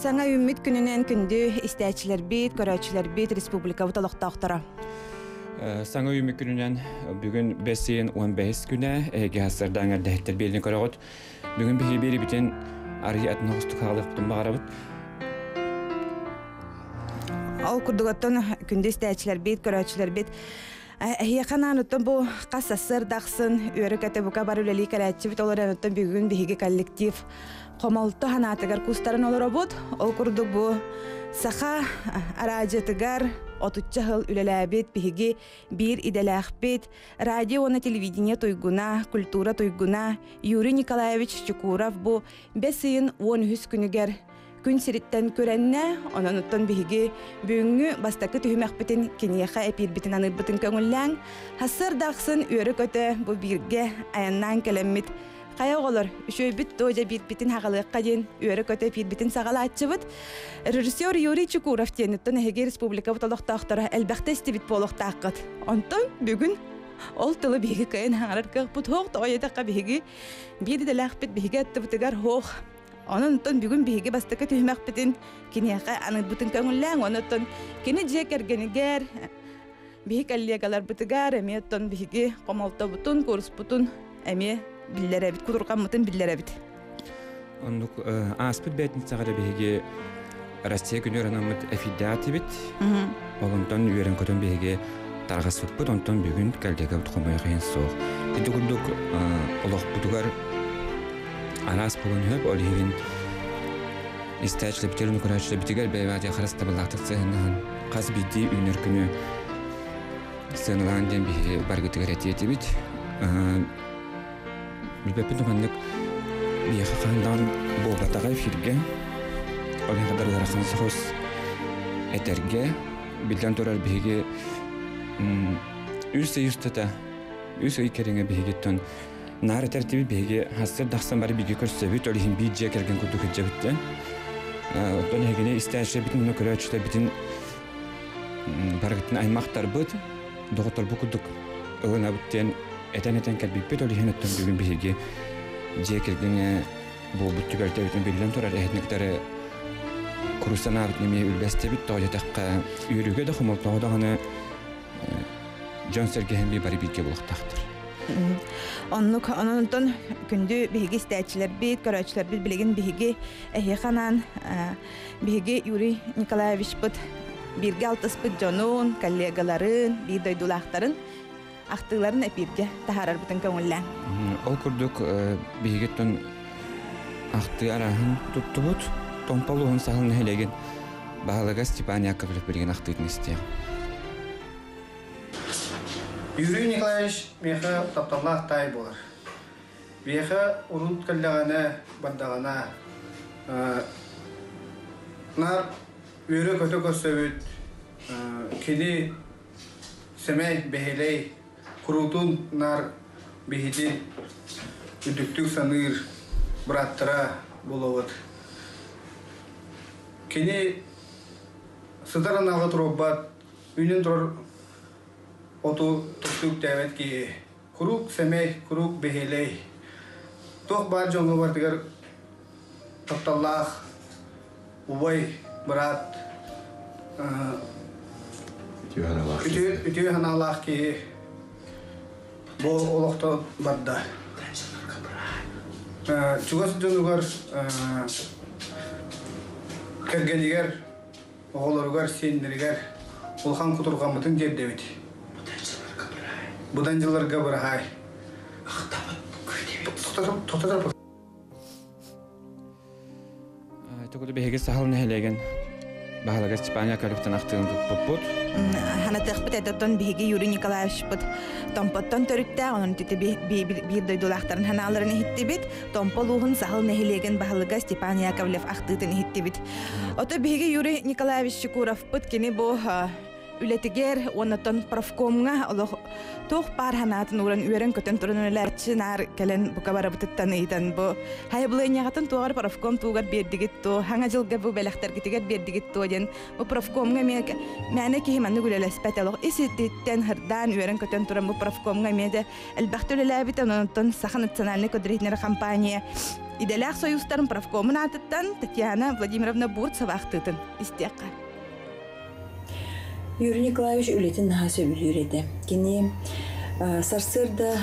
Саҥа үүммүт күнүнэн күндү истээччилэрбит, көрөөччүлэрбит, республикабыт олохтоохторо. Саҥа үүммүт күнүнэн бүгүн бэс ыйын 15 күнэ эһиги хассардаан эрдэһиттэр биэрини көрөҕүт. Бүгүн биһиги биэрибитин арый атын оҕустук хаалыахпытын баҕарабыт. Ол курдук оттон күндү истээччилэрбит, көрөөччүлэрбит эһиэхэ анаан оттон бу хас сарсыарда ахсын үөрэ-көтө бука бар үлэлии кэлээччибит ол эрэн оттон бүгүн биһиги коллектив хомолто санаатыгар кустаран олоробут. Ол курдук бу саха араадьытыгар отучча сыл үлэлээбит биһиги биир идэлээхпит радио уонна телевидение туйгуна, культура туйгуна Юрий Николаевич Чукуров бу бэс ыйын 13 күнүгэр күн сириттэн күрэннэ, онон оттон биһиги бүгүҥҥү бастакы түһүмэхпитин киниэхэ эпиирбитин аныырбытын көҥүллээҥ. Сарсыарда ахсын үөрэ-көтө бу бииргэ айаннаан кэлэммит Хайа оҕолор, үчүгэйбит дуо дьэ биирбитин хаҕалыахха диэн үөрэ-көтө эпиирбитин саҕалааччыбыт. Режиссер Юрий Чукуров диэниттэн эһиги республикабыт олохтоохторо элбэхтэ истибит буолуохтааххыт. Онтон бүгүн ол тылы биһиги кыайан хаҥарар кыахпыт суох, тоҕо диэтэххэ биһиги биир идэлээхпит биһиги аттыбытыгар суох. Онон оттон бүгүн биһиги бастакы түһүмэхпитин киниэхэ аныырбытын көҥүллээҥ. Онон кини дьиэ кэргэнигэр, биһи коллегаларбытыгар эмиэ оттон биһиги хомолтобутун, курспутун эмиэ биллэрэбит, кутурҕаммытын биллэрэбит. Оннук ааспыт бээтинсэҕэ эрэ биһиги Россия күнүгэр анаммыт эфирдээх этибит. Ол онтон үөрэн-көтөн биһиги тарҕаспыппыт, онтон бүгүн коллегабыт хомойох иһин суох. Ити курдук олохпутугар араас буолан сөп, ол иһин истээччилэрбитигэр, көрөөччүлэрбитигэр бэйэбээтигэр харыстабыллаахтык сыһыаннаһан хас биирдии үүнэр күнү сыаналаан диэн биһиги баргытыгар этиэ этибит. Билбэппин маннык биһиэхэ хаһан даҕаны буолбатаҕа эфиргэ. Ол иһин кытары ыарахан соҕус этэргэ. Биллэн турар биһиги үс ый устата, үс ый кэриҥэ биһигиттэн наар этэртибит биһиги хассыр тахсан бары бииргэ көрсөбүт, ол иһин биир дьиэ кэргэн курдук сылдьабыт Оттон эһигини истээччилэрбитин уонна көрөөччүлэрбитин барыгытын аймахтарбыт, доҕотторбут курдук ылынабыт диэн этэн-этэн кэлбиппит. Ол иһин оттон бүгүн биһиги дьиэ кэргэҥҥэ буолбут түбэлтэбитин биллэн турар эһэтини кытары курус санаабытын эмиэ үллэстэбит. Тоҕо диэтэххэ, үөрүүгэ да хомолтоҕо даҕаны дьон-сэргэ иһин бары бииргэ буолуохтаахтар. Оннук, онон күндү биһиги истээччилэрбит, көрөөччүлэрбит билигин биһиги эһиэхэ анаан биһиги Юрий Николаевичпыт бииргэ алтыспыт дьонун, коллегаларын, биир дойдулаахтарын ахтыыларын эпииргэ таһаарарбытын көҥүллээн. Ол курдук биһигиттэн ахтыы арааһын туттубут. Томпо улууһун Саһыл нэһилиэгин баһылыга Степан Яковлев билигин ахтыытын истиэх. Юрий Николаевич миэхэ тапталлаах таай буолар. Биһиэхэ урут кэллэҕинэ, бардаҕына наар үөрэ-көтө көрсөбүт, кини сэмэй, бэһиэлэй, куруутун наар биһиги үрдүктүк саныыр бырааттара буолабыт. Кини сытар аналга туруорбат, үүнэн турар оту тосту үктээбэт киһи. Куруук сэмэй, куруук бэһиэлэй. Туох баар дьоҥҥо барытыгар тапталлаах убай, быраат, үтүө санаалаах киһи бу олохто барда. Чугас дьонугар, кэргэнигэр оҕолоругар, сиэннэригэр улахан кутурҕаммытын тиэрдэбит. Быдан дьылларга быраһаай. Тоқтатар Тугу биһиги Саһыл нэһилиэгин баһылыга Степан Яковлевтан ахтыын туппуппут. Ханатыахпыт этэ биһиги Юрий Николаевичпыт Томпоттон төрүттээх, онон ити биир дойдулаахтарын ханааларын иһиттибит. Томпо улууһун Саһыл нэһилиэгин баһылыга Степан Яковлев ахтыытын иһиттибит. Ото биһиги Юрий Николаевич Чекуровпыт кини бу үлэтигэр уоннаттан профкомҥа олох туох баар санаатын ууран үөрэн-көтөн туран үлэлээччи наар кэлэн бука барыбытыттан ыйытан бу хайабылыанньаҕытын туоҕар профком туугар биэрдигит туо хаҥа дьылга бу бэлэхтэргитигэр биэрдигит туо диэн бу профкомҥа эмиэ мээнэ киһи маннык үлэлэспэт олох ис иттиттэн хырдаан үөрэн-көтөн туран бу профкомҥа эмиэ да элбэхтэ үлэлээбит онон Саха национальнай көдүрүһүнэр компания. Идэлээх союзтарын профкомун аатыттан Татьяна Владимировна Бурцева ахтыытын истиэххэ. Юрий Николаевич үлэтин наһаа сөбүлүүр этэ. Кини сарсыарда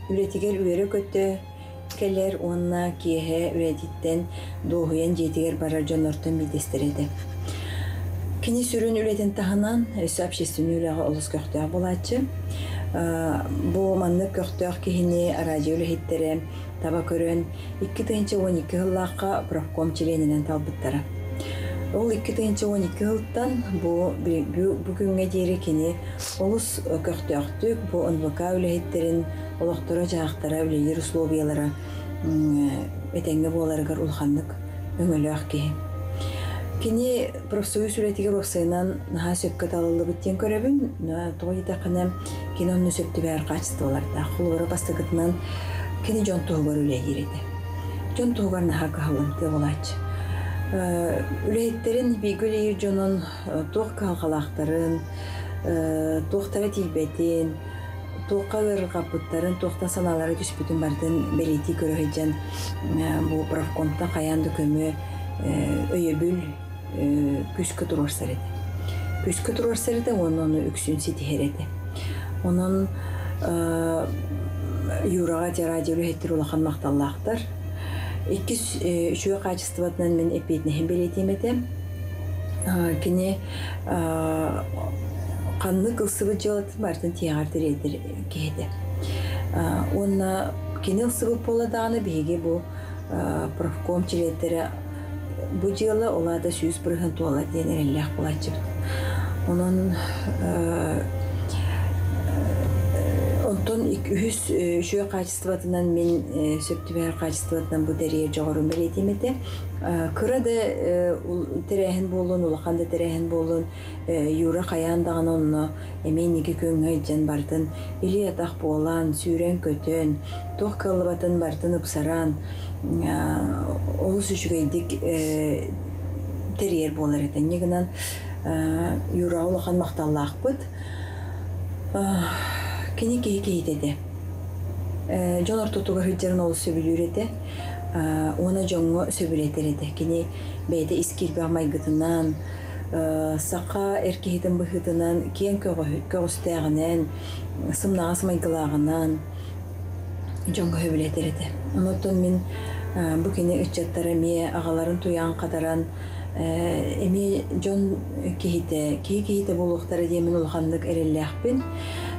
үлэтигэр үөрэ-көтө кэлэр уонна киэһэ үлэтиттэн дуоһуйан дьиэтигэр барар дьоннортон биирдэстэрэ этэ. Кини сүрүн үлэтин таһынан өссө общественнай үлэҕэ олус көхтөөх буолааччы. Бу маннык көхтөөх киһини радио үлэһиттэрэ таба көрөн 2012 сыллаахха профком чилиэнинэн талбыттара. Ол 2012 сылтан бу, бу күҥҥэ диэри кини олус көхтөөхтүк бу НВК үлэһиттэрин олохторо-дьаһахтара, үлэлиир условиялара этэҥҥэ буоларыгар улаханнык өҥөлөөх киһи. Кини профсоюз үлэтигэр уопсайынан наһаа сөпкө талыллыбыт диэн көрөбүн. Тоҕо диэтэххинэ, кини онно сөп түбэһэр хаачыстыбалардаах. Холобура, бастакытынан, кини дьон туһугар үлэлиир этэ. Дьон туһугар наһаа кыһаллымтыа буолааччы. Үлэһиттэрин бииргэ үлэлиир дьонун туох кыһалҕалаахтарын, туохтара тиийбэтин, туохха ыарырҕаппыттарын, туохтан санаалара түспүтүн барытын бэлиэтии көрө сылдьан бу профкомтан хайаан да көмө, өйөбүл күүскэ туруорсар этэ. Күүскэ туруорсар этэ уонна ону үксүн ситиһэр этэ. Онон Юраҕа те радио үлэһиттэр улахан махталлаахтар. Иккис үчүгэй хаачыстыбатынан мин эппиэтинэһин бэлиэтиэм этэ. Кини ханнык ылсыбыт дьыалатын барытын тиһэҕэр тириэрдэр киһи этэ. Уонна кини ылсыбыт буолла даҕаны биһиги бу профком чилиэттэрэ бу дьыала ол аата 100% туолар диэн эрэллээх буолааччыбыт. Онон онтон үһүс үчүгэй хаачыстыбатынан мин сөп түбэһэр хаачыстыбатынан бу тэрийэр дьоҕурум бэлиэтиэм этэ. Кыра да тэрээһин буоллун, улахан да тэрээһин буоллун, Юра хайаан даҕаны онно эмиэ инники күөҥҥэ илдьэн бардын, илии-атах буолан, сүүрэн-көтөн, туох кыаллыбатын барытын ыпсаран, олус үчүгэйдик тэрийэр буолар этэ. Инньэ гынан Юраҕа улахан махталлаахпыт. Кини киһи киһитэ этэ. Дьон ортотугар сылдьарын олус сөбүлүүр этэ. Уонна дьоҥҥо сөбүлэтэр этэ. Кини бэйэтэ ис киирбэх майгытынан, саха эр киһитин быһыытынан киэҥ көҕүстээҕинэн, сымнаҕас майгылааҕынан дьоҥҥо сөбүлэтэр этэ. Онон мин бу кини ыччаттара эмиэ аҕаларын туйаҕын хатаран эмиэ дьон киһитэ, киһи киһитэ буолуохтара диэн мин улаханнык эрэллээхпин.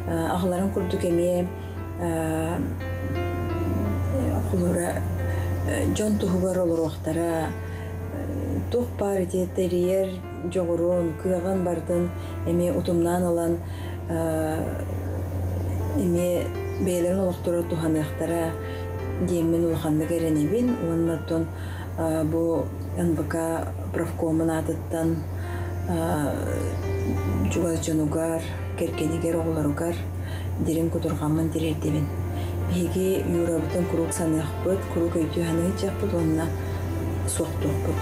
Аҕаларын курдук эмиэ холобура дьон туһугар олоруохтара, туох баар ити тэрийэр дьоҕурун, кыаҕын барытын эмиэ утумнаан ылан эмиэ бэйэлэрин олохторо туһаныахтара диэммин улаханнык эрэнэбин уонна оттон бу НВК профкомун аатыттан чугас дьонугар, кэргэнигэр, оҕолоругар дириҥ кутурҕаммын тириэрдэбин. Биһиги Юрабытын куруук саныахпыт, куруук өйдүү саныы сылдьыахпыт уонна суохтуохпут.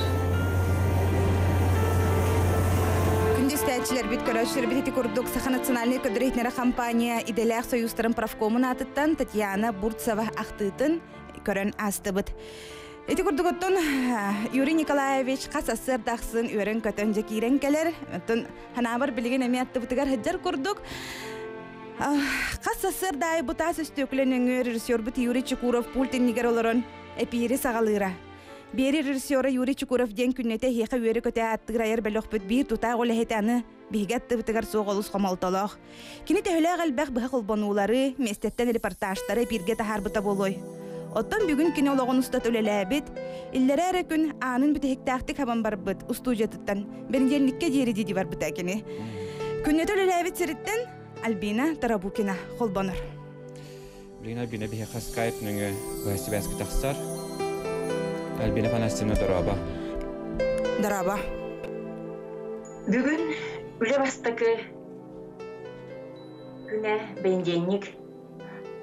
Күндү истээччилэрбит, көрөөччүлэрбит ити курдук Саха национальнай көрдөрөр компания идэлээх союзтарын профкомун аатыттан Татьяна Бурцева ахтыытын көрөн аастыбыт. Ити курдук оттон Юрий Николаевич хас сарсыарда ахсын үөрэн-көтөн дьэ киирэн кэлэр. Оттон ханаабар билигин эмиэ аттыбытыгар сылдьар курдук. Хас сарсыарда аайы бу таас өстүөкүлэ нөҥүө режиссербут Юрий Чекуров пульт иннигэр олорон эпиири саҕалыыра. Биэри режиссера Юрий Чекуров диэн күннэтэ эһиэхэ үөрэ-көтө ааттыыр айар бөлөхпүт биир тутаах үлэһитэ аны биһиги аттыбытыгар суох олус хомолтолоох. Кини төһөлөөх элбэх быһа холбонуулары, миэстэттэн репортажтары эпииргэ таһаарбыта буолуой? Оттон бүгүн кини олоҕун устата үлэлээбит, иллэрээ эрэ күн аанын бүтэһиктээхтик хабан барбыт устуудьуйатыттан бэнидиэнньиккэ диэри дии барбыта кини. Күннэтэ үлэлээбит сириттэн Альбина Тарабукина холбонор. Билигин Альбина биһиэхэ скайп нөҥүө быһа сибээскэ тахсар. Альбина Афанасьевна, дорообо. Дорообо. Бүгүн үлэ бастакы күнэ бэнидиэнньик.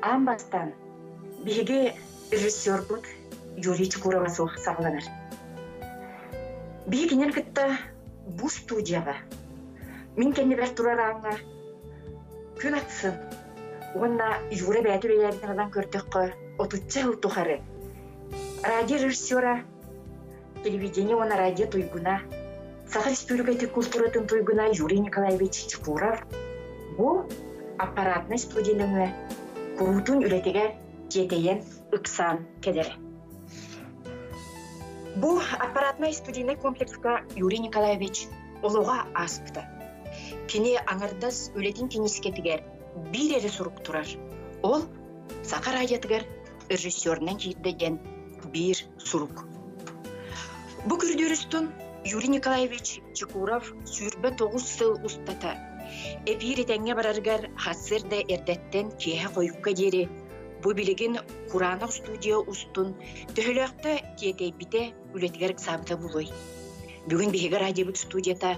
Аан бастаан биһиги режиссербут Юрий Чукурова суох саҕаланар. Биһи кинини кытта бу студияҕа мин кэннибэр турар ааҥҥа күн ахсын уонна Юра бэйэтэ үлэлээбитин ылан көрдөххө, отучча сыл тухары. Радио режиссера, телевидение уонна радио туйгуна, Саха Республикатын культуратын туйгуна Юрий Николаевич Чекуров бу аппаратнай студия нөҥүө куруутун үлэтигэр тиэтэйэн ыксаан кэлэрэ. Бу аппаратнай студийнай комплекска Юрий Николаевич олоҕо ааспыта. Кини аҥардас үлэтин киниискэтигэр биир эрэ сурук турар. Ол Саха радиотыгар режиссерынан киирдэ диэн биир сурук. Бу көрдөрүстүн Юрий Николаевич Чекуров 29 сыл устата эпиир этэҥҥэ барарыгар сарсыарда эрдэттэн киэһэ хойукка диэри бу билигин кураанах студия устун төһөлөөхтө тиэтэйбитэ үлэтигэр ыксаабыта буолуой. Бүгүн биһиги радиобыт студията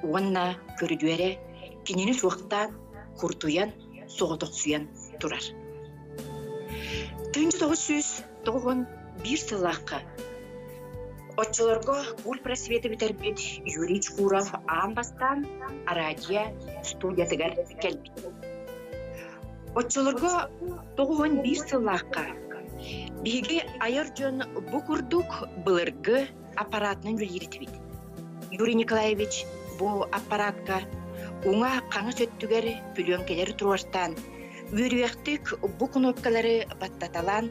уонна көрүдүөрэ кинини суохтаан, куртуйан, соҕотохсуйан турар. 1991 сыллаахха оччолорго куль просветы бүтэрбит Юрий Чкуров аан бастаан араадьыйа студиятыгар кэлбит. Оччолорго 91 сыллаахха биһиги айар дьон бу курдук былыргы аппаратынан үлэлиир этибит. Юрий Николаевич бу аппаратка уҥа хаҥас өттүгэр пүлүөҥкэлэри туруортаан, үөрүйэхтик бу кнопкалары баттаталаан,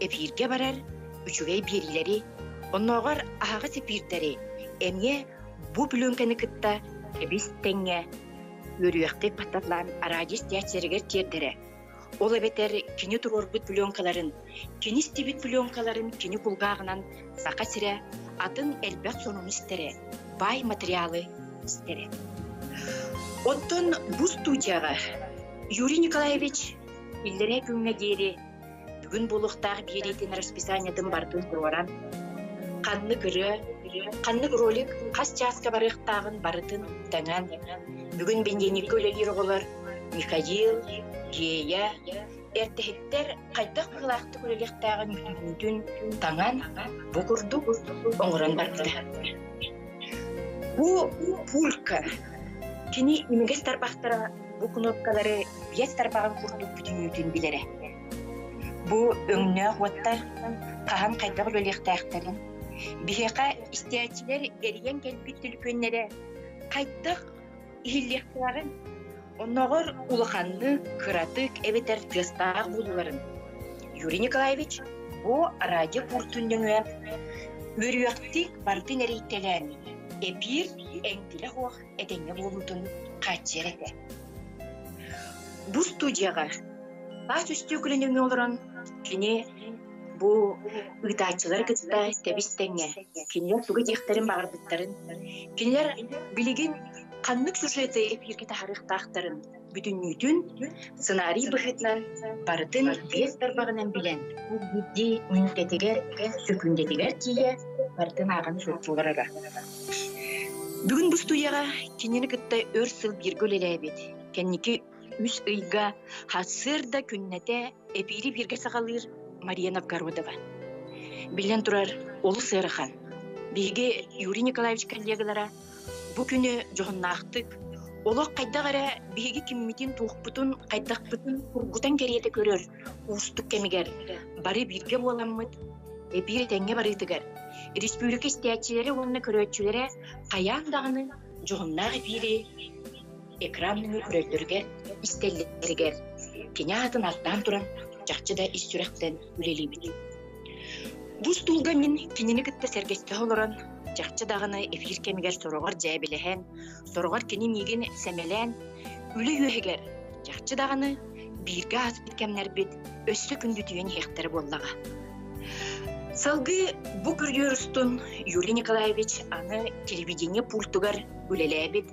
эфиргэ барар үчүгэй биэриилэри, оннооҕор аһаҕас эфирдэри эмиэ бу пүлүөҥкэни кытта эбис тэҥҥэ үөрүйэхтик баттаталаан араадьыс тиэрдэригэр тиэрдэрэ. Ол эбэтэр кини туруорбут пленкаларын, кини истибит пленкаларын кини кулгааҕынан Саха сирэ атын элбэх сонуну истэрэ, баай материалы истэрэ. Оттон бу студияҕа Юрий Николаевич иллэрээ күҥҥэ диэри бүгүн буолуохтаах биэриитин расписаниетын барытын туруоран, ханнык ырыа, ханнык ролик хас чааска барыахтааҕын барытын таҥан, бүгүн бэнидиэнньиккэ үлэлиир оҕолор Михаил, Гея, эрдэһиттэр хайдах быһыылаахтык үлэлиэхтээҕин бүтүннүүтүн таҥан, бу курдук оҥорон барбыта. Бу пулька кини имигэс тарбахтара бу кнопкалары биэс тарбаҕын курдук бүтүннүүтүн билэрэ. Бу өҥнөөх уоттар хаһан хайдах үлэлиэхтээхтэрин, биһиэхэ истээччилэр эрийэн кэлбит түлүпүөннэрэ хайдах иһиллиэхтээҕин, оннооҕор улаханнык, кыратык эбэтэр тыастаах буолууларын Юрий Николаевич бу радио пультун нөҥүө үөрүйэхтик барытын эрийтэлээн, эпиир эҥкилэ суох этэҥҥэ буолуутун хааччыйар этэ. Бу студияҕа таас үстүү нөҥүө олорон кини бу ыытааччылары кытта тэбис-тэҥҥэ кинилэр тугу диэхтэрин баҕарбыттарын, кинилэр билигин ханнык сюжеты эфиргэ таһаарыахтаахтарын бүтүннүүтүн сценарий быһыытынан барытын биэс тарбаҕынан билэн, биирдии мүнүүтэтигэр, сөкүүндэтигэр тиийэ барытын ааҕан суоттууларара. Бүгүн бу студияҕа кинини кытта өр сыл бииргэ үлэлээбит, кэнники үс ыйга сарсыарда күннэтэ эпиири бииргэ саҕалыыр Мария Новгородова. Биллэн турар, олус ыарахан. Биһиги Юрий Николаевич коллегалара бу күнү дьоһуннаахтык, олох хайдах эрэ биһиги киммитин-туохпутун, хайдахпытын тургутан кэриэтэ көрөр уустук кэмигэр бары бииргэ буоламмыт, эпиир этэҥҥэ барыытыгар республика истээччилэрэ уонна көрөөччүлэрэ хайаан даҕаны дьоһуннаах эпиири экран нөҥүө көрөллөрүгэр, истэллэригэр кини аатын ааттаан туран чахчы да ис сүрэхтэн үлэлиибит. Бу устуулга мин кинини кытта сэргэстэһэ олорон, чахчы даҕаны эфир кэмигэр сороҕор дьээбилэһэн, сороҕор кини миигин сэмэлээн, үлэ үөһүгэр чахчы даҕаны бииргэ ааспыт кэмнэрбит өссө күндүтүйэн иһиэхтэрэ буоллаҕа. Салгыы бу көрүдүөр устун Юрий Николаевич аны телевидение пультугар үлэлээбит.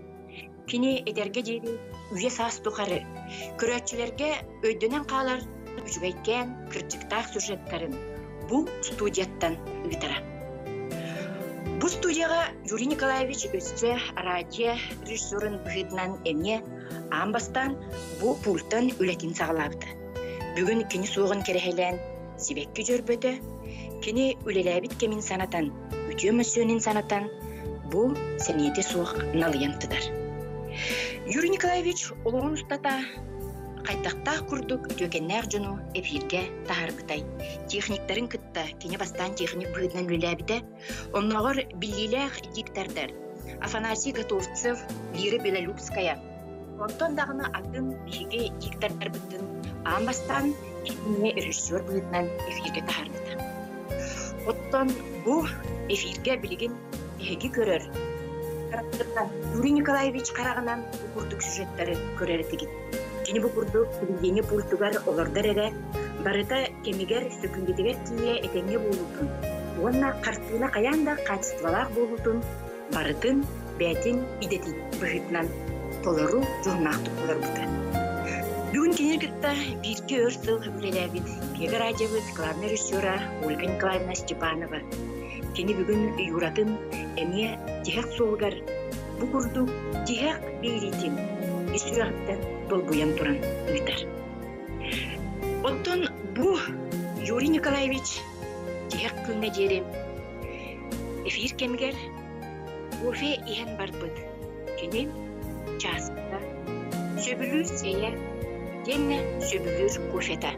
Кини этэргэ диэри үйэ саас тухары көрөөччүлэргэ өйдөнөн хаалар үчүгэйкээн кырдьыктаах сюжеттарын бу студияттан ыытара. Бу студияҕа Юрий Николаевич өссө радио режиссерун быһыытынан эмиэ аан бастаан бу пультан үлэтин саҕалаабыта. Бүгүн кини суоҕун кэрэһэлээн сибэкки дьөрбөтө, кини үлэлээбит кэмин санатан, үтүө мөссүөнүн санатан, бу сэниэтэ суох налыйан тытар. Юрий Николаевич олоҕун устата Хайдахтаах курдук үтүөкэннээх дьону эфиргэ таһаарбытай. Техниктарын кытта кини бастаан техник быһыытынан үлэлээбитэ. Оннооҕор биллиилээх диктордар Афанасий Готовцев, Лира Белолюбская. Онтон даҕаны атын биһиги диктордарбытын аан бастаан итиннэ режиссер быһыытынан эфиргэ таһаарбыта. Оттон бу эфиргэ билигин биһиги көрөр Юрий Николаевич хараҕынан бу курдук сюжеттары көрөр этигит. Кини бу курдук телевидение пультугар олордор эрэ, барыта кэмигэр сөкүүндэтигэр тиийэ этэҥҥэ буолуутун уонна хартыына хайаан да хаачыстыбалаах буолуутун барытын бэйэтин идэтин быһыытынан толору дьоһуннаахтык олорбута. Бүгүн кинини кытта бииргэ өр сыл үлэлээбит Пега радиобыт главный режиссера Ольга Николаевна Степанова. Кини бүгүн Юратын эмиэ тиһэх суолугар бу курдук тиһэх биэриитин ис сүрэҕиттэн долгуйан туран ыытар. Оттон бу Юрий Николаевич тиһэх күҥҥэ диэри эфир кэмигэр кофе иһэн барбыт. Кини чааскыта сөбүлүүр чэйэ итиэннэ сөбүлүүр кофета.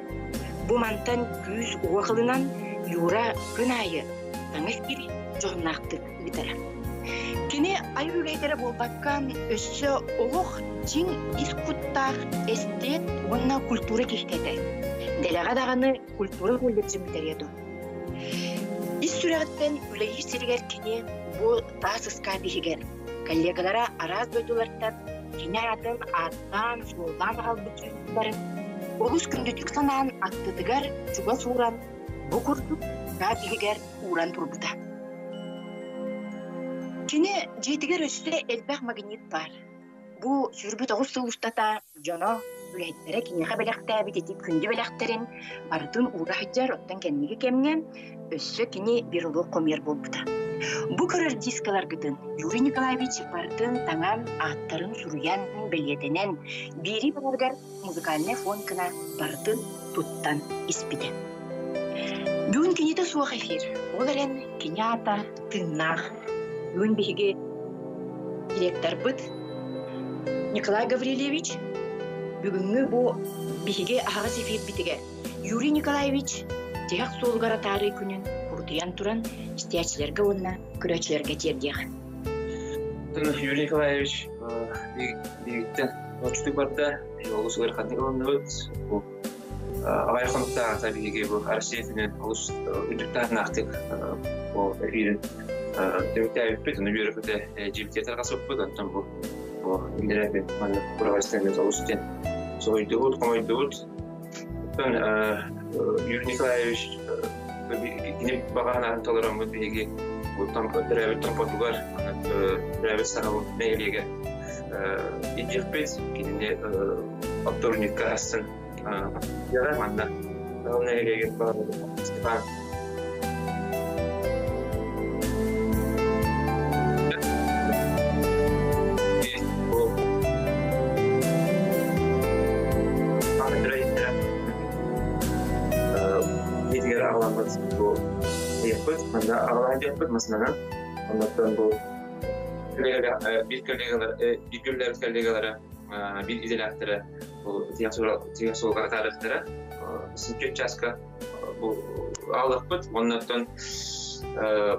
Бу мантан күүс-уох ылынан Юра күн аайы таҥас кири дьоһуннаахтык ыытара. Кини айар үлэһитэрэ буолбакка, өссө олох дьиҥ ис куттаах эстет уонна культура киһитэ этэ. Дэлэҕэ даҕаны культура колледжын бүтэриэ дуо? Ис сүрэҕиттэн үлэлиир сиригэр кини бу таас ыскаап иһигэр коллегалара араас дойдулартан кини аатын ааттаан-суоллаан аҕалбыт дьоннорун олус күндүтүк санаан аттытыгар чугас ууран бу курдук ыскаап иһигэр ууран турбута. Кини дьиэтигэр өссө элбэх магнит баар. Бу 29 сыл устата дьоно, үлэһиттэрэ киниэхэ бэлэхтээбит ити күндү бэлэхтэрин барытын уура сылдьар, оттон кэнники кэмҥэ өссө кини берлог хомуйар буолбута. Бу көрөр дискаларгытын Юрий Николаевич барытын таҥан, ааттарын суруйан, бэлиэтэнэн, биэрии барарыгар музыкальнай фон гына барытын туттан испитэ. Бүгүн кинитэ суох эфир, ол эрэн кини аата тыыннаах. Бүгүн биһиги директорбыт Николай Гаврильевич бүгүҥҥү бу биһиги аһаҕас эфирбитигэр Юрий Николаевич тиһэх суолугар атаарыы күнүн курутуйан туран истээччилэргэ уонна көрөөччүлэргэ тиэрдиэҕэ. Юрий Николаевич биһигиттэн оччутук барда, олус ыараханнык ылынныбыт. Бу аҕай хонуктааҕыта биһиги бу Россия күнүн олус үрдүк таһымнаахтык бу эфирин түмүктээбиппит, ону үөрэ-көтө дьиэбитигэр тарҕаспыппыт, онтон бу бу иннэрээби маннык кураҕайстаныт олус диэн соһуйдубут, хомойдубут. Оттон Юрий Николаевич кини баҕа санаатын толороммут биһиги бу төрөөбүт Томпотугар, төрөөбүт Сахабыт нэһилиэгэр илдьиэхпит, кинини оптуорунньукка астын манна нэһилиэгин Степан Дьиэтигэр аҕаламмыт бу ыйыппыт, манна аҕалаан диэппит масынанан, оннуттан бу биир коллегалар, биир коллегалара, биир идэлээхтэрэ бу тиһэх суолга атаарыахтара. Синчүт чааска бу аалыахпыт, оннуттан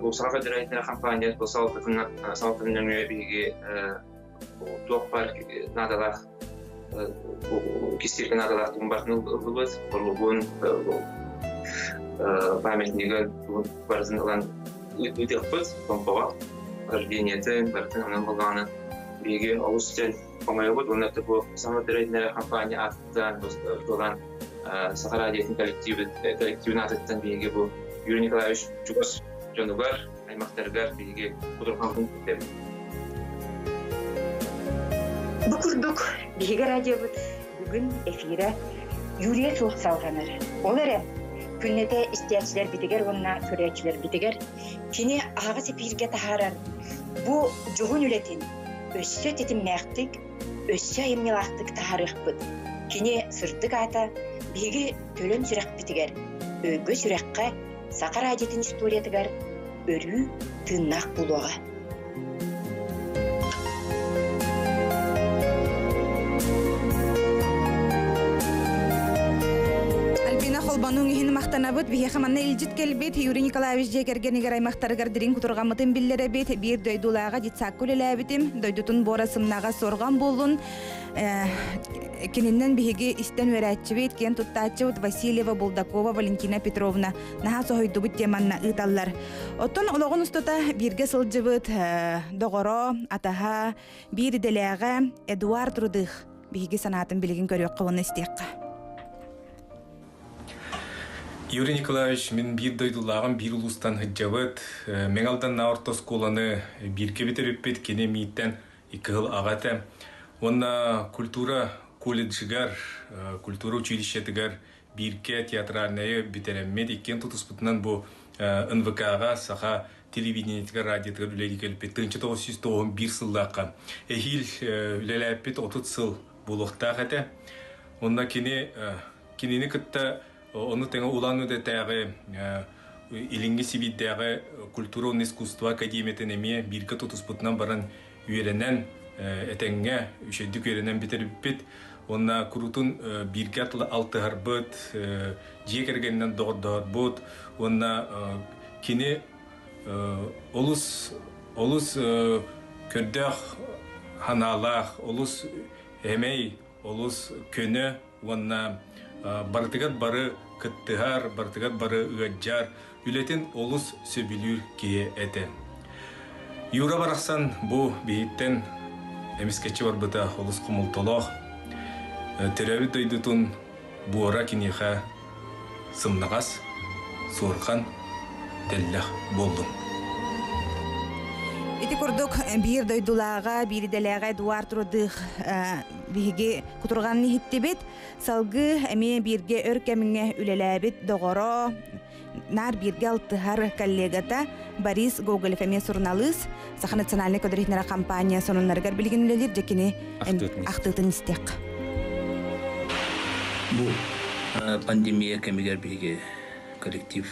бу Саха Федеральнай компания бу салалтатын нөҥүө биһиги туох баар наадалаах кистииргэ наадалаах тугун барытын ыллыбыт, хоруобун, памятнигын барытын ылан ыытыахпыт помпоҕа рождениетын барытын онон буллаҕына биһиги олус диэн хомойобут уонна бу саҥа төрөйдүнэр компания аатыттан туолан Саха радиотын коллективин аатыттан биһиги бу Юрий Николаевич чугас дьонугар, аймахтарыгар биһиги кутурҕаммытын күүтэбит. Бу курдук биһиги радиобыт бүгүн эфирэ Юрия суох салҕанар. Ол эрэ күннэтэ истээччилэрбитигэр уонна көрөөччүлэрбитигэр кини аһаҕас эпииргэ таһаарар бу дьоһун үлэтин өссө тэтимнээхтик, өссө айымньылаахтык таһаарыахпыт. Кини сырдык аата биһиги төлөн сүрэхпитигэр, өйгө сүрэххэ Саха радиотын историятыгар өрүү тыыннаах буолуоҕа. Холбонуҥ иһин махтанабыт. Биһиэхэ манна илдьит кэлбит. Юрий Николаевич дьиэ кэргэнигэр аймахтарыгар дириҥ кутурҕаммытын биллэрэбит. Биир дойдулааҕа детсадка үлэлээбитим. Дойдутун буора сымнаҕа суорҕан буоллун. Кининнэн биһиги истэн үөрээччибит, киэн туттааччыбыт Васильева Булдакова Валентина Петровна наһаа соһуйдубут диэн манна ыыталлар. Оттон олоҕун устата бииргэ сылдьыбыт доҕоро, атаһа, биир идэлээҕэ Эдуард Рудых биһиги санаатын билигин көрүөххэ уонна истиэххэ. Юрий Николаевич мин биир дойдулааҕым биир улуустан сылдьабыт. Мэҥэ Алданнааҕы орто оскуоланы бииргэ бүтэрбиппит. Кини мииттэн икки сыл аҕа этэ. Уонна культура колледжыгар, культура училищетыгар бииргэ театральнайы бүтэрэммит, иккиэн тутуспутунан бу НВК-ҕа саха телевидениетигэр, радиотыгар үлэлии кэлбит 1991 сыллаахха эһиил үлэлээппит 30 сыл буолуохтаах этэ. Онно кини кинини кытта ону тэҥэ Улан-Удэтээҕи Илиҥҥи Сибиирдээҕи культура уонна искусство академиятын эмиэ бииргэ тутуспутунан баран үөрэнэн этэҥҥэ үчүгэйдик үөрэнэн бүтэрбиппит уонна куруутун бииргэ алтыһарбыт, дьиэ кэргэнинэн доҕордоһорбут уонна кини олус олус көрдөөх санаалаах, олус эмэй, олус көнө уонна барытыгар бары кыттыһар, барытыгар бары ыалдьар, үлэтин олус сөбүлүүр киһи этэ. Юра барахсан бу биһиттэн эмискэччи барбыта олус хомолтолоох. Төрөөбүт дойдутун буора киниэхэ сымнаҕас, суорҕан, тэллэх буоллун. Ити курдук биир дойдулааҕа, биир идэлээҕэ Эдуард Рудых биһиги кутурҕанын иһиттибит. Салгыы эмиэ бииргэ өр кэмҥэ үлэлээбит доҕоро, наар бииргэ алтыһар коллегата Борис Гоголев эмиэ суруналыыс, Саха национальнай көдөрүһүннэрэ компания сонуннарыгар билигин үлэлиир дьэ кини ахтыытын истиэх. Бу пандемия кэмигэр биһиги коллектив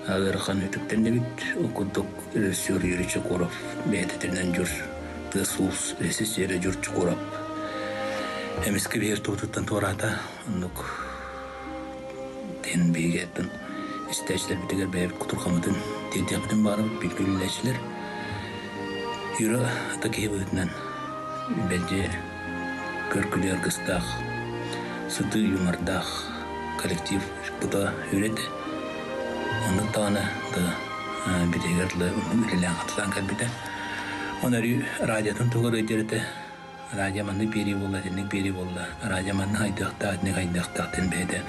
ыарахан үтүктэннибит. Ол курдук режиссер Юрий Чекуров бэйэтитинэн дьур тыас-уус режиссерэ Дьур Чекуров эмискэ биһиэр туутуттан туораата. Оннук диэн биһиги аттан истээччилэрбитигэр бэйэбит кутурҕаммытын тиэрдиэхпитин баҕарабыт бииргэ үлэлээччилэр. Юра ата киһи быһыытынан бэлдьи көр-күлүү аргыстаах, сытыы юмордаах коллектив бута үлэтэ. Оннук даҕаны да бүтэһигэр дылы үлэлээн хатылаан кэлбитэ. Оны өрүү радиотын тугар ыйдыр этэ. Радио маннык биэрии буолла, итинник биэрии буолла. Радио манна хайдыахтаах, итинник хайдыахтаах диэн бэйэтэ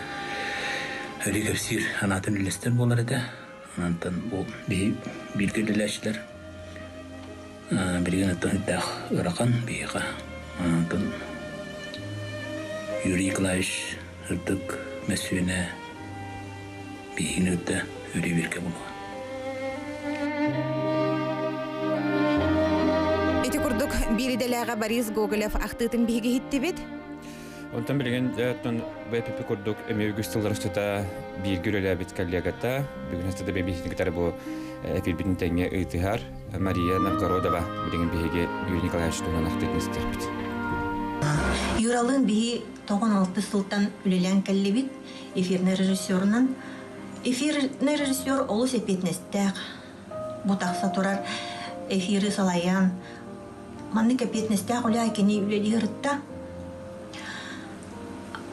өрүү кэпсиир санаатын үллэстэр буолар этэ. Онтон бу биһи бииргэ үлэлээччилэр билигин оттон сүрдээх ыарахан биһиэхэ. Онтон Юрий Николаевич сырдык мөссүөнэ биһигини кытта өрүү бииргэ буолуо. Ити курдук биир идэлээҕэ Борис Гоголев ахтыытын биһиги иһиттибит. Онтон билигин оттон БПП курдук эмиэ үгүс сыллар устата бииргэ үлэлээбит коллегата, бүгүн устата бэйбиһитин кытары бу эфирбитин тэҥҥэ ыытыһар Мария Новгородова билигин биһиги Юрий Николаевич туһунан ахтыытын истиэхпит. Юралыын биһи 96 сылтан үлэлээн кэллибит эфирный режиссерунан. Эфирный режиссер олус эппиэтинэстээх. Бу тахса турар эфиры салайан маннык эппиэтинэстээх үлэ кини үлэлии ырытта.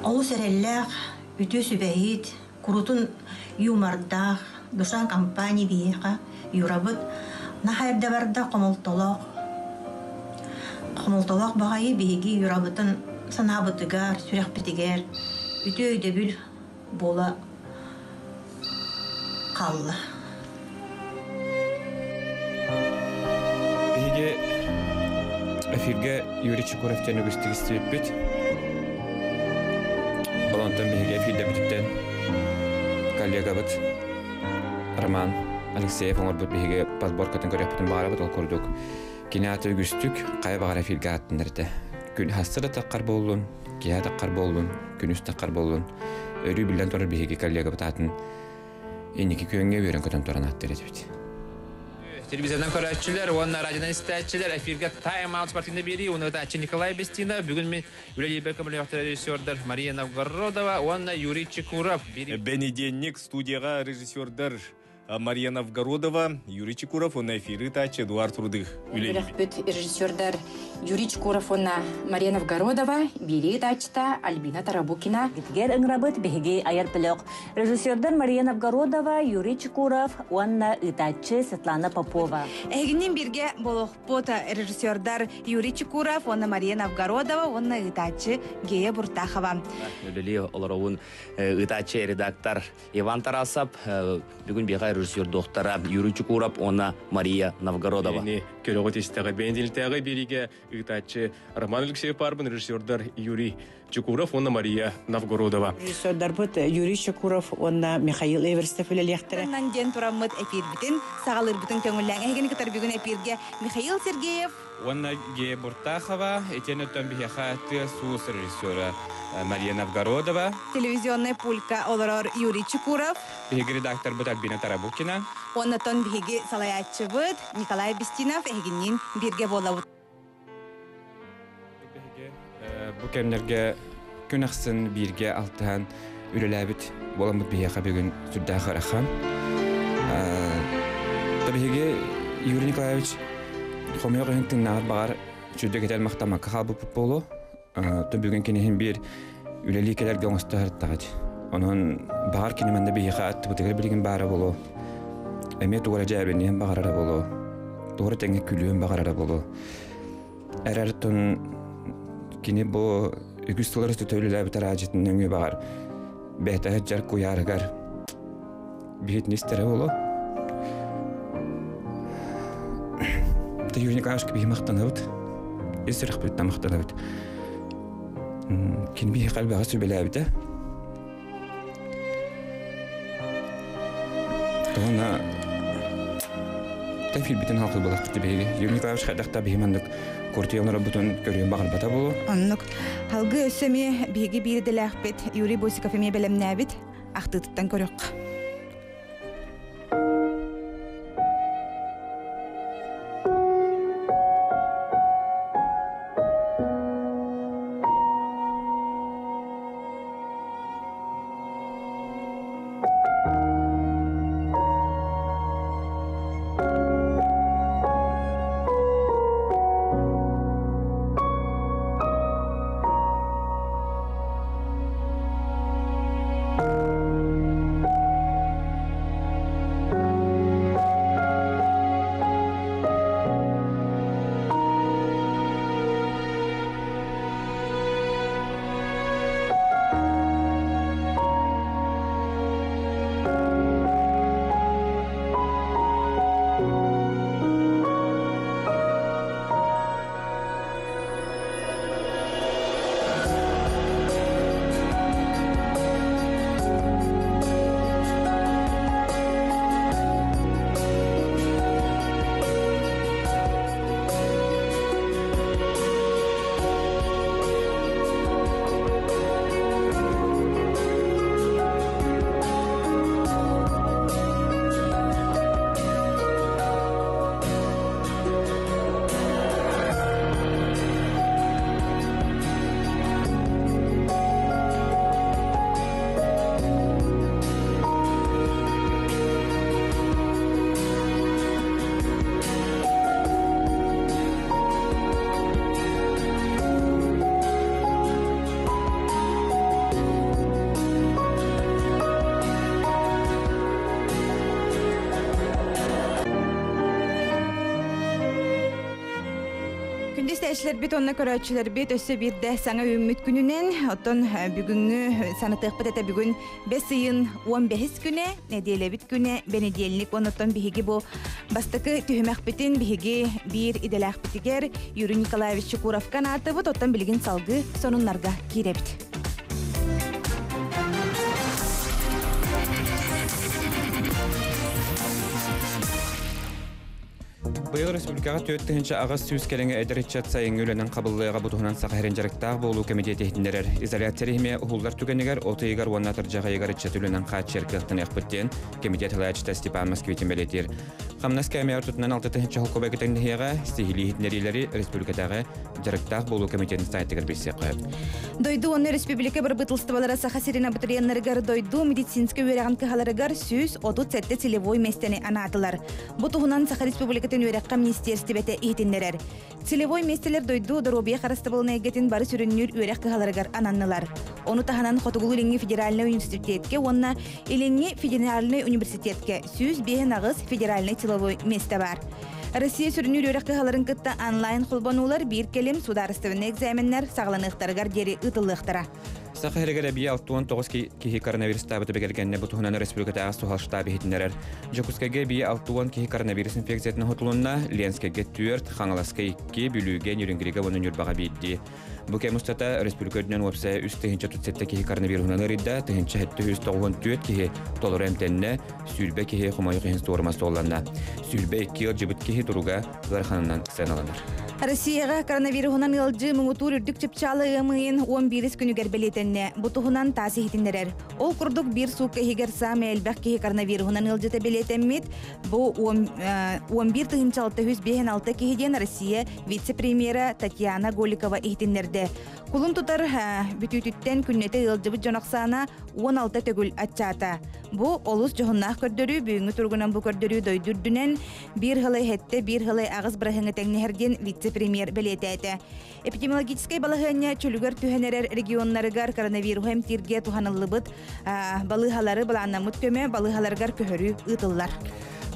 Олус эрэллээх, үтүө сүбэһит, курутун юмордаах, душа компания биһиэхэ Юрабыт наһаа эрдэ барда хомолтолоох. Хомолтолоох баҕайы биһиги Юрабытын санаабытыгар, сүрэхпитигэр үтүө өйдөбүл буола хаалла. Биһиги эфиргэ Юрий Чекуров диэн үгүстүк истибиппит. Ол онтон биһиги эфирдэбититтэн коллегабыт Роман Алексеев оҥорбут биһиги подборкатын көрүөхпүтүн баҕарабыт. Ол курдук кини аата үгүстүк хайа баҕар эфиргэ ааттанар этэ. Күн хаста да таххар буоллун, киэһэ таххар буоллун, күнүс таххар буоллун, өрүү биллэн турар биһиги коллегабыт аатын инники күөҥҥэ үөрэн көтөн туран ааттыыр этибит. Телевизордан көрөөччүлэр уонна радионан истээччилэр эфиргэ Time Out спортивный биэрии уонна ытааччы Николай Бестина. Бүгүн мин үлэлиирбэр көмөлөөхтөр режиссердар Мария Новгородова уонна Юрий Чекуров. Бэнидиэнньик студияҕа режиссердар Мария Новгородова, Юрий Чекуров уонна эфиры ыытааччы Эдуард Рудых үлэлиибит. Үрэхпит режиссердар Юрий Чекуров уонна Мария Новгородова, биирии ыытааччыта Альбина Тарабукина. Битигэр ыҥырабыт биһиги айар бөлөх Режиссердар Мария Новгородова, Юрий Чекуров уонна ыытааччы Светлана Попова. Эһигиннин бирге болохпут режиссердар Юрий Чекуров уонна Мария Новгородова уонна ыытааччы Гея Буртахова. Үлэлии олоробун ыытааччы редактор Иван Тарасов, бүгүн биһиэхэ режиссер доктора Юрий Чекуров уонна Мария Новгородова. Көрөҕүт истэҕи бэйэндилтээҕи биэриигэ ыытааччы Роман Алексеев Парбын, режиссердар Юрий Чекуров уонна Мария Новгородова. Режиссердарбыт Юрий Чекуров уонна Михаил Эверстов үлэлиэхтэрэ. Диэн тураммыт эфирбитин саҕалыырбытын көҥүллээн эһигини кытары бүгүн эфиргэ Михаил Сергеев уонна Гея Буртахова, итиэн өттөн биһиэхэ тыас-уус режиссера Мария Новгородова, телевизионный пулька олорор Юрий Чекуров, биһиги редакторбыт Альбина Тарабукина, уонна биһиги салайааччыбыт Николай Бестинов эһигинниин бииргэ буолабыт. Бу кэмнэргэ күн ахсын бииргэ алтыһан үлэлээбит буоламмыт биһиэхэ бүгүн сүрдээх ыарахан. Биһиги Юрий Николаевич хомойуох иһин тыыннааҕар баҕар сүрдэ кэтэр махтаммакка хаалбыппыт буолуо. Бүгүн киниһин биир үлэлии кэлэргэ оҥосто сырыттаҕыт. Онон баҕар кини манна биһиэхэ аттыбытыгар билигин баара буолуо. Эмиэ тугу эрэ дьээбэниэн баҕарара буолуо. Тугу эрэ тэҥҥэ күлүөн баҕарара буолуо. Эрэр тон кини бу үгүс сыллар устата үлэлээбит араадьытын нөҥүө баҕар бэйэтэ сылдьар куйаарыгар биһитин истэрэ буолуо. Юрий Николаевичка биһи махтанабыт. Ис сүрэхпититтэн махтанабыт. Кини биһиэхэ элбэҕи сүбэлээбитэ. Туһана эфирбитин халкы булахпыт биһиги. Юрий Николаевич хайдах да биһи маннык куртуйан оробутун көрүөн баҕарбата буолуо. Оннук. Халгы өссө эмиэ биһиги биир идэлээхпит Юрий Босиков эмиэ бэлэмнээбит ахтыытыттан көрүөххэ. Күндү истээччилэрбит уонна көрөөччүлэрбит өссө биирдэ саҥа үүммүт күнүнэн, оттон бүгүҥҥү санатыахпыт этэ бүгүн бэс ыйын 15 күнэ, нэдиэлэбит күнэ, бэнидиэлник уонна оттон биһиги бу бастакы түһүмэхпитин биһиги биир идэлээхпитигэр Юрий Николаевич Чекуровка анаатыбыт, оттон билигин салгыы сонуннарга киирэбит. Быйыл республикаҕа 4800 кэриҥэ эдэр ыччат сайыҥҥы үлэнэн хабыллыаҕа бу туһунан Саха сирин дьарыктаах буолуу кэмитиэтэ иһитиннэрэр. Изоляция режимэ уһуллар түгэнигэр от ыйыгар уонна атырдьах ыйыгар ыччат үлэнэн хааччыйар кыахтаныахпыт диэн кэмитиэт салайааччыта Степан Москвитин бэлиэтиир. Хамнас кээмэйэ ортотунан 6 холкуобайга тэҥнэһиэҕэ, сиһилии иһитиннэриилэри республикатааҕы дьарыктаах буолуу комитетын сайтыгар билсиэххэ сөп. Дойду уонна республика бырабыыталыстыбалара Саха сирин абитуриеннарыгар дойду медицинскэй үөрэҕин кыһаларыгар 137 целевой миэстэни анаатылар. Бу туһунан Саха Республикатын үөрэххэ министиэристибэтэ иһитиннэрэр. Целевой миэстэлэр дойду доруобуйа харыстабылын эйгэтин бары сүрүннүүр үөрэх кыһаларыгар ананнылар. Ону таһынан Хотугулуу-Илиҥҥи федеральнай университетке уонна Илиҥҥи федеральнай университетке 105 федеральнай силовой миэстэ баар. Россия сүрүннүүр үөрэх кыһаларын кытта онлайн холбонуулар биир кэлим судаарыстыбаннай экзаменнар саҕаланыахтарыгар диэри ыытыллыахтара. Саха сиригэр эбии 69 киһи коронавирустаабыта бигэргэннэ. Бу туһунан республикатааҕы суһал штаб иһитиннэрэр. Дьокуускайга эбии 60 киһи коронавирус инфекциятын хотулунна, Ленскэйгэ 4, Хаҥаласка 2, Бүлүүгэ, Нерюнгригэ уонна Ньурбаҕа биирдии. Бу кэм устата республика үрдүнэн уопсайа 3 037 киһи коронавируһунан ыарыйда, 1794 киһи толору эмтэннэ, 20 киһи хомойуох иһин суорума суолланна. 22 ыалдьыбыт киһи туруга ыараханынан сыаналанар. Россияҕа коронавируһунан ыалдьыы муҥутуур үрдүк чыпчаалы ыам ыйын 11 күнүгэр бэлиэтэннэ. Бу туһунан таас иһитиннэрэр. Ол курдук биир суукка иһигэр саамай элбэх киһи коронавируһунан ыалдьыта бэлиэтэммит. Бу 11 656 киһи диэн Россия вице-премьера Татьяна Голикова иһитиннэрдэ. Кулун тутар бүтүүтүттэн күннэтэ ыалдьыбыт дьон ахсаана 16 төгүл аччаата. Бу олус дьоһуннаах көрдөрүү бүгүҥҥү туругунан бу көрдөрүү дойду үрдүнэн биир сылай хэттэ, биир сылай аҕыс быраһыҥа тэҥнэһэр диэн вице-премьер бэлиэтээтэ. Эпидемиологическай балаһыанньа чөлүгэр түһэн эрэр регионнарыгар коронавируһу эмтииргэ туһаныллыбыт балыыһалары былааннаммыт көмө балыыһаларыгар көһөрүү ыытыллар.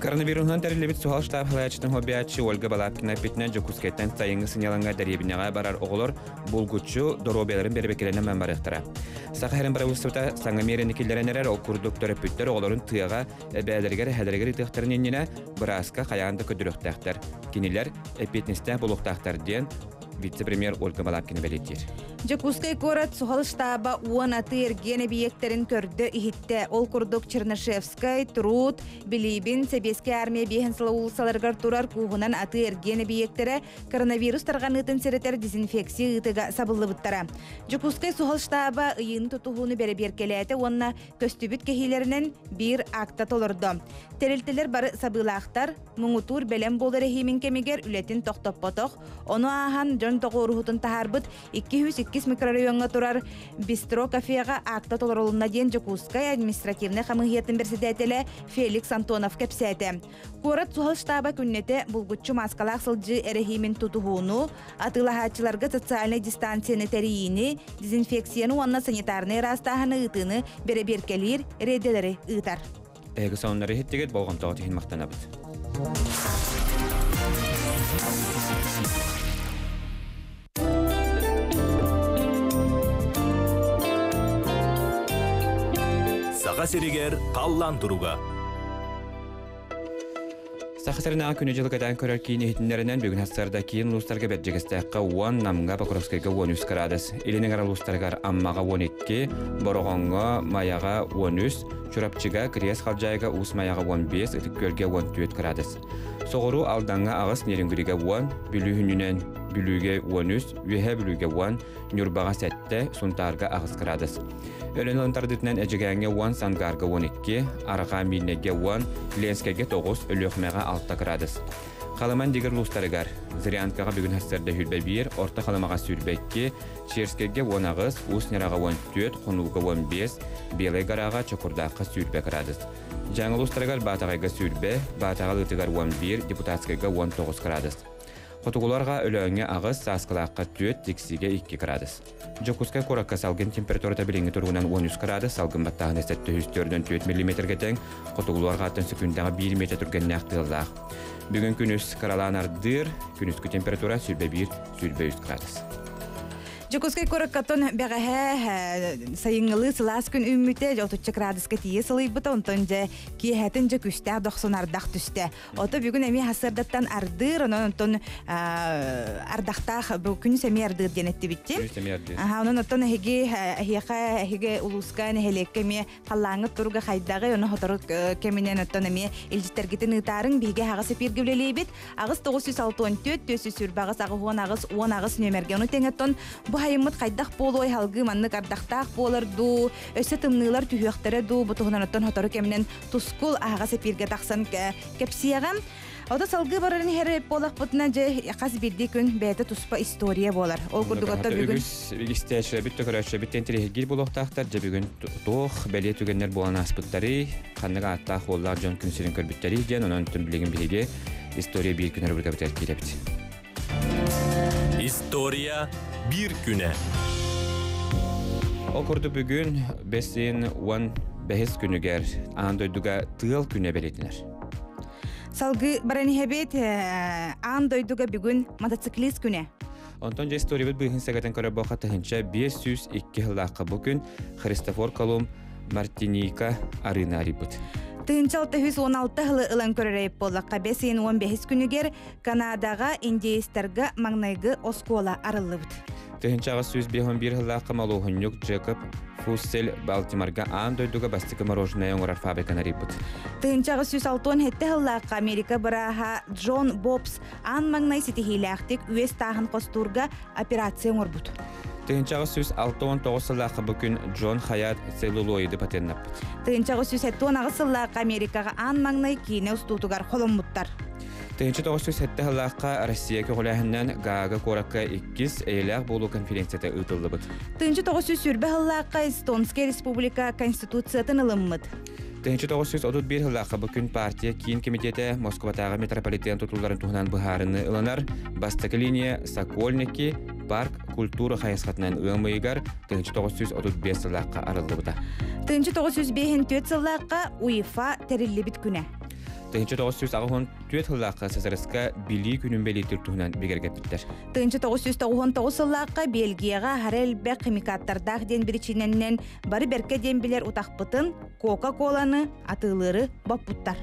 Коронавируһунан тэриллибит суһал штаб салайааччытын хоббиаччы Ольга Балабкина эппитинэн Дьокуускайтан сайыҥҥы сынньалаҥҥа дэриэбинэҕэ барар оҕолор булгуччу доруобуйаларын бэрэбиэркэлэнэн барыахтара. Саха сирин бырабыыталыстыбата саҥа миэрэни киллэрэн эрэр, ол курдук төрөппүттэр оҕолорун тыаҕа эбээлэригэр, эһэлэригэр ыытыахтарын иннинэ бырааска хайаан да көрдөрүөхтээхтэр. Кинилэр эппиэтинэстээх буолуохтаахтар диэн вице-премьер Ольга Балабкина бэлиэтиир. Дьокуускай куорат суһал штаба уон аты эргиэн эбийиэктэрин көрдө-иһиттэ. Ол курдук Чернышевскай, Труд, Билибин, Сэбиэскэй армия биэһин сыла уулуссаларыгар турар кууһунан аты эргиэн эбийиэктэрэ коронавирус тарҕаныытын сэрэтэр дезинфекция ыытыга сабыллыбыттара. Дьокуускай суһал штаба ыйыыны тутуһууну бэрэбиэркэлээтэ уонна көстүбүт кэһиилэринэн биир акта толордо. Тэрилтэлэр бары сабыылаахтар, муҥутуур бэлэм буолар эһиимин кэмигэр үлэтин тохтоппотох, ону ааһан дьон тоҕуоруһутун таһаарбыт 202 микрорайоҥҥа турар Бистро кафеҕа акта толорулунна диэн Дьокуускай административнай хамыыһыйатын бэрэссэдээтэлэ Феликс Антонов кэпсээтэ. Куорат суһал штаба күннэтэ булгуччу мааскалаах сылдьыы эрэһиимин тутуһууну, атыылаһааччыларга социальнай дистанцияны тэрийиини, дезинфекцияны уонна санитарнай ыраастааһыны ыытыыны бэрэбиэркэлиир рейдэлэри ыытар. Эһиги сонуннары иһиттигит, болҕомтоҕут иһин махтанабыт. Саха сиригэр халлаан туруга. Саха сиринээҕи күнү-дьылы кэтээн көрөр киин иһитиннэринэн бүгүн сарсыарда киин улуустарга Бэрдьигэстээххэ 10, Намҥа, Покровскайга 13 градус, Илин эҥэр улуустарыгар Аммаҕа 12, Бороҕоҥҥо, Майаҕа 13, Чурапчыга, Кириэс Халдьаайыга, Уус Майаҕа 15, Ытык Күөлгэ 14 градус. Соҕуруу Алдаҥҥа 8, Нерюнгригэ 10, Бүлүү хүнүнэн Бүлүүгэ 13, Үөһээ Бүлүүгэ 10, Ньурбаҕа 7, Сунтаарга 8 градус. Өлөн ылын тардыытынан Эдьигээҥҥэ 10, Сангаарга 12, Арҕаа Миирнэйгэ 10, Ленскэйгэ 9, Өлүөхүмэҕэ 6 градус. Халыман дигэр улуустарыгар Зырянкаҕа бүгүн сарсыарда 21, Орто Халымаҕа 22, Черскэйгэ 18, Уус Ньараҕа 14, Хонууга 15, Белай Гораҕа, Чокурдаахха 20 градус. Дьааҥы улуустарыгар Баатаҕайга 20, Баатаҕа Лыытыгар 11, Депутатскайга 19 градус. Хотугуларга Өлөөҥҥө 8, Сааскылаахха 4, Тиксиигэ 2 градус. Дьокуускай куоракка салгын температурата билиҥҥи туругунан 13 градус, салгын баттааһына 744 миллиметргэ тэҥ, хотугулуу-арҕааттан сөкүүндэҕэ 1 метр түргэннээх тыаллаах. Бүгүн күнүс кыралаан ардыыр, күнүскү температура 21-23 градус. Дьокуускай куораккаттан бэҕэһээ сайыҥҥылыы сылаас күн үүммүтэ, отучча градуска тиийэ сылыйбыта, онтон дьэ киэһэтин дьэ күстээх дохсун ардах түстэ. Ото бүгүн эмиэ хасыардаттан ардыыр, онон онтон ардахтаах бу күнүс эмиэ ардыыр диэн эттибиттин. Күнүс эмиэ ардыыр. Аха, онон оттон эһиги эһиэхэ эһиги улууска нэһилиэккэ эмиэ халлааҥҥыт туруга хайдаҕый, ону сотору кэминэн оттон эмиэ илдьиттэргитин ыытаарыҥ, биһиги аһаҕас эпииргэ үлэлиибит. 8 964 428 88 18 нүөмэргэ ону тэҥэ оттон бу хайыммыт хайдах буолуой халгыы маннык ардахтаах буолар дуу, өссө тымныылар түһүөхтэрэ дуу, бу туһунан оттон сотору кэминэн тускул аһаҕас эпииргэ тахсан кэпсиэҕим. Ото салгыы баран иһэр буолахпытына дьэ хас биирдии күн бэйэтэ туспа история буолар. Ол курдук ото бүгүн үгүс истээччилэрбит төкөрөөччүлэрбит интэриэһиргиир буолуохтаахтар. Дьэ бүгүн туох бэлиэ түгэннэр буолан ааспыттарый, ханнык ааттаах уоллаах дьон күн сирин көрбүттэрий диэн онон билигин биһиги история биир күнэ рубрикабытыгар киирэбит. История биир күнэ. Ол курдук бүгүн бэсин уон бэһис күнүгэр аан дойдуга тыал күнэ бэлиэтинэр. Салгыы баран иһэбит аан дойдуга бүгүн мотоциклист күнэ. Онтон дьэ историябыт быыһын сэгэтэн көрөр буолха 1502 сыллаахха бу күн Христофор Колумб Мартиника арыыны арыйбыт. 1616 сылы ылан көрөрөйүп буоллахха 515 күнүгэр Канадаҕа индеецтарга маҥнайгы оскуола арыллыбыт. 1851 сыллаахха молуоһунньук Джекоб Фуссель Балтиморга аан дойдуга бастакы мороженое оҥорор фабриканы арыйбыт. 1867 сыллаахха Америка бырааһа Джон Бобс аан маҥнай ситиһиилээхтик үөс тааһын хостуурга операция оҥорбут. 1869 сыллаахха бу күн Джон Хаят целлулоиды патеннаппыт. 1978 сыллаахха Америкаҕа аан маҥнай киинэ устуутугар холоммуттар. 1907 сыллаахха Россия көҕүлээһининэн Гаага куоракка иккис эйэлээх буолуу конференцията ыытыллыбыт. 1920 сыллаахха Эстонская республика Конституциятын ылыммыт. 1931 сыллаахха бу күн партия киин комитетэ Москватааҕы метрополитен тутулларын туһунан быһаарыны ылынар. Бастакы линия Сокольники парк культура хайысхатынан ыам ыйыгар 1935 сыллаахха арыллыбыта. 1954 сыллаахха УЕФА тэриллибит күнэ. 1984 сыллаахха СССР Билии күнүн бэлиэтиир туһунан бигэргэппиттэр. 1999 сыллаахха Бельгияҕа аһара элбэх химикаттардаах диэн биричиинэнэн бары бэркэ диэн билэр утахпытын Кока-Коланы атыылыыры боппуттар.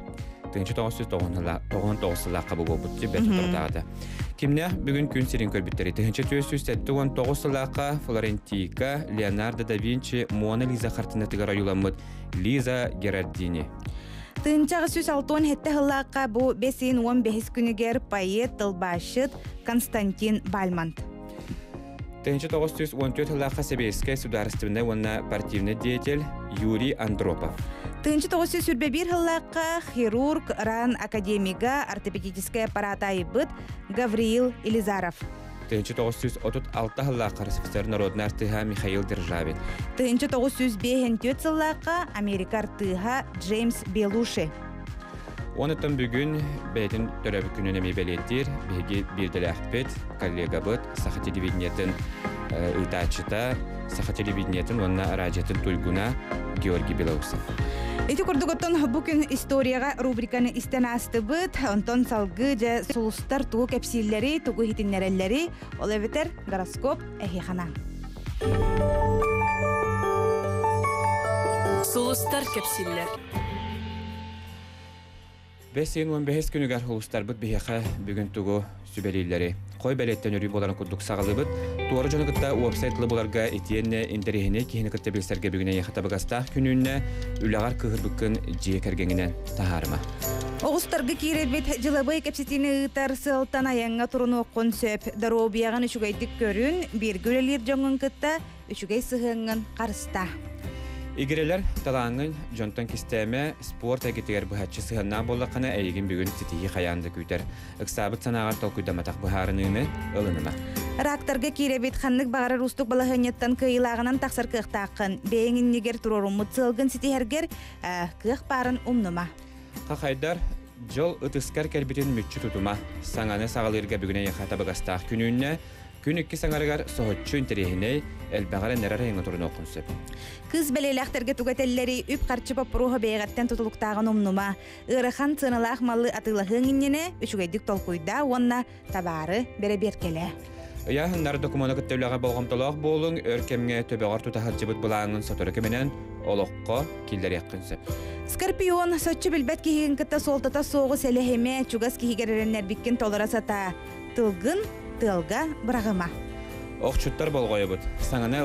1999 сыллаахха бу буолбут бэрт соторутааҕыта. Кимнээх бүгүн күн сирин көрбүттэри 1479 сыллаахха Флорентийка Леонардо да Винчи Мона Лиза хартыынатыгар ойууламмыт Лиза Герардини. 1867 сыллаахха бу 515 күнүгэр поэт, тылбаасчыт Константин Бальмонт. 1914 сыллаахха Сэбиэскэй судаарыстыбаннай уонна партийнай деятель Юрий Андропов. 1921 сыллаахха хирург, РАН академига, ортопедическай аппарат айбыт Гавриил Елизаров. 1936 сыллаахха РСФСР народнай артыыһа Михаил Державин. 1954 сыллаахха Америка артыыһа Джеймс Белуши. Онуттан бүгүн бэйэтин төрөөбүт күнүн эмиэ бэлиэтиир биһиги биирдэлээхпит, коллегабыт, Саха телевидениетын ыытааччыта, Саха телевидениетын уонна радиотын туйгуна Георгий Белоусов. Ити курдук оттон бу күн историяҕа рубриканы истэн аастыбыт. Онтон салгыы дьэ сулустар тугу кэпсииллэри, тугу иһитиннэрэллэри, ол эбэтэр гороскоп эһиэхэ Сулустар кэпсииллэр. Бэс ыйын уон бэһис күнүгэр улуустарбыт биһиэхэ бүгүн тугу сүбэлииллэри, хой бэлиэттэн өрүү буоларын курдук саҕалыыбыт. Туора дьону кытта уопсай тылы буларга итиэннэ интэриэһинэй киһини кытта билсэргэ бүгүн эйиэхэ табыгастаах күнүүннэ үлэҕэр кыыһырбыккын дьиэ кэргэҥинэн таһаарыма. Оҕустарга киирэрбит дьылабыай кэпсэтиини ыытар сыалтан айаҥҥа турунуоххун сөп. Доруобуйаҕын үчүгэйдик көрүн, бииргэ үлэлиир дьоҥҥун кытта үчүгэй сыһыаҥҥын харыстаа. Игирэлэр талааҥҥын дьонтон кистээмэ, спорт эйгэтигэр быһаччы сыһыаннаах буоллаххына, эйигин бүгүн ситиһии хайаан да күүтэр. Ыксаабыт санааҕар толкуйдамматах быһаарыныыны ылыныма. Рактарга киирэбит ханнык баҕарар уустук балаһыанньаттан кыайыылааҕынан тахсар кыахтааххын. Бэйэҥ иннигэр туруоруммут сыалгын ситиһэргэр кыах баарын умнума. Хахайдар, дьол ытыскар кэлбитин мүччү тутума. Саҥаны саҕалыырга бүгүн эйиэхэ табыгастаах күнүүннэ Күн иккис аҥарыгар соһуччу интэриэһинэй, элбэҕи эрэннэрэр айаҥҥа турунуоххун сөп. Кыыс бэлиэлээхтэргэ тугу этэллэрий, үп-харчы боппуруоһа бэйэҕиттэн тутулуктааҕын умнума. Ыарахан сыаналаах малы атыылаһыаҥ иннинэ үчүгэйдик толкуйдаа уонна табаары бэрэбиэркэлээ. Ыйааһыннар докумуона кытта үлэҕэ болҕомтолоох буолуҥ, өр кэмҥэ төбөҕөр тута сылдьыбыт былааҥҥын сотору кэминэн олоххо киллэриэххин сөп. Скорпион соччу билбэт киһигин кытта суолтата суоҕу сэлэһимэ, чугас киһигэр эрэннэрбиккин толоро сатаа. Тылгын тыалга быраҕыма. Охчуттар болҕойобут. Саҥаны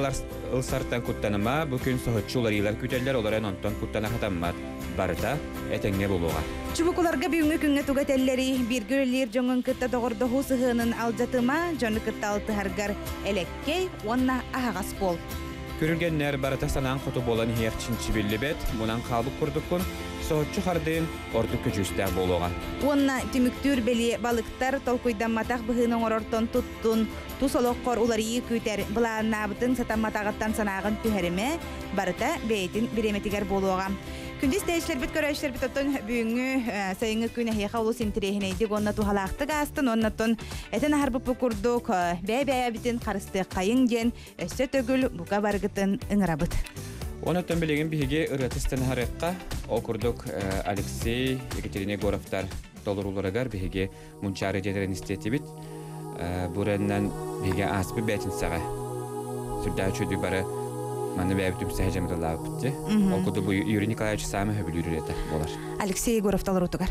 ылсартан куттаныма, бу күн соһуччу уларыйыылар күтэллэр, ол эрэн онтон куттана хатаммат. Барыта этэҥҥэ буолуоҕа. Чубукуларга бүгүҥҥү күҥҥэ тугу этэллэрий? Бииргэ үлэлиир дьоҥҥун кытта доҕордоһуу сыһыанын алдьатыма, дьону кытта алтыһаргар элэккэй уонна аһаҕас буол. Күрүлгэннэр барыта санаан хоту буолан иһиэх чинчибиллибэт, мунан хаалбыт курдуккун, соһуччу хардыын ордук көдьүүстээх буолуоҕа. Уонна түмүктүүр бэлиэ балыктар толкуйдамматах быһыыны оҥорортон туттун, тус олоххор уларыйыы күүтэр, былааннаабытыҥ сатамматаҕыттан санааҕын түһэримэ, барыта бэйэтин бириэмэтигэр буолуоҕа. Күндү истээччилэрбит, көрөөччүлэрбит оттон бүгүҥҥү сайыҥҥы күн эһиэхэ олус интэриэһинэйдик уонна туһалаахтык аастын уонна оттон этэн аһарбыппыт курдук бэйэ-бэйэбитин харыстыаххайыҥ диэн өссө төгүл бука барыгытын ыҥырабыт. Онон билигин биһиги ырыатыстан аһарыахха, ол курдук Алексей, Екатерина Егоровтар толорууларыгар биһиги Мунчаары дьиэтэрин истиэтибит. Буреннан биһиги ааспыт бээтинсэҕэ сүрдээх үчүгэй бары манна бэйэбит түмсэһэ дьамырылаабыппыт дии. Ол курдук бу Юрий Николаевич саамай сөбүлүүр үлэтэ буолар. Алексей Егоров толоруутугар.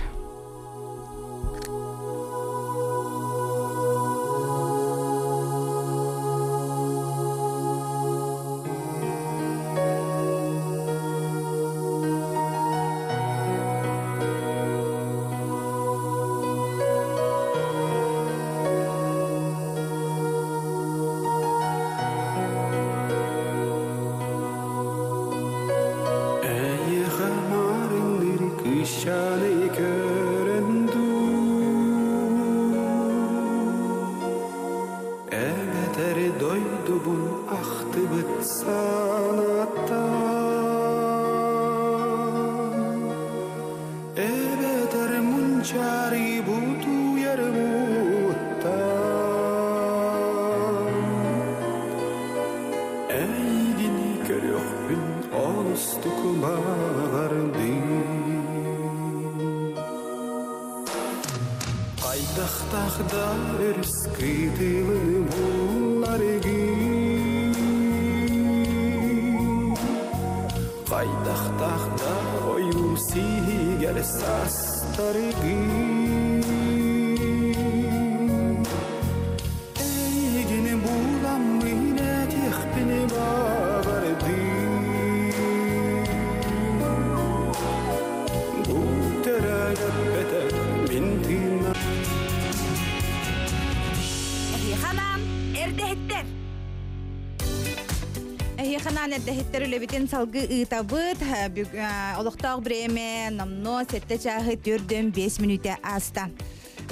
Эйиэхэ маарынныр кыысчааны көрөн дуу, Эбэтэр дойдубун ахтыбыт санаттан Эбэтэр мунчаары бутуйар муттан Эйигин көрүөхпүн олустук баҕардым Хайдахтаах да өрүс кытылын булларгын Хайдахтаах да ойуур сиһигэр састаргын Эйигин буламмын этиэхпин баҕардым Бу төрөөбөтөх мин тыынна Эһиэхэ эрдэһиттэр! Эһиэхэ анаан эрдэһиттэр үлэбитин салгыы ыытабыт. Олохтоох бириэмэ номнуо сэттэ чааһы 4-5 мүнүүтэ ааста.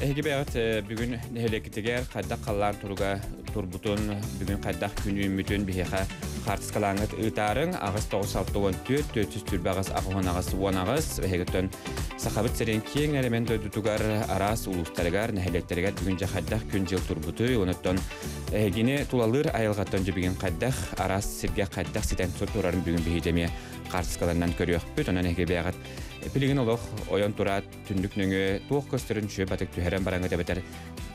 Эһиги бэйэҕит бүгүн нэһилиэккитигэр хайдах халлаан туруга турбутун, бүгүн хайдах күн үүммүтүн биһиэхэ хаартыскалааҥҥыт ыытаарыҥ. 8 9 64 428 88 18 эһигиттэн Сахабыт сирин киэҥ элемент дойдутугар араас улуустарыгар, нэһилиэктэригэр бүгүн дьэ хайдах күн-дьыл турбутуй, онуттан эһигини тулалыыр айылҕаттан дьэ хайдах араас сиргэ хайдах ситэн турарын бүгүн биһиги эмиэ хаартыскаларынан көрүөхпүт. Онон эһиги бэйэҕит билигин олох ойон тураат түннүк нөҥүө туох көстөрүн үчүгэй батык түһэрэн бараҥҥыт эбэтэр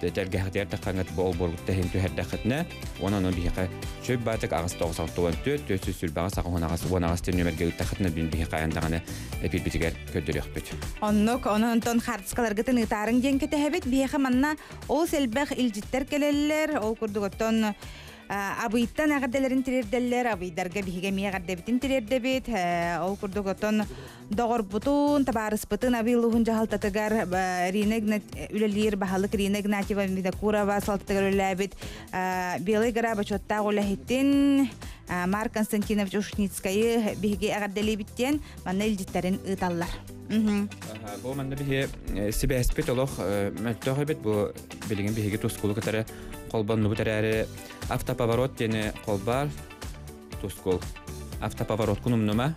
тэлгэһэтигэр таххаҥҥыт бу олбуоргут тэһин түһэрдэххитинэ уонна ону биһиэхэ чөй баатык 8 9 64 428 88 18 тин нүөмэргэ ыыттаххытына бин биһиэхэ айан даҕаны эпиирбитигэр көрдөрүөхпүт. Оннук, онон онтон хаартыскаларгытын ыытаарыҥ диэн кэтэһэбит. Биһиэхэ манна олус элбэх илдьиттэр кэлэллэр. Ол курдук оттон Абыйтан эҕэрдэлэрин тириэрдэллэр, Абыйдарга биһиги эмиэ эҕэрдэбитин тириэрдэбит. Ол курдук оттон доҕорбутун, табаарыспытын Абый улууһун дьаһалтатыгар Рина үлэлиир баһылык Рина Игнатьева Винокурова салалтатыгар үлэлээбит Белый гора бочуоттаах үлэһитин Марк Константинович Ушницкайы биһиги эҕэрдэлиибит диэн манна илдьиттэрин ыыталлар. Бу манна биһи сибээспит олох мөлтөх эбит бу билигин биһиги тускулу кытары холбоннубут эрээри автоповорот диэни холбаар тускул автоповорот кунумнума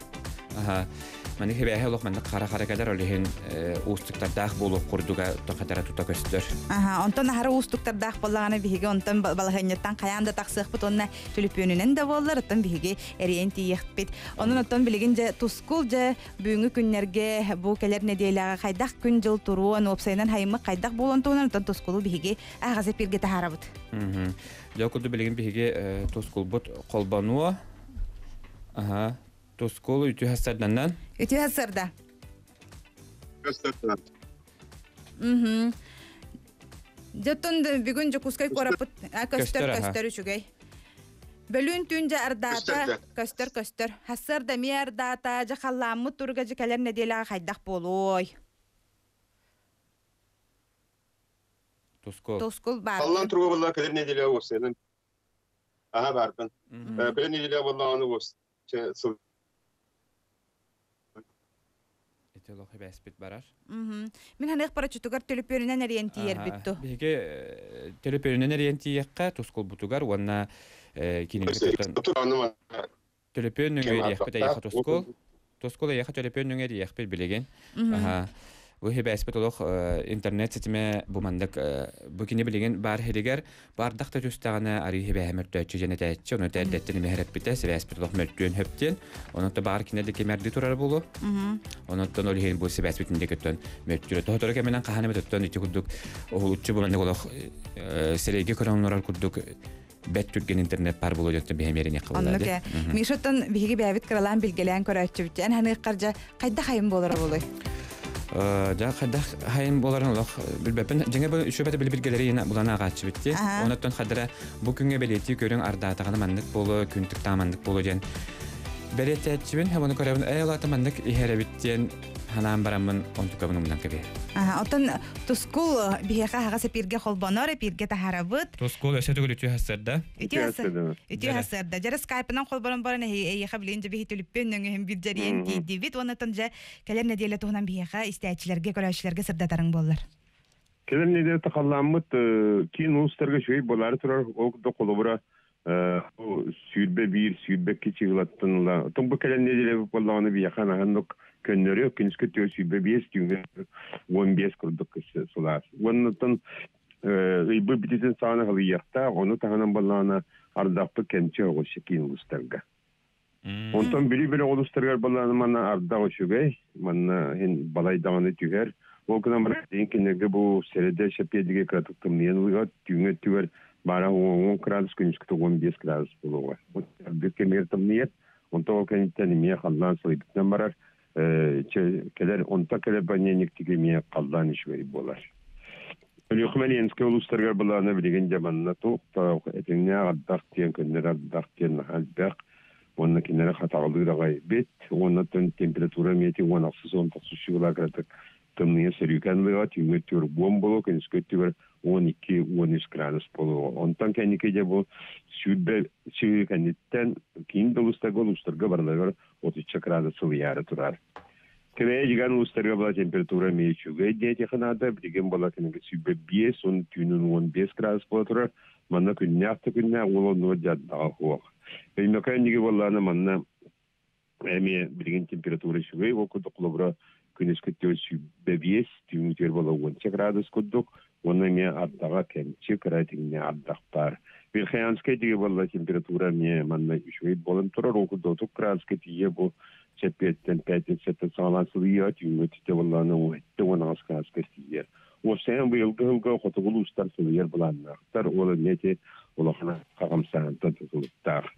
Маны хибээһи олох маннык хара-хара кэлэр, ол иһин уустуктардаах буолуох курдуга тохатара тута көстөр. Аха, онтон аһара уустуктардаах буоллаҕына биһиги онтон балаһыанньаттан хайаан да тахсыахпыт уонна түлүпүөнүнэн да буоллар, оттон биһиги эрийэн тиийиэхпит. Онон оттон билигин дьэ тускул дьэ бүгүҥҥү күннэргэ бу кэлэр нэдиэлэҕэ хайдах күн-дьыл туруон, уопсайынан хайыммыт хайдах буолуон туһунан оттон тускулу биһиги аһаҕас эпииргэ таһаарабыт. Дьэ курдук билигин биһиги тускулбут холбонуо. Аха, Тускул үтүө сарданнан. Үтүө сарда. Мм. Дьоттон бүгүн Дьокуускай куораппыт көстөр көстөр үчүгэй. Бөлүүн түн дьэ ардаата, көстөр көстөр. Хассыарда эмиэ ардаата, дьэ халлааммыт туруга дьэ кэлэр нэдиэлэҕэ хайдах буолуой? Тускул. Тускул баар. Халлаан туруга буолла кэлэр нэдиэлэҕэ уопсайынан. Аха баарбын. Кэлэр нэдиэлэҕэ буоллаҕына уопс сыл Ити олох эбээспит барар. Мин ханыах парачутугар төлөпүөнүнэн эрийэн тиийэрбит ту. Биһиги төлөпүөнүнэн эрийэн тиийиэххэ тускулбутугар уонна кинини төлөпүөн нөҥүө эрийэхпит эйиэхэ тускул. Тускул эйиэхэ төлөпүөн нөҥүө эрийиэхпит билигин. Бу хибээспит олох интернет ситимэ бу маннык бу кини билигин баар иһигэр бардах да түстэҕинэ арыы хибээһэ мөлтөөччү диэн этээччи ону эрдэттэн эмэһэр эппитэ сибээспит олох мөлтүөн хөп диэн онон баар кинэ да кимэрди турара буолуо онон ол иһин бу сибээспит инде көттөн мөлтүрэ тоһоторо кэминэн хаһан эмэ төттөн ити курдук уһулуччу бу маннык олох сирэйгэ көрөн олорор курдук бэт түргэн интернет бар буолуо дьонтон биһэмиэрин Оннук ээ. Мишаттан биһиги бэйэбит кыралаан билгэлээн көрөөччүбүт. Эн ханыаххар дьэ хайдах хайым буолара буолуой? Дьэ хайдах хайым буоларын олох билбэппин. Дьиҥэ бу үчүгэйбэтэ билбилгэлэри ина булан ааҕааччыбыт дии. Онуттан хадара бу күҥҥэ бэлиэтии көрүҥ ардаатаҕына маннык буолуо, күн тыктаа маннык буолуо диэн бэлиэтээччибин. Ону көрөбүн, ээ улаата маннык иһэр эбит диэн ханаан бараммын онтукабын умнан кэбиһэр. Оттон тускул биһиэхэ аһаҕас эпииргэ холбонор, эпииргэ таһаарабыт. Тускул өссө төгүл үтүө хассыарда. Үтүө хассыарда. Дьэрэ скайпынан холбонон баран эйиэхэ билин дьэ биһи түлүппүн нөҥүһүн бир дьэриэн тиийдибит. Уоннатан дьэ кэлэр нэдиэлэ туһунан биһиэхэ истээччилэргэ, көрөөччүлэргэ сырдатарыҥ буоллар. Кэлэр нэдиэлэ тахалламмыт киин улуустарга үчүгэй буолаары турар ол да холобура 21, 22 чыгылаттан ыла. Оттон бу кэлэн нэдиэлэ буоллаҕына биһиэхэ анаһаннык көннөрү күнүскү 25 түүҥҥэ 15 курдук сылаас. Уоннаттан ыйбыт бүтүтүн саҕана халыйыахтаах, ону таһынан буоллаҕына ардахпыт кэмчи оҕус киин улуустарга. Онтон били били улуустарыгар буоллаҕына манна ардах үчүгэй, манна иһин балай даҕаны түһэр. Ол гынан баран кинилэргэ бу сэрэдэ шэпиэдигэ кыратык тымныйан ылыга түүҥҥэ өттүгэр баара 10 градус күнүскүтэ 15 градус буолуоҕа. Ардык кэмигэр тымныйар, онтон ол кэнниттэн эмиэ халлаан сылыйбытынан барар. Кэлэр онтон кэлэр банньаниктиги эмиэ халлаан үчүгэй буолар. Өлүөхүмэ Ленскэй улуустарыгар былаана билигин дьэ манна туох да этиҥнээх ардах диэн көннөрү ардах диэн наһаа элбэх уонна кинилэри хатаҕалыыр аҕай бит уонна температура эмиэ 16 19 чугулаа кыратык тымныйа сөрүүкэн ылыаҕа түүҥҥү өттүгэр буом буолуо күнүскү өттүгэр 12-13 градус буолуоҕа онтон кэнники дьэ бу сүүрбэ сүүрүү кэнниттэн киин да улуустарга улуустарга барыларыгар 30 градус сылыйаары турар. Кэбээйи дьиган улуустарга була температура эмиэ үчүгэй диэтиэхэ наада. Билигин була кинигэ 25, он түүнүн 15 градус буола турар. Манна күннээх да күннээх уол оннугар дьардаҕа суох. Өймөкөөн диги буоллаана манна эмиэ билигин температура үчүгэй. Ол курдук холобура күнүскү 25, түүҥҥүтүгэр буола 10 градус курдук. Уонна эмиэ ардаҕа кэмчи, кыра этиҥҥэ ардах баар. Верхоянскай диги буолла температура эмиэ манна үчүгэй буолан турар. Ол курдук 30 градуска тиийэ бу чэппиэттэн пятницаттан саҕалаан сылыйыа түүҥҥү өттүтэ буоллаҕына 78 градуска тиийэр. Уопсайынан быйылгы сылга хотугу улуустар сылыйар былааннаахтар. Ол эмиэ ити улахан хамсааһынтан тутулуктаах.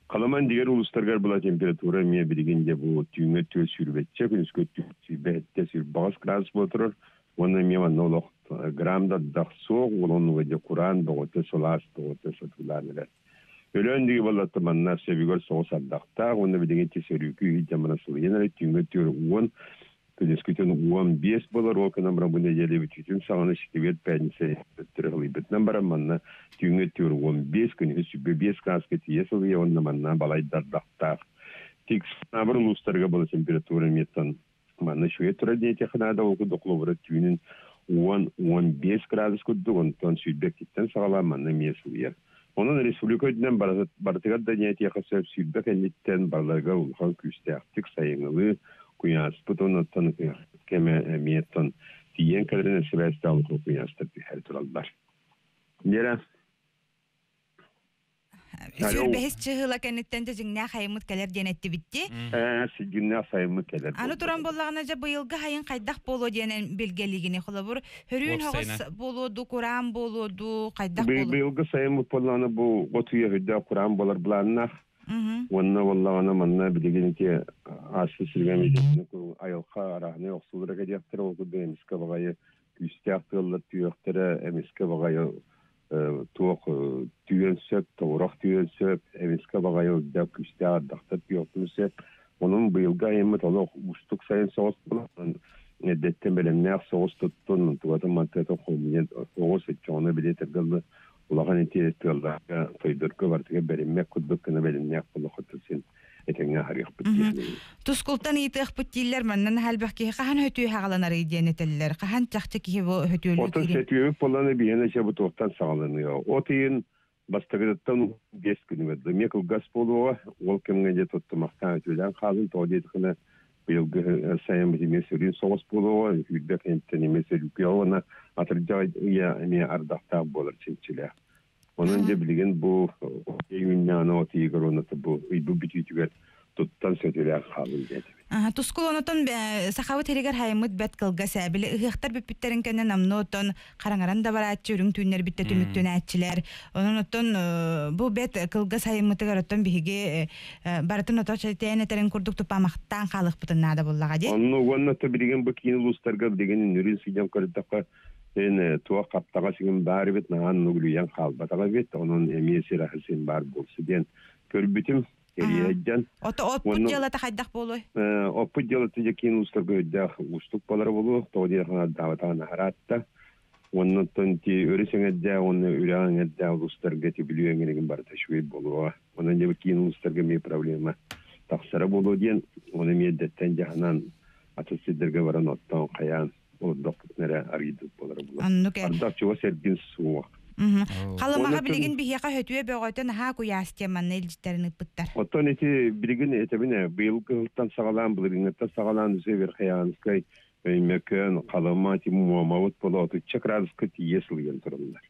Халаман дигэр улуустаргар была температура эмиэ билигин дьэ бу түүҥҥү өттүгэр сүүрбэччэ, күнүскү өттүгэр сүүрбэһэттэ, сүүрбэҕис градус буола турар. Уонна эмиэ манна олох грамм да ардах суох, ол оннуга дьэ кураан бөҕөтө, сылаас бөҕөтө сатыылаан эрэр. Өлөөн диги баллатта манна сөбүгэр соҕус ардахтаах уонна билигин ити сөрүүкү иһирдьэ мана сылыйан эрэ түүҥҥү өттүгэр 10 күнүскүтүн 15 буолар ол гынан баран бу нэдиэлэ бүтүүтүн саҕана четверг пятница өттүрэ сылыйбытынан баран манна түүҥҥү өттүгэр 15 күнүһү 25 градуска тиийэ сылыйа уонна манна балайда ардахтаах. Тик саабыр улуустарга була температура эмиэттэн манна үчүгэй турар диэтиэххэ наада ол курдук холобура түүнүн 10-15 градус курдук онтон сүүрбэккиттэн саҕалаан манна эмиэ сылыйар. Онон республика үрдүнэн барытыгар да диэтиэххэ сөп сүүрбэ кэнниттэн барыларыгар улахан күүстээхтик сайыҥҥылыы куйааспыт онуттан кэмэ эмиэ оттон тиийэн кэлэрин сибээстээх улахан куйаастар түһэр тураллар. Дьэрэ. Сүүрбэһис чыһыла кэнниттэн дьэ дьиҥнээх хайыммыт кэлэр диэн эттибитти. Ээ, дьиҥнээх сайыммыт кэлэр. Аны туран буоллаҕына дьэ быйылгы хайын хайдах буолуо диэн билгэлигини холобур хөрүүн хоҕус буолуо дуу, кураан буолуо дуу, хайдах буолуо? Быйылгы сайыммыт буоллаҕына бу от үйэ үрдээх кураан буолар былааннаах. Уонна буоллаҕына манна билигин ити ааспыт сиргэ айылҕа арааһынай охсуулара кэлиэхтэрэ, ол курдук эмискэ баҕайы күүстээх тыаллар түһүөхтэрэ, эмискэ баҕайы Туох түүөн сөп, тобурах түүөн сөп, эмискэ баҕайы үрдээх күүстээх ардахтар түһүөхтүн сөп. Онон быйылгы айыммыт олох уустук сайын соҕус буолан, эрдэттэн бэлэмнээх соҕус туттун, тугатын мантыатын хомуйан оҕус иччоҕуна билиэтэргэ улахан ити тыалларга, тойдорго барытыгар бэриммэт курдук гына бэлэмнээх буолуоххутун син этэҥҥэ аһарыахпыт диэн. Тускултан ыйытыахпыт дииллэр, манна элбэх киһи хаһан өтүү хаҕаланарый диэн этэллэр. Хаһан чахчы киһи бу өтүөлүү Отон сөтүөбүт буолланы биһиэнэ чэ бу туохтан саҕаланыа. От ыйын бастакытыттан 5 күнүгэр эмиэ кылгас буолуоҕа. Ол кэмҥэ дьэ туттумахтаан өтүөлээн хаалын тоҕо диэтэххинэ быйылгы сайын эмиэ сөрүүн соҕус буолуоҕа. Сүүрбэ кэнниттэн эмиэ сөрүүкүйэ уонна атырдьах ыйа эмиэ ардахтаах буолар чинчилээх. Онон дьэ билигин бу үүннэҕинэ от ыйыгар уонна бу ыйбыт бүтүүтүгэр туттан сөтүөлээн хаалын диэтибит. Тускул онотон сахабыт сиригэр хайыммыт бэт кылгас ээ. Били ыһыахтар бүппүттэрин кэннэ намно оттон хараҥаран да барааччы үрүҥ түүннэр бүттэ түмүктүнээччилэр. Онон оттон бу бэт кылгас хайыммытыгар оттон биһиги барытын ото чэтээн этэрин курдук тупамахтаан хаалыахпытын наада буллаҕа дии. Онно уонна то билигин бу киин улуустарга билигин нүрүн сыдьан көрдөххө эн туох хаптаҕа сигин баар эбит наһаан нугулуйан хаалбатаҕа эбит онон эмиэ сир аһы син баар буолсу диэн көрбүтүм кэриэһэйдэн. Ото оппут дьыалата хайдах буолуой? Оппут дьыалата дьэ киин уустарга өйдөөх уустук болара буолуо. Тоҕо диэххэ ардаабатаҕын аһараатта. Уонна оттон ити өрүс эҥэрдээх уонна үрэх эҥэрдээх улуустарга ити Бүлүү эҥэригин барыта үчүгэй буолуо. Онон дьэ киин улуустарга эмиэ проблема тахсара буолуо диэн, ону эмиэ эрдэттэн дьаһанан атын сирдэргэ баран оттоон хайаан олордохпутуна эрэ арыйдык буолара буолуо. Оннук ээ. Ардах чугас эргин суох. Халымаҕа билигин биһиэхэ хөтүө бөҕөтө наһаа куйаас диэн манна илдьиттэрин ыыппыттар. Оттон ити билигин этэбин ээ, быйыл кыһылтан саҕалаан, былырыыҥҥыттан саҕалаан Үсэ Верхоянскай, Өймөкөөн, Халыма, ити Муомабыт буола отучча градуска тиийэ сылыйан тураллар.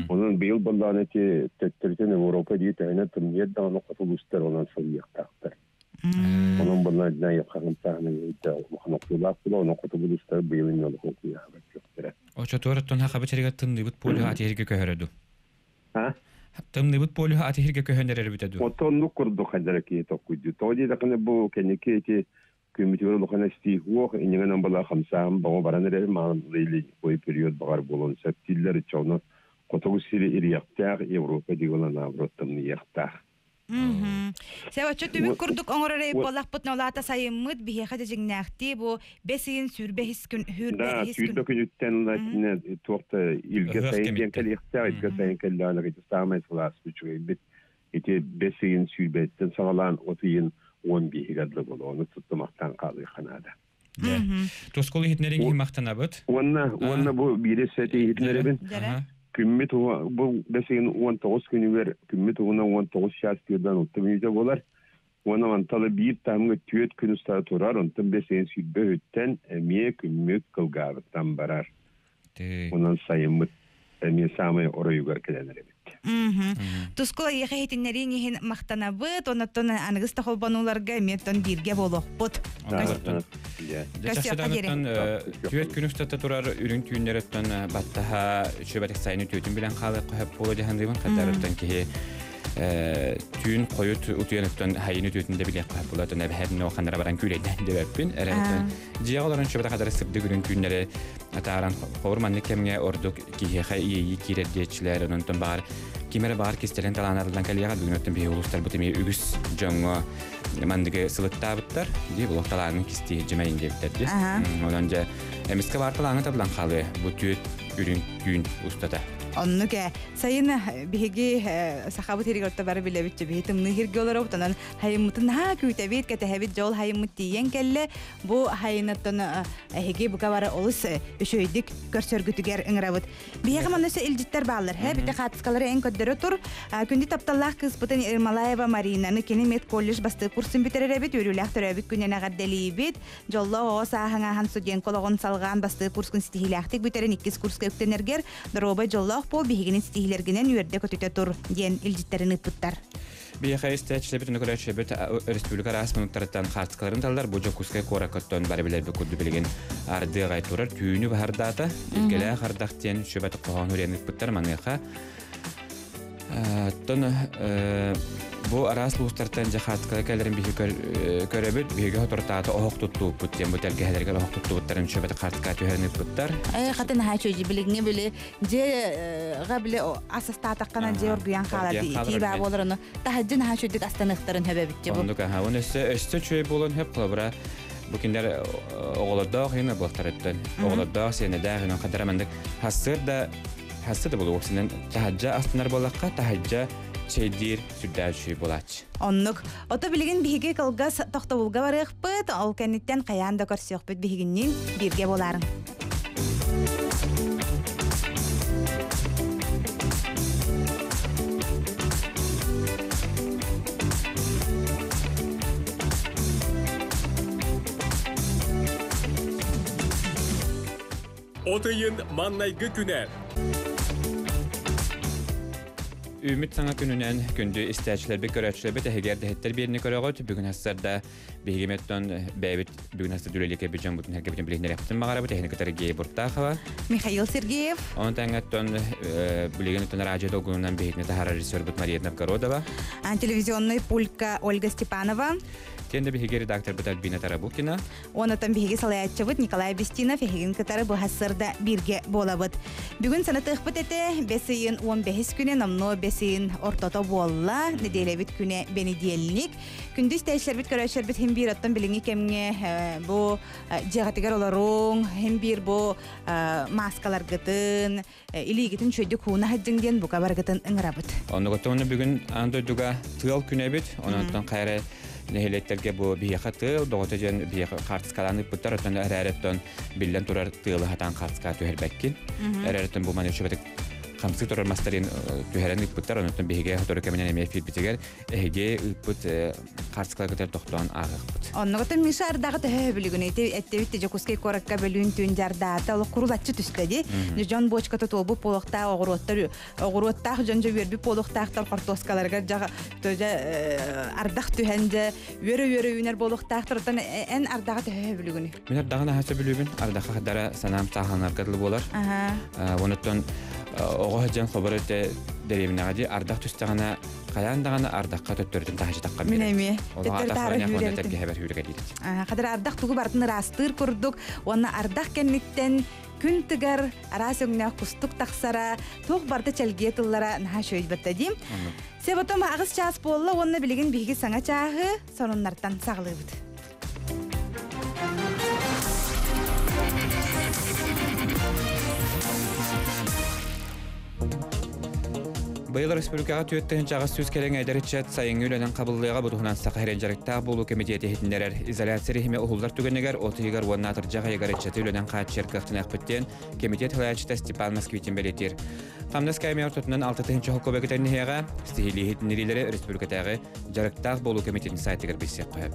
Онон быйыл боллоон ити төттөрүтүн Европа дии төһөнөн тымныйар даҕаны хоту улуустар онон сылыйыахтаахтар. Онон буолла хаһымтааһын улахан охсуулаах була, онон хоту улуустар быйыл эмиэ улахан куйааһа бэртиэхтэрэ. Очотуораттан хабы сиригэр тымныыбыт полюһа атиһиргэ көһөрө ду? А? Тымныыбыт полюһа атиһиргэ көһөн эрэр эбитэ ду? Оттон оннук курдук хайдара киһи токкуйду. Тоҕо диэтэххинэ бу кэнники ити күммүтүгэр улахан эстии суох, иннигэнэн бала хамсааһын баҕа баран эрэр, маҕан ледниковый период баҕар буолуон сөп дииллэр, оччоҕуна хотугу сири ириэхтээх, Европа диэн наоборот тымныйыахтаах. Сэ оччо түмүк курдук оҥорор эбит буоллахпытына, ол аата сайыммыт биһиэхэ дьиҥнээхтии бу бэс ыйын сүүрбэ күн Да, сүүрбэ күнүттэн ылла туох да илгэ сайын диэн кэлиэхтээх, илгэ сайын кэллэҕинэ ити саамай сылаас үчүгэйбит. Ити бэс ыйын сүүрбэттэн саҕалаан от ыйын 15-гэр дылы буолуо. Ону туттумахтаан хаалыахха наада. Тускул иһитинэриҥ иһин махтанабыт. Уонна уонна бу биири сэти иһитинэрэбин. Күммүт бу бэс ыйын 19 күнүгэр күммүт уһуна 19 чаас тыырдан 6 мүнүүтэ буолар. Уонна мантала биир таһымҥа түөрт күн устата турар, онтон бэс ыйын сүүрбэ үһүттэн эмиэ күммүт кылгаабыттан барар. Онон сайыммыт эмиэ саамай оройугар кэлэн эрэбит. Тускул эйиэхэ иһитиннэрииҥ иһин махтанабыт. Оннуттан аныгыс да холбонууларга эмиэ оттон бииргэ буолуохпут. Түөрт күн устата турар үрүҥ түүннэрөттөн баттаһа үчүбэтик сайыны түүтүн билэн хаалыахха сөп буолуо дьаһаныыбын хатарыттан киһи түүн хойут утуйан өттөн хайыны түүтүн да билиэххэ сөп буолуо оттон эбэһээт ханнара баран күүлэйдээн диэбэппин эрэ дьиэҕэ олорон үчүбэтэх хатары сырдык үрүҥ түүннэри атааран ховур маннык кэмҥэ ордук киһиэхэ иэйии киирэр диэччилэр онон баҕар ким эрэ баҕар кистэлэҥ талаанарыллан кэлиэҕэ бүгүн оттон биһиги улуустарбыт эмиэ үгүс дьоҥҥо манныгы сылыктаабыттар дии олох талаанын кистии дьимэйин диэбиттэр дии онон дьэ эмискэ баар талааҥы табылан хаалыа бу түөт үрүҥ түүн устата Оннук ээ. Сайын биһиги сахабыт сиригэр орто бары билэбит биһи тымныы сиргэ олоробут онон хайыммытын наһаа күүтэбит кэтэһэбит дьол хайыммыт тиийэн кэллэ Бу хайыныттан эһиги бука бары олус үчүгэйдик көрсөргүтүгэр ыҥырабыт. Биһиэхэ манна өссө илдьиттэр бааллар. Хэ, бите хаатыскалары эн көрдөрө тур. Күндү тапталлаах кыыспытын Ермолаева Маринаны кини медколледж бастыы курсун бүтэрэр эбит. Үөрүүлээх төрөөбүт күнүн эҕэрдэлиибит. Дьоллоох оҕо сааһыҥ ааһан студент олоҕун салҕаан бастыы курскун ситиһиилээхтик бүтэрэн иккис курска үктэнэргэр доруобай дьоллоох буол биһигини ситиһиилэргинэн үөрдэ-көтүтэ тур диэн илдьиттэрин ыыппыттар. Биһиэхэ истээччилэрбит уонна көрөөччүлэрбит республика араас муннуктарыттан хаартыскаларын таллар. Бу Дьокуускай куоракка бары билэрбит курдук билигин ардыы аҕай турар түүнү баһардаата. Илгэлээх ардах диэн сүбэ хоһоон уруйан ыыппыттар. Маныаха оттон Бу араас улуустартан дьэ хаатыкала кэлэрин биһи көрөбүт. Биһиги хотортаата оһох туттубуппут диэн бу тэлгэһэлэригэр оһох туттубуттарын чөбөтө хаартыка түһэрин ыппыттар. Хатын наһаа чөйдү билиҥҥи били дьиэҕэ били ас астаатаххына дьиэ оргуйан хаалар итии баа буолар ону таһырдьа наһаа чөйдүк астаныахтарын хөбөбүт бу. Оннук аха. Оны өссө өссө чөй буолан хөп холобура бу кинилэр оҕолордоох иһин буолтарыттан оҕолордоох сиэнэдээх иһин хадара маннык хассыр да хассыр да буолуох синен таһырдьа астанар буоллахха таһырдьа чэйдиир сүрдээх үчүгэй буолааччы. Оннук. Ото билигин биһиги кылгас тохтобулга барыахпыт, ол кэнниттэн хайаан да көрсүөхпүт биһигинниин бииргэ буолаарыҥ. От ыйын маннайгы күнэ. Үүмүт саҥа күнүнэн күндү истээччилэрбит, көрөөччүлэрбит эһигэр дэһиттэр биэрни көрөҕүт. Бүгүн хассарда биһиги меттон бэйэбит бүгүн хаста дүлэлике бүдьөн бутун хэргэбитин билиһиннэриэхпитин баҕарабыт. Эһини кытары Гея Буртахова. Михаил Сергеев. Оны тэҥҥэттон билигин өттөн радио долгунунан биһигини таһаарар режиссербут Мария Новгородова. Телевизионный пулька Ольга Степанова. Тиэнде биһиги редакторбыт Альбина Тарабукина. Онотон биһиги салайааччыбыт Николай Бестинов эһигин кытары быһассырда бииргэ буолабыт. Бүгүн санатыахпыт этэ, бэс ыйын 15 күнэ номнуо бэс ыйын ортото буолла. Нэдиэлэбит күнэ бэнидиэлник. Күндү истээччилэрбит көрөөччүлэрбит хим биир оттон билиҥҥи кэмҥэ бу дьиэҕитигэр олоруҥ, хим биир бу мааскаларгытын, илиигитин үчүгэйдик ууна сылдьыҥ диэн бука барыгытын ыҥырабыт. Оннугуттан бүгүн аан дойдуга тыал күнэбит. Онон хайра нэһилиэктэргэ бу биһиэхэ тыал доҕото диэн биһиэхэ хаартыскалаан ыыппыттар. Оттон эрээрэттэн биллэн турар тыалы хатаан хаартыскаҕа түһэрбэккин. Эрээрэттэн бу маны үчүгэйдик хамсыы турар мастарын түһэрэн ыыппыттар. Онон биһиги сотору кэминэн эмиэ эфирбитигэр эһиги ыыппыт хаартыскаларгытыгар тохтоон ааҕыахпыт. Оннугутун Миша ардаҕы төһө бүлүгүн ити эттебит Дьокуускай куоракка бөлүүн түүн жардаата олох курулаччы түстэ ди. Дьон бочката туолбут буолуохтаах оҕуруоттар оҕуруоттаах дьон дьэ үөрбүт буолуохтаахтар хортуоскаларыгар дьэ дьэ ардах түһэн дьэ үөрэ-үөрэ үүнэр буолуохтаахтар. Оттон эн ардаҕы төһө бүлүгүнүй? Мин ардаҕын аһа сөбүлүүбүн. Ардаха хадара санаам сааһыланарга дылы буолар. Онуттан оҕо сылдьан хобор өтө дэриэбинэҕэ дии ардах түстэҕинэ хайаан даҕаны ардахха төттөрүтүн таһычытахха Мин эмиэ. Төттөрү таһара хүүрэритин. Тэргэһэбэр хүүрэкэлиирит. Хадыр ардах тугу барытын ыраастыыр курдук уонна ардах кэнниттэн күн тыгар араас өҥнөөх кустук тахсара, туох барыта чэлгийэ тыллара наһаа үчүгэй дии. Себотом аҕыс чаас буолла уонна билигин биһиги саҥа чааһы сонуннартан саҕалыыбыт. Быйыл республикаҕа 4800 кэлин эдэр ыччат сайыҥҥы үлэнэн хабыллыаҕа бу туһунан Саха сирин дьарыктаах буолуу кэмитиэтэ иһитиннэрэр. Изоляция режимэ уһуллар түгэнигэр от ыйыгар уонна атырдьах ыйыгар ыччаты үлэнэн хааччыйар кыахтаныахпыт диэн кэмитиэт салайааччыта Степан Москвитин бэлиэтиир. Хамнас кээмэйэ ортотунан 6 тыһыынча холкуобай иһиэҕэ, ситиһиилии иһитиннэриилэри республикатааҕы дьарыктаах буолуу кэмитиэтин сайтыгар билсиэххэ сөп.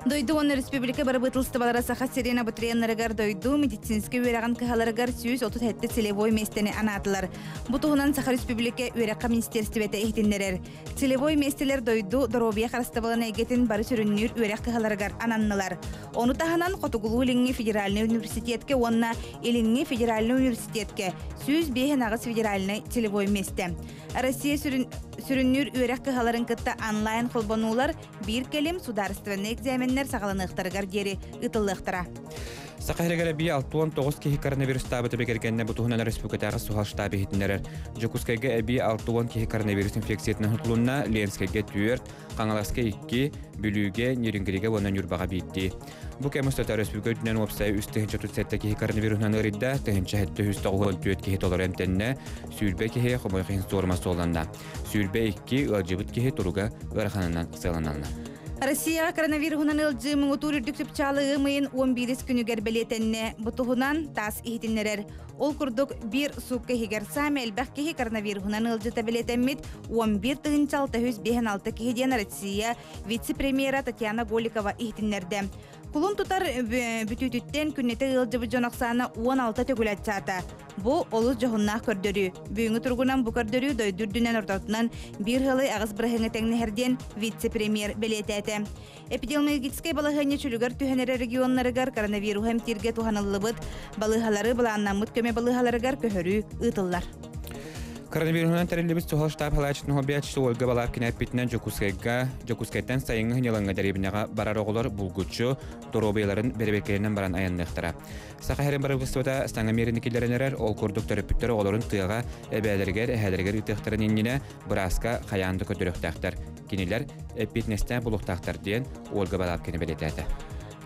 Дойду уонна республика бырабыыталыстыбалара Саха сирин абитуриеннарыгар дойду медицинскэй үөрэҕин кыһаларыгар 137 целевой миэстэни анаатылар. Бу туһунан Саха Республика үөрэххэ министиэристибэтэ иһитиннэрэр. Целевой миэстэлэр дойду доруобуйа харыстабылын эйгэтин бары сүрүннүүр үөрэх кыһаларыгар ананнылар. Ону таһынан Хотугулуу-Илиҥҥи федеральнай университетка уонна Илиҥҥи федеральнай университетка 105 федеральнай целевой миэстэ. Россия сүрүннүүр үөрэх кыһаларын кытта онлайн холбонуулар биир кэлим судаарыстыбаннай экзаменнэр саҕаланыахтарыгар диэри ыытыллыахтара. Саха сиригэр эбии 69 киһи коронавирустаабыта бигэргэннэ бу туһунан республикатааҕы суһал штаб иһитиннэрэр. Дьокуускайга эбии 60 киһи коронавирус инфекциятынан тутулунна, Ленскэйгэ 4, Хаҥаласка 2, Бүлүүгэ, Нерюнгригэ уонна Ньурбаҕа биирдии. Бу кэм устата республика үрдүнэн уопсай 3 037 киһи коронавируһунан ыарыйда, 1794 киһи толору эмтэннэ, 20 киһи хомойуох иһин суорума суолланна. 22 ыалдьыбыт киһи туруга ыараханынан сыаланална. Россияҕа коронавируһунан ыалдьыы муҥутуур үрдүк чыпчаалы ыам ыйын 11 күнүгэр бэлиэтэннэ. Бу туһунан ТАСС иһитиннэрэр. Ол курдук биир суукка иһигэр саамай элбэх киһи коронавируһунан ыалдьыта бэлиэтэммит 11 656 киһи диэн Россия вице-премьера Татьяна Голикова иһитиннэрдэ. Кулун тутар бүтүүтүттэн күннэтэ ыалдьыбыт дьон ахсаана 16 төгүл аччаата. Бу олус дьоһуннаах көрдөрүү. Бүгүҥҥү туругунан бу көрдөрүү дойду үрдүнэн ортотунан биир ыалы аҕыс бырыһыаҥҥа тэҥнэһэр диэн вице-премьер бэлиэтээтэ. Эпидемиологическай балаһыанньа чөлүгэр түһэн эрэр регионнарыгар коронавируһу эмтииргэ туһаныллыбыт балыыһалары былааннаммыт көмө балыыһаларыгар көһөрүү ыытыллар. Коронавируһунан тэриллибит суһал штаб халааччытын хоббиаччы Ольга Балабкина эппитинэн Дьокуускайга, Дьокуускайтан сайыҥҥы сынньалаҥҥа дэриэбинэҕэ барар оҕолор булгуччу доруобуйаларын бэрэбиэркэлэнэн баран айанныахтара. Саха сирин бырабыыталыстыбата саҥа миэрэни киллэрэн эрэр, ол курдук төрөппүттэр оҕолорун тыаҕа эбээлэригэр, эһээлэригэр ыытыахтарын иннинэ бырааска хайаан да көрдөрүөхтээхтэр. Кинилэр эппиэтинэстээх буолуохтаахтар диэн Ольга Балабкина бэлиэтээтэ.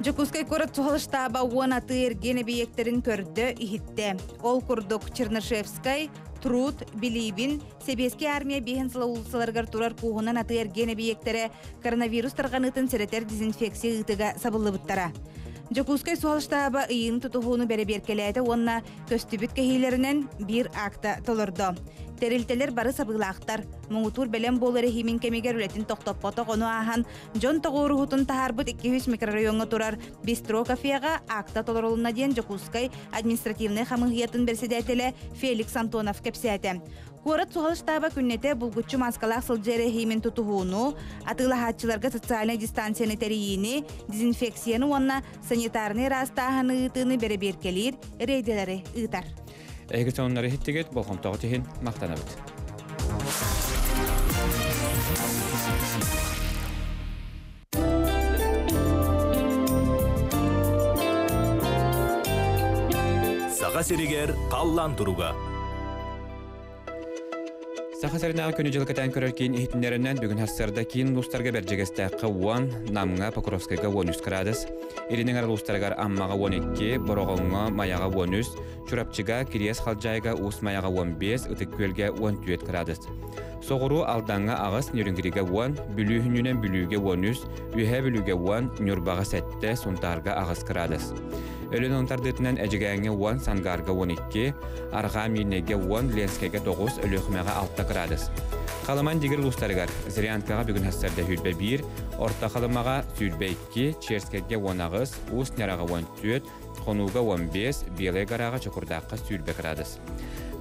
Дьокуускай куорат суһал штаба уон атыы эргиэн эбийиэктэрин көрдө-иһиттэ. Ол курдук Чернышевскай, Труд, Билибин, Сэбиэскэй армия биэһин сыла уулуссаларыгар турар кууһунан атыы-эргиэн эбийиэктэрэ коронавирус тарҕаныытын сэрэтэр дезинфекция ыытыга сабыллыбыттара. Дьокуускай суһал штаба ыйыыны тутуһууну бэрэбиэркэлээтэ уонна көстүбүт кэһиилэринэн биир акта толордо. Тэрилтэлэр бары сабыылаахтар. Муҥутуур бэлэм буолар эрэһиимин кэмигэр үлэтин тохтоппотох, ону ааһан дьон тоҕуоруһутун таһаарбыт 200 микрорайоҥҥа турар Бистро кафеҕа акта толорулунна диэн Дьокуускай административнай хамыыһыйатын бэрэссэдээтэлэ Феликс Антонов кэпсээтэ. Куорат суһал штаба күннэтэ булгуччу мааскалаах сылдьар эрэһиимин тутуһууну, атыылаһааччыларга социальнай дистанцияны тэрийиини, дезинфекцияны уонна санитарнай ыраастааһыны ыытыыны бэрэбиэркэлиир рейдэлэри ыытар. Эһиги сонуннары иһиттигит, болҕомтоҕут иһин махтанабыт. Саха сиригэр халлаан туруга. Саха сиринээҕи күнү-дьыл кэтээн көрөр киин иһитиннэринэн бүгүн сарсыарда киин улуустарга Бэрдьигэстээххэ уон, Намҥа, Покровскайга 13 градус, Илин эҥэр улуустарыгар Аммаҕа 12, Бороҕоҥҥо, Майаҕа 13, Чурапчыга, Кириэс Халдьаайыга, Уус Майаҕа 15, Ытык Күөлгэ 14 градус. Соҕуруу Алдаҥҥа аҕыс, Нерюнгригэ уон, Бүлүү хүннүнэн Бүлүүгэ 13, Үөһээ Бүлүүгэ уон, Ньурбаҕа сэттэ, Сунтаарга аҕыс кыраадыс. Өлөн тардыытынан Эдьигээҥҥэ уон, Сангаарга 12, Арҕаа Миирнэйгэ уон, Ленскэйгэ тоҕус, Өлүөхүмэҕэ алта кыраадыс. Халыман Дигир улуустарыгар Зырянкаҕа бүгүн сарсыарда сүүрбэ биир, Орто Халымаҕа сүүрбэ икки, Черскэйгэ уон аҕыс, Уус Ньараҕа уон түөрт, Хонууга уон биэс, Белай Гораҕа Чокурдаахха сүүрбэ кыраадыс.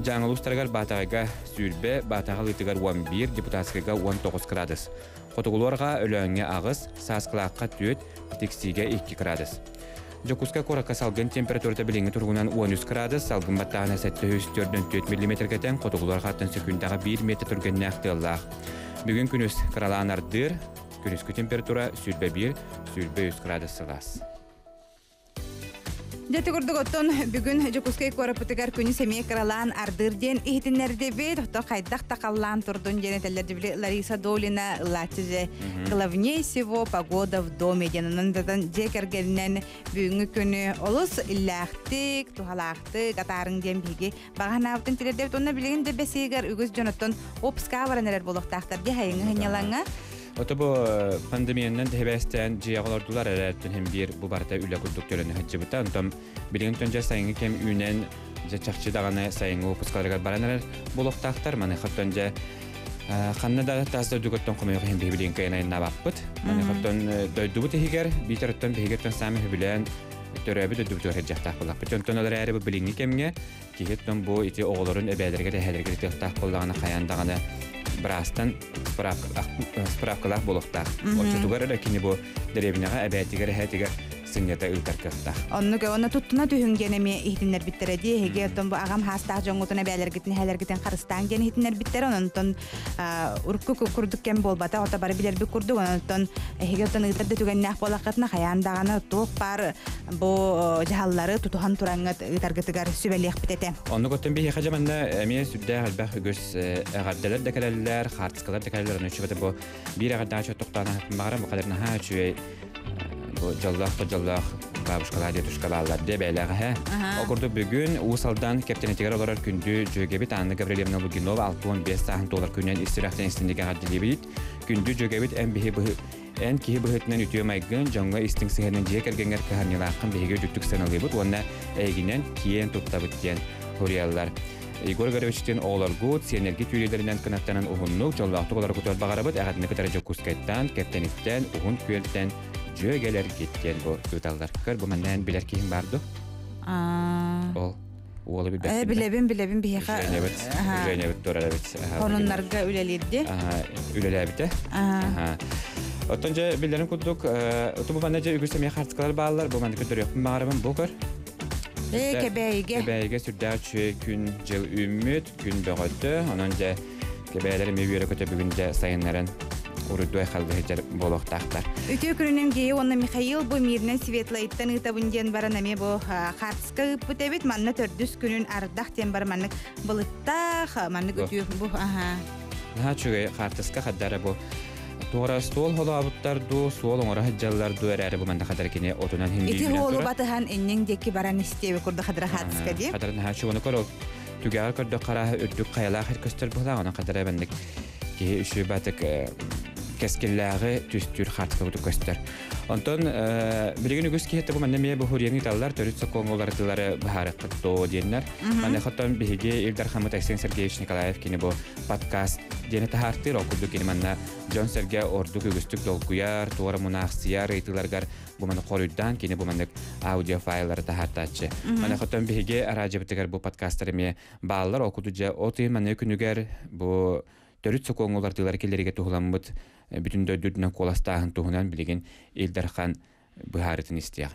Дьааҥы улуустарыгар Баатаҕайга сүүрбэ, Баатаҕа Алыытыгар уон биир, Депутатскайга уон тоҕус кыраадыс. Хотугулуорга Өлөөҥҥө аҕыс, Сааскылаахха түөрт, Тиксиигэ икки кыраадыс. Дьокуускай куоракка салгын температурата билиҥҥи туругунан уон үс кыраадыс, салгын баттааһына 744 миллиметргэ тэҥ, хотугулуорҕаттан сөкүүндэҕэ биир метр түргэннээх тыаллаах. Бүгүн күнүс кыралаан ардыыр, күнүскү температура сүүрбэ биир, сүүрбэ үс кыраадыс сылаас. Дьэ курдук оттон бүгүн Дьокуускай куораппытыгар күнү сэмиэ кыралаан ардыыр диэн иһитиннэрдибит. Ото хайдах да халлаан турдун диэн этэллэр дибили Лариса Долина ыллааччы же главнее всего погода в доме диэн онон дьиэ кэргэнинэн бүгүҥҥү күнү олус иллээхтик, туһалаахтык атаарыҥ диэн биһиги баҕа санаабытын тириэрдэбит. Онно билигин да бэсиигэр үгүс дьон оттон опска баран эрэр буолуохтаахтар дии хайыҥы сынньалаҥҥа. Ото бу пандемиянан тэһэбээстээн дьиэҕэ олордулар эрээттэн һин биир бу барыта үлэ курдук төлөнө сылдьыбыта. Онтон билигин тон дьэ сайыҥҥы кэм үүнэн дьэ чахчы даҕаны сайыҥҥы выпускаларыгар баран эрэр буолуохтаахтар. Маныхаттан дьэ ханна да тас дойдугуттан хомойуох иһин биһи билигин кыайан айаннаабаппыт. Маныхаттан дойдубут иһигэр биитэр оттон биһигиттэн саамай сөбүлээн төрөөбүт дойдубутугар сылдьыахтаах буоллахпыт. Онтон ол эрээри бу билиҥҥи кэмҥэ киһи оттон бу ити оҕолорун эбээлэригэр эһээлэригэр ытыахтаах буоллаҕына хайаан даҕаны быраастан справкалаах буолуохтаах. Оччотугар эрэ кини бу дэриэбинэҕэ эбээтигэр эһээтигэр сынньата ыытар кыахтаах. Оннук онно туттуна түһүҥ диэн эмиэ иһитиннэрбиттэрэ дии. Эһиги оттон бу аҕам хаастаах дьоҥҥутун эбээлэргитин эһээлэргитин харыстааҥ диэн иһитиннэрбиттэр. Онон урукку курдук кэм буолбата, ото бары билэрбит курдук. Онон эһиги оттон ыытар да түгэннээх буоллаххытына хайаан даҕаны туох баар бу дьаһаллары тутуһан тураҥҥыт ыытаргытыгар сүбэлиэхпит этэ. Оннук оттон биһиэхэ дьэ эмиэ сүрдээх элбэх үгүс эҕэрдэлэр да кэлэллэр, хаартыскалар да кэлэллэр. Ону үчүгэй бу биир эҕэрдэҕэ чөттөхтөөн баҕарам бу кэлэр наһаа үчүгэй бу дьоллоох да дьоллоох бабушкалаах дедушка бааллар дии бэйэлээх эһэ. Ол курдук бүгүн Уус Алдан Кэптэнитигэр олорор күндү дьүөгэбит Анна Гаврильевна Лугинова 65 сааһын туолар күнүнэн ис сүрэхтэн истиҥник эҕэрдэлиибит. Күндү дьүөгэбит эн биһи эн киһи быһыытынан үтүө майгын, дьоҥҥо истиҥ сыһыанын дьиэ кэргэҥҥэр кыһамньылааххын биһиги үрдүктүк сыаналыыбыт уонна эйигинэн киэн туттабыт диэн суруйаллар. Егор Егоровичтыын оҕолоргут, сиэннэргит үөрүүлэринэн кынаттанан уһуннук, дьоллоохтук олоргутугар баҕарабыт. Эҕэрдэни кытары Дьокуускайтан, Кэптэниттэн, Уһун Күөлтэн дьүөгэлэргит диэн бу ыыталлар. Көр, бу маннаан билэр киһиҥ баар дуо? Ол уолу билбэппин. Билэбин, билэбин биһиэхэ. Женябыт, Женябыт турар эбит. Сонуннарга үлэлиирди. Үлэлээбитэ. Оттон дьэ биллэрин курдук, бу манна дьэ үгүс эмиэ хартыскалар бааллар, бу манна көрдөрүөхпүн баҕарабын бу көр. Ээ, Кэбээйигэ. Кэбээйигэ сүрдээх үчүгэй күн-дьыл үүммүт, күн бөҕөтө. Онон дьэ кэбээлэр эмиэ үөрэ-көтө бүгүн дьэ сайыннаран уруйдуой халгыһыдьар буолуохтаахтар. Үтүө күнүнэн Гея уонна Михаил бу Мирнэн Светлайыттан ыытабын диэн баран эмиэ бу хаартыска ыыппыт эбит. Манна төрдүс күнүн ардах диэн баран маннык былыттаах, маннык үтүө бу аха. Наһаа үчүгэй хаартыска хаддара бу туора суол холообуттар дуу, суол оҥоро сылдьаллар дуу эрээри бу манна хадара кини отунан Ити хуолу батыһан иннин диэки баран истиэби курду хадара хаартыска дии. Хадара наһаа үчүгэй. Ону көр түгэҕэр көрдөх харааһы үрдүк хайалаах ир көстөр быһылаах, онон хадара бэнник киһи үчүгэй батык кэскиллээҕи түстүүр хаартыска курдук көстөр. Онтон билигин үгүс киһи бу манна эмиэ бу хурианы ыыталлар, төрүт сокуоҥҥа уларытыылары быһаарыахпыт дуо диэннэр. Манна хотон биһиги Ил Дархаммыт Айсен Сергеевич Николаев кини бу подкаст диэни таһаартыыр, ол курдук кини манна дьон-сэргэ ордук үгүстүк долгуйар, туора мунаахсыйар ыйытыыларыгар бу маны хоруйдаан кини бу маннык аудиофайлары таһаартааччы. Манна хотон биһиги араадьыбытыгар бу подкастар эмиэ бааллар, ол курдук дьэ от ыйын маннык күнүгэр бу төрүт сокуоҥҥа уларытыылар киллэриигэ туһуламмыт бүтүн дойду үрдүнэн куоластааһын туһунан билигин Ил Дархан быһаарытын истиэх.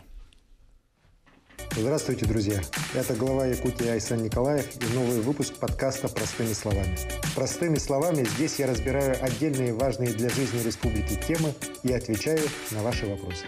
Здравствуйте, друзья! Это глава Якутии Айсен Николаев и новый выпуск подкаста «Простыми словами». Простыми словами здесь я разбираю отдельные важные для жизни республики темы и отвечаю на ваши вопросы.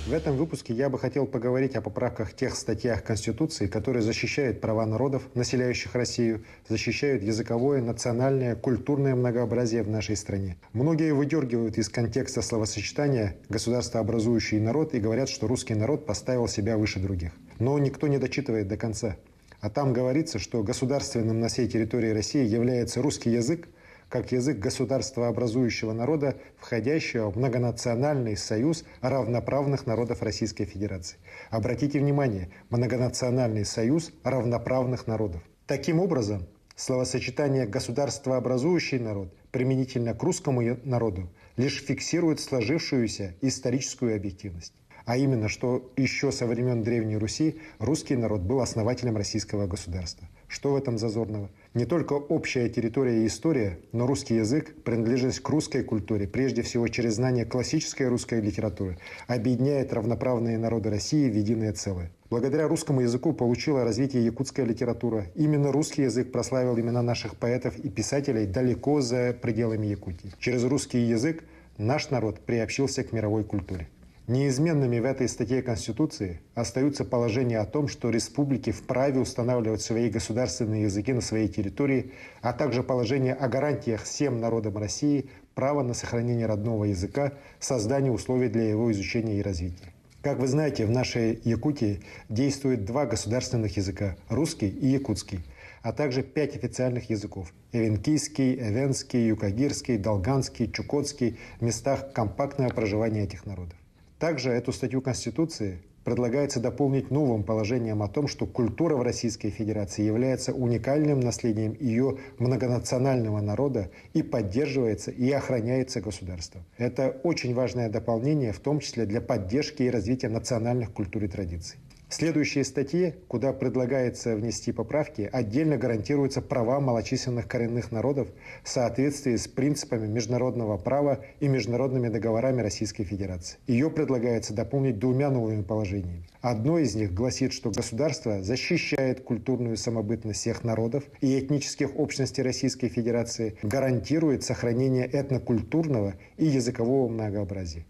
В этом выпуске я бы хотел поговорить о поправках тех статьях Конституции, которые защищают права народов, населяющих Россию, защищают языковое, национальное, культурное многообразие в нашей стране. Многие выдергивают из контекста словосочетания «государствообразующий народ» и говорят, что русский народ поставил себя выше других. Но никто не дочитывает до конца. А там говорится, что государственным на всей территории России является русский язык, как язык государствообразующего народа, входящего в многонациональный союз равноправных народов Российской Федерации. Обратите внимание, многонациональный союз равноправных народов. Таким образом, словосочетание «государствообразующий народ» применительно к русскому народу лишь фиксирует сложившуюся историческую объективность. А именно, что еще со времен Древней Руси русский народ был основателем российского государства. Что в этом зазорного? Не только общая территория и история, но русский язык, принадлежность к русской культуре, прежде всего через знание классической русской литературы, объединяет равноправные народы России в единое целое. Благодаря русскому языку получила развитие якутская литература. Именно русский язык прославил имена наших поэтов и писателей далеко за пределами Якутии. Через русский язык наш народ приобщился к мировой культуре. Неизменными в этой статье Конституции остаются положения о том, что республики вправе устанавливать свои государственные языки на своей территории, а также положение о гарантиях всем народам России права на сохранение родного языка, создание условий для его изучения и развития. Как вы знаете, в нашей Якутии действуют два государственных языка – русский и якутский, а также пять официальных языков – эвенкийский, эвенский, юкагирский, долганский, чукотский – в местах компактного проживания этих народов. Также эту статью Конституции предлагается дополнить новым положением о том, что культура в Российской Федерации является уникальным наследием ее многонационального народа и поддерживается и охраняется государством. Это очень важное дополнение, в том числе для поддержки и развития национальных культур и традиций. В следующей статье, куда предлагается внести поправки, отдельно гарантируются права малочисленных коренных народов в соответствии с принципами международного права и международными договорами Российской Федерации. Ее предлагается дополнить двумя новыми положениями. Одно из них гласит, что государство защищает культурную самобытность всех народов и этнических общностей Российской Федерации, гарантирует сохранение этнокультурного и языкового многообразия.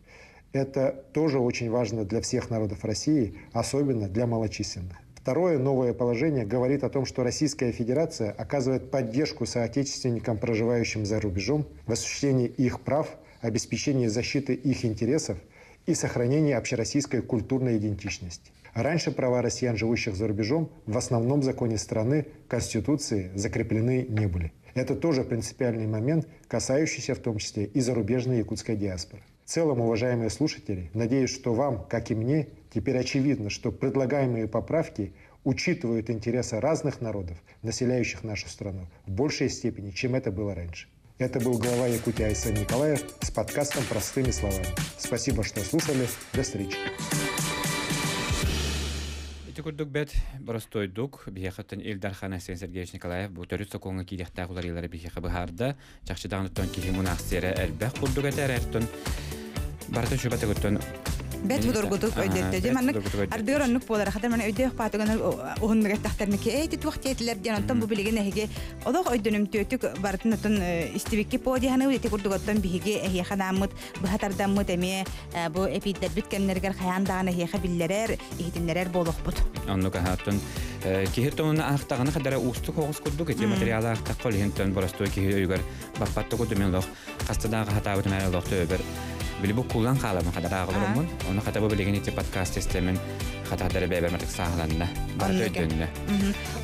Это тоже очень важно для всех народов России, особенно для малочисленных. Второе новое положение говорит о том, что Российская Федерация оказывает поддержку соотечественникам, проживающим за рубежом, в осуществлении их прав, обеспечении защиты их интересов и сохранении общероссийской культурной идентичности. Раньше права россиян, живущих за рубежом, в основном законе страны, Конституции, закреплены не были. Это тоже принципиальный момент, касающийся в том числе и зарубежной якутской диаспоры. В целом, уважаемые слушатели, надеюсь, что вам, как и мне, теперь очевидно, что предлагаемые поправки учитывают интересы разных народов, населяющих нашу страну, в большей степени, чем это было раньше. Это был глава Якутии Айсен Николаев с подкастом «Простыми словами». Спасибо, что слушали. До встречи. Ити курдук бэт боростуойдук биһиэхэттэн Ил Дархан Айсен Сергеевич Николаев бу төрүт сокуоҥҥа киириэхтээх уларыйыылары биһиэхэ быһаарда. Чахчы даҕаныттан киһи мунаахсыйара элбэх курдук этэ эрээриттэн барыта сүбэтигиттэн Бэт худургутук өйдөттө. Дьэ маннык ардыгар оннук буолар. Хата маны өйдөөх паатыган уһуннук эттэхтэрники ээ титуох диэтилэр диэн онтон бу билигин эһиги олох өйдөнүмтүөтүк барытын оттон истибикки по диһаны ити курдук оттон биһиги эһиэхэ нааммыт быһа тардаммыт эмиэ бу эпииддэрбит кэмнэригэр хайаан даҕаны эһиэхэ биллэрэр, иһитиннэрэр буолуохпут. Оннук аһааттан киһи тонуна аахтаҕына хадара уустук оҕус курдук ити материалы аахтахха ол иһин тон боростуой киһи өйүгэр баппат курдук мен олох хастадаҕа хатаабытым эрэ олох төбөбөр били бу кулан хаалабын хатарааҕыларыммын ону хата бу билигин ити подкаст системин хатаатары бэйбэр матык сааһыланна барыта өйдөннө.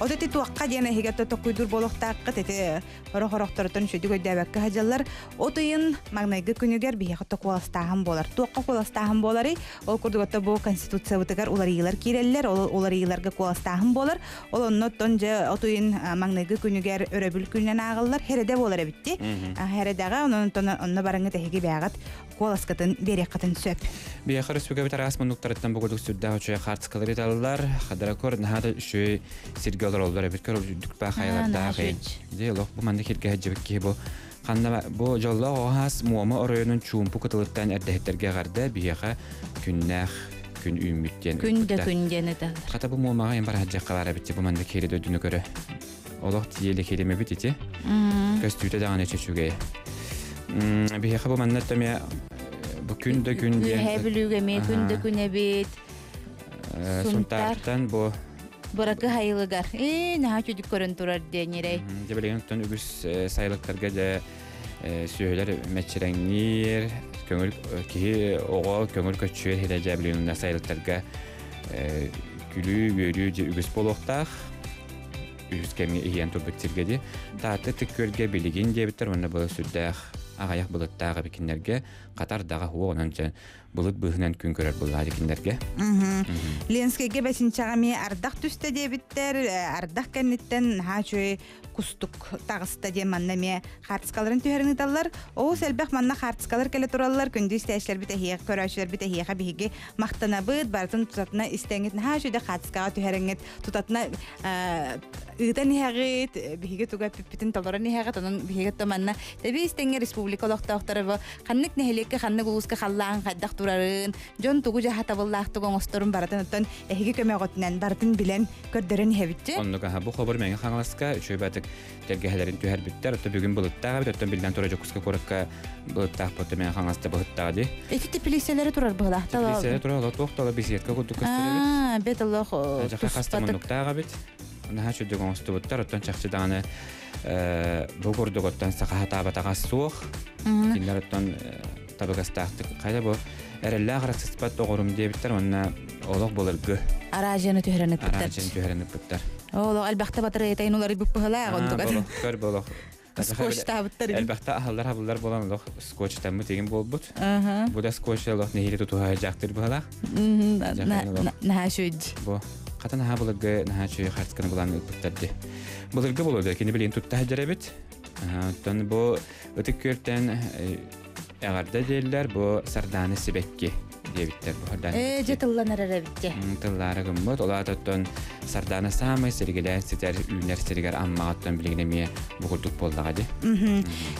От ити туохха диэн эһигэ токкуйдуур буолуохтааххыт ити хорох-хорохторуттан үчүгдүк өйдөөбөккө сылдьаллар. От ыйын маҥнайгы күнүгэр биһиэхэ куоластааһын буолар. Туохха куоластааһын буоларый? Ол курдук ото бу конституциябытыгар уларыйыылар киирэллэр, ол уларыйыыларга куоластааһын буолар. Ол онно оттон дьэ от ыйын маҥнайгы күнүгэр өрөбүл күнүнэн ааҕыллар хереде буолар эбитти. Хередэҕэ онон онно барыҥҥыт эһиги бээҕит куоласкытын биэриэххитин сөп. Биһиэхэ республикабыт араас муннуктарыттан бу курдук сүрдээх үчүгэй хаартыскалары ыталлар. Хадара көр наһаа да үчүгэй сиргэ олороллор эбит көр үрдүк баа хайалардаах. Дьэ олох бу маннык сиргэ сылдьыбыт киһи бу ханна бу дьоллоох оҕоһаас Муома оройуонун чуумпу кытылыттан эрдэһиттэргэ эҕэрдэ биһиэхэ күннээх күн үүммүт диэн. Күн да күн диэн этэллэр. Хата бу Муомаҕа эн бараһадьахха баар эбит бу маннык кири дойдуну көрө. Олох тиийэ киримэбит ити. Көстүүтэ даҕаны үчүгэй. Биһиэхэ бу манна эмиэ бу күн да күн диэн. Үөһээ Бүлүүгэ эмиэ күн да күн эбит. Сунтаартан бу Быракы хайылыгар. Ээ, наһаа үчүгдүк көрөн турар диэн ирэй. Дьэ билигин оттон үгүс сайылыктарга дьэ сүөһүлэр мэччирэҥниир, көҥүл киһи оҕо көҥүл көччүөр хирэ дьэ билигин сайылыктарга күлүү, үөрүү дьэ үгүс буолуохтаах. Үһүс кэмҥэ иһийэн турбут сиргэ ди. Таатта Ытык-Күөлгэ билигин диэбиттэр уонна бу сүрдээх аҕыйах былыттаах эбикиннэргэ Катар даҕа уо онон дьэ былыт быыһынан күн көрөр быллаа дикиннэргэ. Ленскэйгэ бэсинчэҕэ эмиэ ардах түстэ диэбиттэр. Ардах кэнниттэн наһаа үчүгэй кустук таҕыста диэн манна эмиэ хаартыскаларын түһэрин ыыталлар. Олус элбэх манна хаартыскалар кэлэ тураллар. Күндү истээччилэрбит эһиэхэ, көрөөччүлэрбит эһиэхэ биһиги махтанабыт. Барытын тутатына истэҥҥит наһаа үчүгэй хаартыскаҕа түһэрэҥҥит тутатына ыытан иһэҕит, биһиги тугу эппиппитин толорон иһэҕит. Онон биһиги то манна тэбиис тэҥҥэ республика олохтоохторо бу ханнык нэһилиэккэ ханнык улууска халлаан хайдах турарын, дьон тугу дьаһатабыллаахтык оҥосторун барытын оттон эһиги көмөҕүтүнэн барытын билэн көрдөрөн иһэбитчи. Оннук аха бу хобур Мэҥэ Хаҥаласка үчүгэй баатык тэлгэһэлэрин түһэрбиттэр. Оттон бүгүн былыттаах эбит, оттон биллэн турар Дьокуускай куоракка былыттаах буолта Мэҥэ Хаҥаласта быһыттаҕа дии. Ити теплицэлэри турар быһылаах. Теплицэлэри турар, олох туох да беседка курдук көстөр эбит. Аа, бет олох Дьаха хаста муннуктаах эбит. Наһаа үчүгдүк оҥостубуттар, оттон чахчы даҕаны бу курдук оттон саха хатаабатаҕа суох. Кинилэр оттон табыгастаахтык хайа бу эрэллээх арахсыспат доҕорум диэбиттэр уонна олох былыргы араажыны түһэрэн ыппыттар. Араажыны түһэрэн ыппыттар. Олох элбэхтэ батарыйтайын уларыйбыт быһылаах онтугар. Көр болох. Скотчтаабыттар. Элбэхтэ аһыллар хабыллар буолан олох скотчтаммыт игин буолбут. Бу да скотч олох нэһиилэ тутуһа дьаахтыр быһылаах. Наһаа үчүгэй. Бу хата наһаа былыргы наһаа үчүгэй хартысканы булан ыппыттар ди. Былыргы болуода кини билигин тутта сылдьар эбит. Оттон бу Ытык Күөлтэн эҕэрдэ диэллэр бу Сардаана сибэкки диэбиттэр бу Сардаана. Ээ дьэ тылланар эрэ эбит Тыллаары гыммыт. Ол аата Сардаана саамай сиригилээн ситэр үүнэр сиригэр Аммаҕаттан билигин эмиэ бу курдук буоллаҕа дии.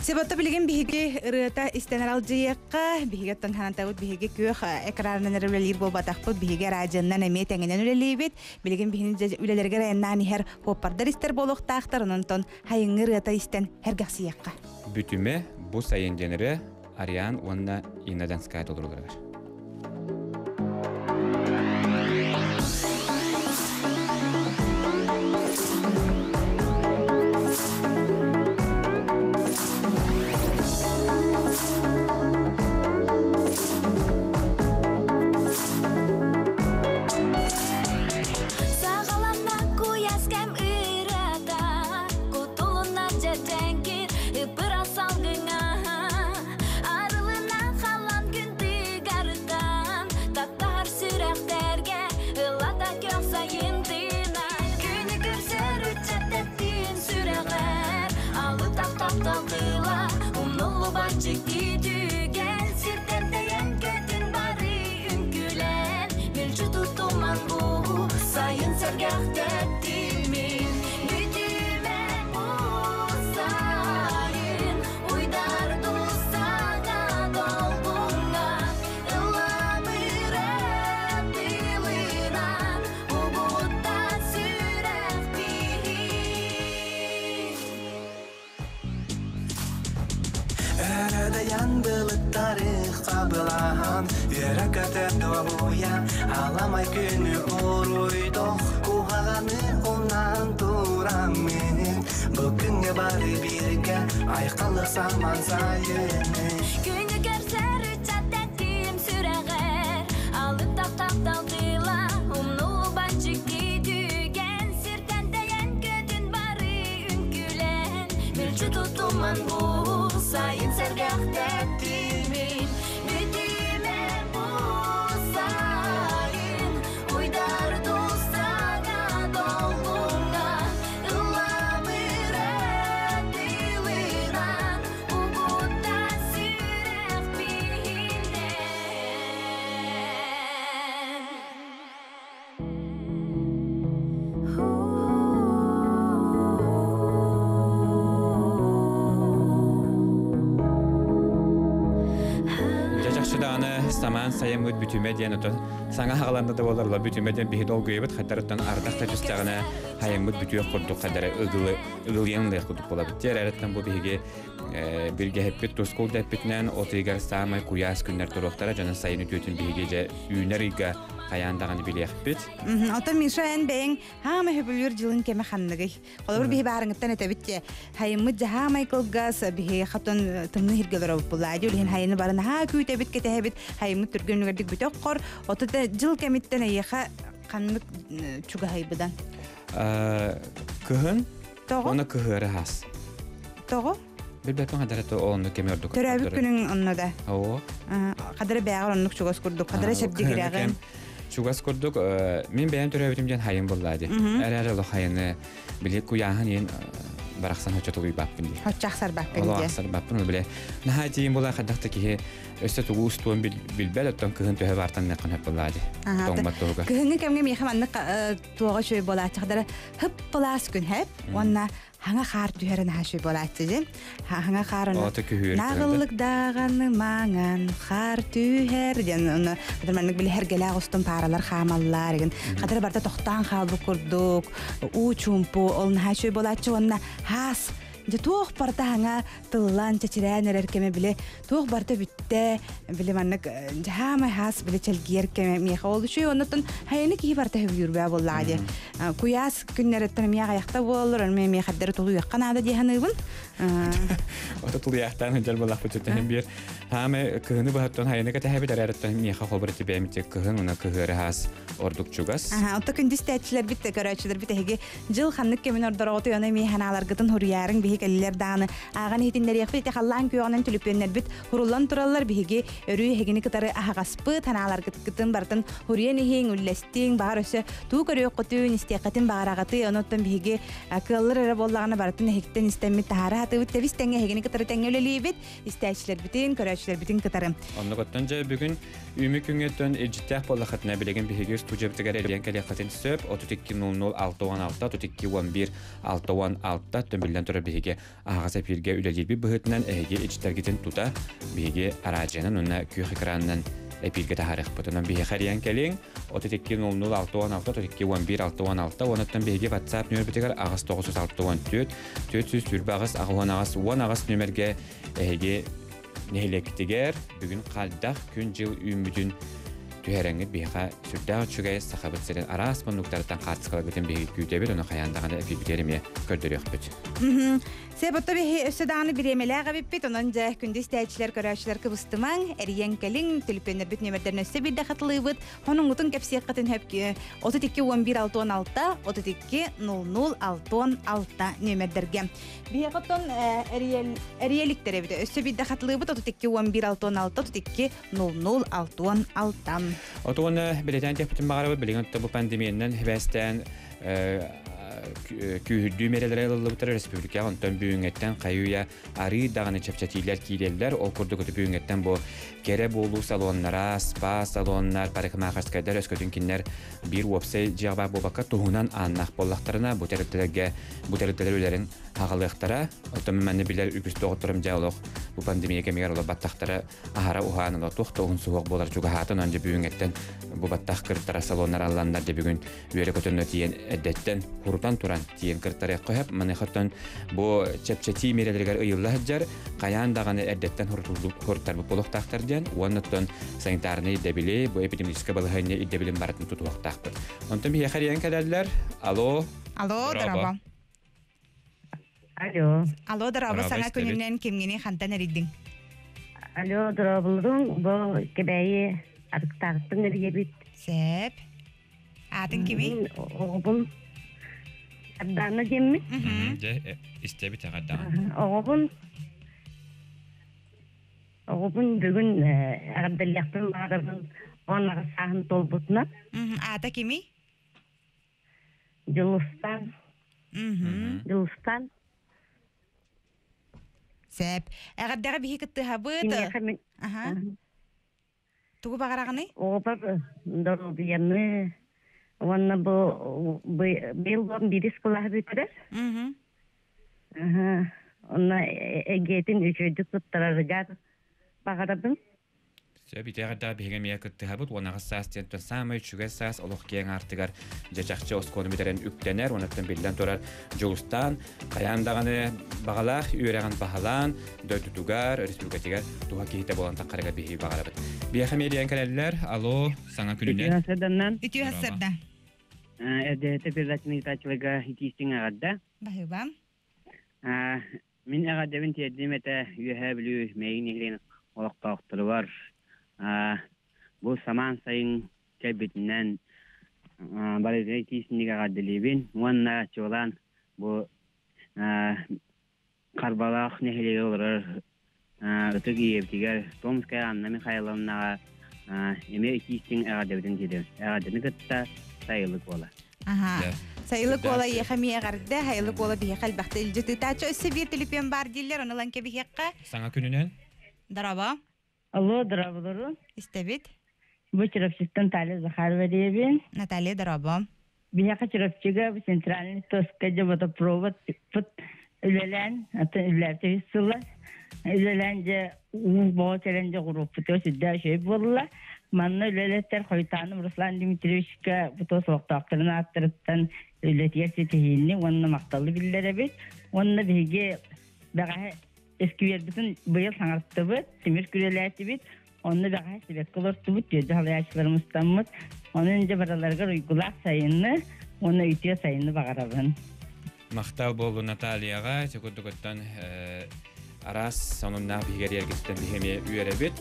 Себотто билигин биһиги ырыата истэн аралдьыйыахха, биһиги оттон ханантабыт биһиги күөх экранынан эрэ үлэлиир буолбатахпыт, биһиги радионан эмиэ тэҥинэн үлэлиибит. Билигин биһини үлэлэригэр айаннаан иһэр хуоппардар истэр буолуохтаахтар, онон хайыҥҥы ырыата истэн һэргэхсийиэххэ. Бүтүмэ бу сайын диэн Ариан уонна Инна Донская толоруларыгар. Саҕаланна куйаас кэм ырыата, кутулунна дьэдьэҥкир ыппыра салгыҥа. Арылына халан күн тыгарыттан, таптаһар сүрэхтэргэ ыллата көх сайын тыына. Күнү көрсөр ыччат тэптиин сүрэҕэр, алытах таптал тыла, умнуллубат дьикти түгэн. Сиртэн тэйэн көтүн бары үҥкүүлэн, мүлчү туттуман бу сайын сэргэхтэттимин. Бүтүмэ бу сайын, уйдар тусаҥа долгуҥҥа, ыллабыра Күөдэйэн былыттары хабылаһан Үөрэ көтө долуйа Аламай күнү уруйдох Куһаҕаны умнан тураммын Бу күҥҥэ бары бииргэ Айхаллык саман сайыны Күнү көрсөр ыччат тэтим сүрэҕэр Алып таптал тыла Умнуллубат дьикти түгэн Сиртэн тэйэн көтүн бары үҥкүүлээн Мүлчү тутуман бу сайын сэргэх тэтимин Бүтүмэ бу сайын Уйдар тустаҥа долгуҥҥа Ылламыра тылынан Угутта сүрэх биһинэн. Дьэ чахчы даҕаны самаан сайыммыт бүтүмэ диэн отон саҥа хаҕаланна да буолар бүтүмэ диэн биһи долгуйабыт хаттарыттан ардах да түстэҕинэ хайыммыт бүтүөх курдук хадары ыгылы ыгылыйан ылыах курдук буолабыт. Дьэ эрэттэн бу биһиги билгэһиппит тускул дэппитинэн от ыйыгар саамай куйаас күннэр туруохтара дьонун сайын үтүөтүн биһиги дьэ үүнэр ыйга хайаан даҕаны билиэхпит. Оттон Миша эн бэйэҥ хаама хөбүлүүр дьылын кэмэ ханныгый? Холобур биһи баарыҥыттан этэбит те хайыммыт дьаһаамай кылгас биһи хатон тымны хиргэлэр обуппулаа дии хайыны барын аһаа күүтэбит кэтэһэбит хайыммыт түргэн бүтөх хор оту жыл кэмиттэн эйиэхэ ханнык чугаһайбыдан? Кыһын Тоҕо? Оны кыһыары хас. Тоҕо? Билбэппин хадара то онну кэми ордук. Төрөөбүт күнүҥ онно да. Оо. Хадара бэҕэр оннук чугас курдук. Хадара чэбдигирэҕин. Чугас курдук мин бэйэм төрөөбүтүм диэн хайын буллаа ди. Эрээр олох хайыны били куйааһын иин барахсан хочотулуйбаппын ди. Хоччах сарбаппын ди. Олох сарбаппын биле. Наһаа тиийин була хадах та киһи Өссө тугу устуон билбэт, оттон кыһын төһө баартан нэххин хөп буоллаа дии. Тоҥмот туһуга. Кыһыҥҥы кэмҥэ миэхэ маннык туоҕа үчүгэй буолааччы хып былаас күн хэп уонна хаҥа хаар түһэрин аһа үчүгэй буолааччы дьин. Хаҥа хаар нааҕыллык даҕаны маҥан хаар түһэр диэн ону маннык били хэргэлээх устун пааралар хаамаллар игин хатара барда тохтоон хаалбыт курдук уу чуумпу ол наһаа үчүгэй буолааччы уонна хаас дьэ туох барыта хаҥа тыллаан чэчирээн эрэр кэмэ били туох барыта бүттэ били маннык дьаһаамай хаас били чэлгиэр кэмэ миэхэ ол үчүгэй оннуттан хайаны киһи барыта хөбүлүүрбээ буоллаҕа дии куйаас күннэриттэн эмиэ аҕыйахта буолаллар ону эмиэ хардары тулуйуохха наада дии саныыбын. Ото тулуйаахтаан сылдьар буоллахпыт сүттэн биир хаамай кыһыны быһаттан хайаны кэтэһэбит эрээриттэн миэхэ холбор тибээмити кыһын уна кыһыары хаас ордук чугас. Ото күндүс тээччилэрбит көрөөччүлэрбит эһиги Дьыл ханнык кэмин ордороҕутуй ону эмиэ ханааларгытын хуруйаарыҥ биһи кэллилэр даҕаны ааҕан иһитиннэриэхпит ити халлаан күөҕүнэн түлүпүөннэрбит хуруллан тураллар биһиги өрүү эһигини кытары аһаҕаспыт ханааларгытын барытын хуруйан иһиҥ үллэстиҥ баҕар өссө туу көрүөххүтүн истиэххитин баҕараҕытый онуттан биһиги кыаллар эрэ буоллаҕына барытын эһигиттэн истэммит таһаара сатыыбыт тэбис тэҥҥэ эһигини кытары тэҥҥэ үлэлиибит истээччилэрбитин көрөөччүлэрбитин кытары. Оннугуттан дьэ бүгүн Үүмү күҥҥэттэн илдьиттээх буоллаххытына билигин биһиги студиябытыгар эрийэн кэлиэххитин сөп 32 00 66 32 11 66 төмүллэн турар биһиги аһаҕас эпииргэ үлэлиирбит быһыытынан эһиги илдьиттэргитин тута биһиги араадьыйанан уонна күөх экранынан эпииргэ таһаарыахпыт. Онон биһиэхэ эрийэн кэлиҥ 32 00 66 32 11 66 онуттан биһиги WhatsApp нүөмэрбитигэр 8964 428 88 18 нүөмэргэ эһиги Нэһилиэккитигэр бүгүн хайдах күн-дьыл үүммүтүн түһэрэҥҥит биһиэхэ сүрдээх үчүгэй Сахабыт сирин араас муннуктарыттан хаартыскаларгытын биһиги күүтэбит, ону хайаан даҕаны эфирбитигэр эмиэ көрдөрүөхпүт. Себотто биһи өссө даҕаны бириэмэлээх эбиппит, онон дьэ күндү истээччилэр, көрөөччүлэр кыбыстымаҥ, эрийэн кэлиҥ, төлөпүөннэрбит нүөмэрдэрин өссө биирдэ хатылыыбыт, Хонуҥҥутун кэпсиэххитин сөп 32 11 66 32 00 66 нүөмэрдэргэ. Биһиэхэ оттон эрийэликтэр эбит. Өссө биирдэ хатылыыбыт 32 11 66 32 00 66. Отуона билэтэн техпитин баҕарабыт билигин бу пандемиянан хибээстээн күүһүрдүү миэрэлэрэ ылыллыбыттар республика онтон бүгүҥҥэттэн хайыуйа арыы даҕаны чэпчэтиилэр киирэллэр. Ол курдук бүгүҥҥэттэн бу кэрэ буолуу салоннара, спа салоннар, парикмахерскайдар өскөтүн кинилэр биир уопсай дьиэҕэ баар буолбакка туһунан ааннаах буоллахтарына бу тэрилтэлэргэ бу тэрилтэлэр үлэлэрин аҕалыахтара. Оттон манна билэр үгүс доҕотторум дьэ олох Бу пандемия кэмигэр олор баттахтара аһара уһаан олор туох да уһун суһуох буолар чугаһаатын онон дьэ бүгүҥҥэттэн бу баттах кыртара салоннар алланнар дьэ бүгүн үөрэ көтөннө тиийэн эрдэттэн хурутан туран тиийэн кыртарыахха сөп. Маныхаттан бу чэпчэтии миэрэлэригэр ыйылла сылдьар хайаан даҕаны эрдэттэн хурутарбыт буолуохтаахтар диэн уонна оттон санитарнай ирдэбили, бу эпидемиологическай балаһыанньа ирдэбилин барытын тутуһуохтаахпыт. Онтон биһиэхэ эрийэн кэлэллэр. Алло. Алло, дорообо. Алло. Алло, дорообо, саҥа күнүнэн кимҥини хантан эрийдиҥ? Алло, дорооболорун, бу Кэбээйи Арыктаахтан эрийэбит. Сөп. Аатын кимий? Оҕобун Сардаана диэммит. Дьэ, истэбит эҕэрдэҕин. Оҕобун Оҕобун бүгүн эҕэрдэлиэхпин баҕарабын. 18 сааһын туолбутунан. Аата кимий? Дьулустан. Дьулустан. Сэп. Эҕэрдэҕэ биһи кыттыһабыт. Аха. Тугу баҕараҕыный? Оҕобор доруобуйаны уонна бу быйыл биирис кылааһы бүтэрэр. Онно эгиэтин үчүгэйдик туттарарыгар баҕарабын. Сөп, итиэҕэрдээх биһиги эмиэ кыттыһабыт. 18 саас диэнтэн саамай үчүгэй саас олох киэҥ аартыгар дьэ чахчы оскуоланы бүтэрэн үктэнэр. Онуттан биллэн турар Дьулустаан хайаан даҕаны баҕалаах үөрэҕин баһылаан, дойдутугар, өрөспүүбүлүкэтигэр туһа киһитэ буолан таххарыгар биһиги баҕарабыт. Биэхэ эмиэ кэлэллэр. Алло, саҥа күнүнэн. Үтүө сарданнан. Үтүө сарда. Эрдэһэтэ передачаны ыытааччыларга итиистиҥ эҕэрдэ. Баһыыба. Мин эҕэрдэбин тиэрдим этэ Үөһээ Бүлүү Мэйик нэһилиэгин олохтоохторугар. Бу самаан сайын кэлбитинэн барытын итиисинник эҕэрдэлиибин уонна чуолаан бу Харбалаах нэһилиэгэр олорор ытык ийэбитигэр Томская Анна Михайловнаҕа эмиэ итиистиҥ эҕэрдэбитин тиэрдэбин. Эҕэрдэни кытта сайылык буола. Аха. Сайылык уола эйиэхэ эмиэ эҕэрдэ, сайылык уола биһиэхэ элбэхтэ илдьи тыытааччы. Өссө биир төлөпүөн баар дииллэр, ону ылан кэбиһиэххэ. Саҥа күнүнэн. Дорообо. Алло, дорооболору. Истэбит. Бу Чурапчыттан Наталья Захарова диэбин. Наталья, дорообо. Биһиэхэ Чурапчыга центральный тоска дьэ водопровод пут үлэлээн, атын үлэлээбитэ үс сыла. Үлэлээн дьэ уу боҕо кэлэн дьэ группутугар сүрдээх үчүгэй буолла. Манна үлэлэттэр Хойутааным Руслан Дмитриевичка бу туос олохтоохторун ааттарыттан үлэтигэр ситиһиини уонна махталы биллэрэбит. Уонна биһиги бэҕэһээ эсквербитин быйыл саҥартыбыт, тимир күрүөлээтибит. Онно бэҕэһээ сибэкки олортубут, түөрдэ салайааччылар мустаммыт. Онон дьэ барыларыгар уйгулаах сайыны уонна үтүө сайыны баҕарабын. Махтал буоллун Натальяҕа. Ити курдук оттон араас сонуннаах биһиги эрийэргититтэн биһи эмиэ үөрэбит.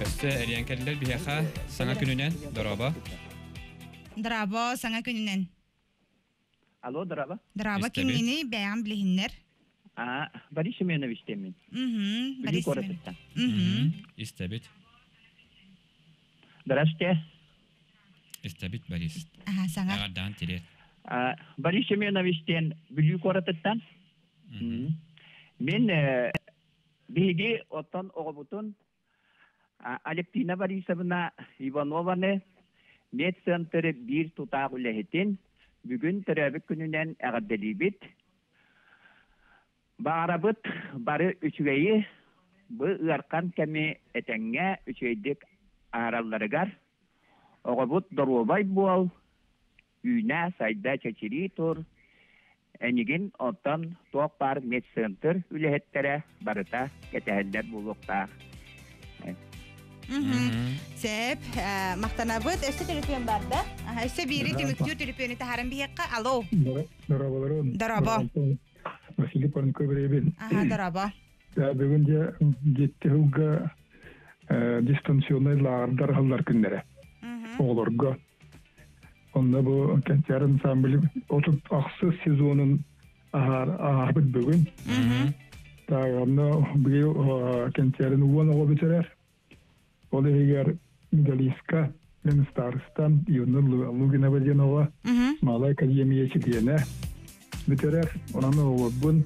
Өссө эрийэн кэллэр биһиэхэ саҥа күнүнэн. Дорообо. Дорообо, саҥа күнүнэн. Алло, дорообо. Дорообо, кимҥиний, бэйэҕин билиһиннэр. А, Борис Семенович диэммин. Мгм, Бүлүү Борис куоратыттан. Мгм. Истэбит. Здравствуйте. Истэбит, Борис. Аха, саҥа. Эҕэрдэҕин тириэт. Борис Семенович диэн Бүлүү куоратыттан. Мин биһиги оттон оҕобутун Алевтина Борисовна Иванованы медцентр биир тутаах үлэһитин бүгүн төрөөбүт күнүнэн эҕэрдэлиибит. Баҕарабыт бары үчүгэйи, бу ыархан кэми этэҥҥэ үчүгэйдик аһаралларыгар, оҕобут доруобай буол, үүнэ, сайда, чэчирии тур, эйигин оттон туох баар медцентр үлэһиттэрэ барыта кэтэһэллэр буолуохтаах. Сөп, махтанабыт. Өссө төлөпүөн бар да? Өссө биири түмүктүүр төлөпүөнү таһааран биһиэххэ. Алло. Дорооболорун. Дорообо. Василий Парникович. Аха, дорообо. Бүгүн дьэ жетти сылга дистанционнай лааҕырдар аһыллар күннэрэ. Оҕолорго. Онно бу кэнсиэр ансамбль 36 сезонун ааһарбыт бүгүн. Так, онно быйыл кэнсиэрин уон оҕо бүтэрэр. Ол иһигэр медалистка, мен старостам Юна Лугинова диэн оҕо Малая академия чилиэнэ бүтэрэр. Онон оҕолорбун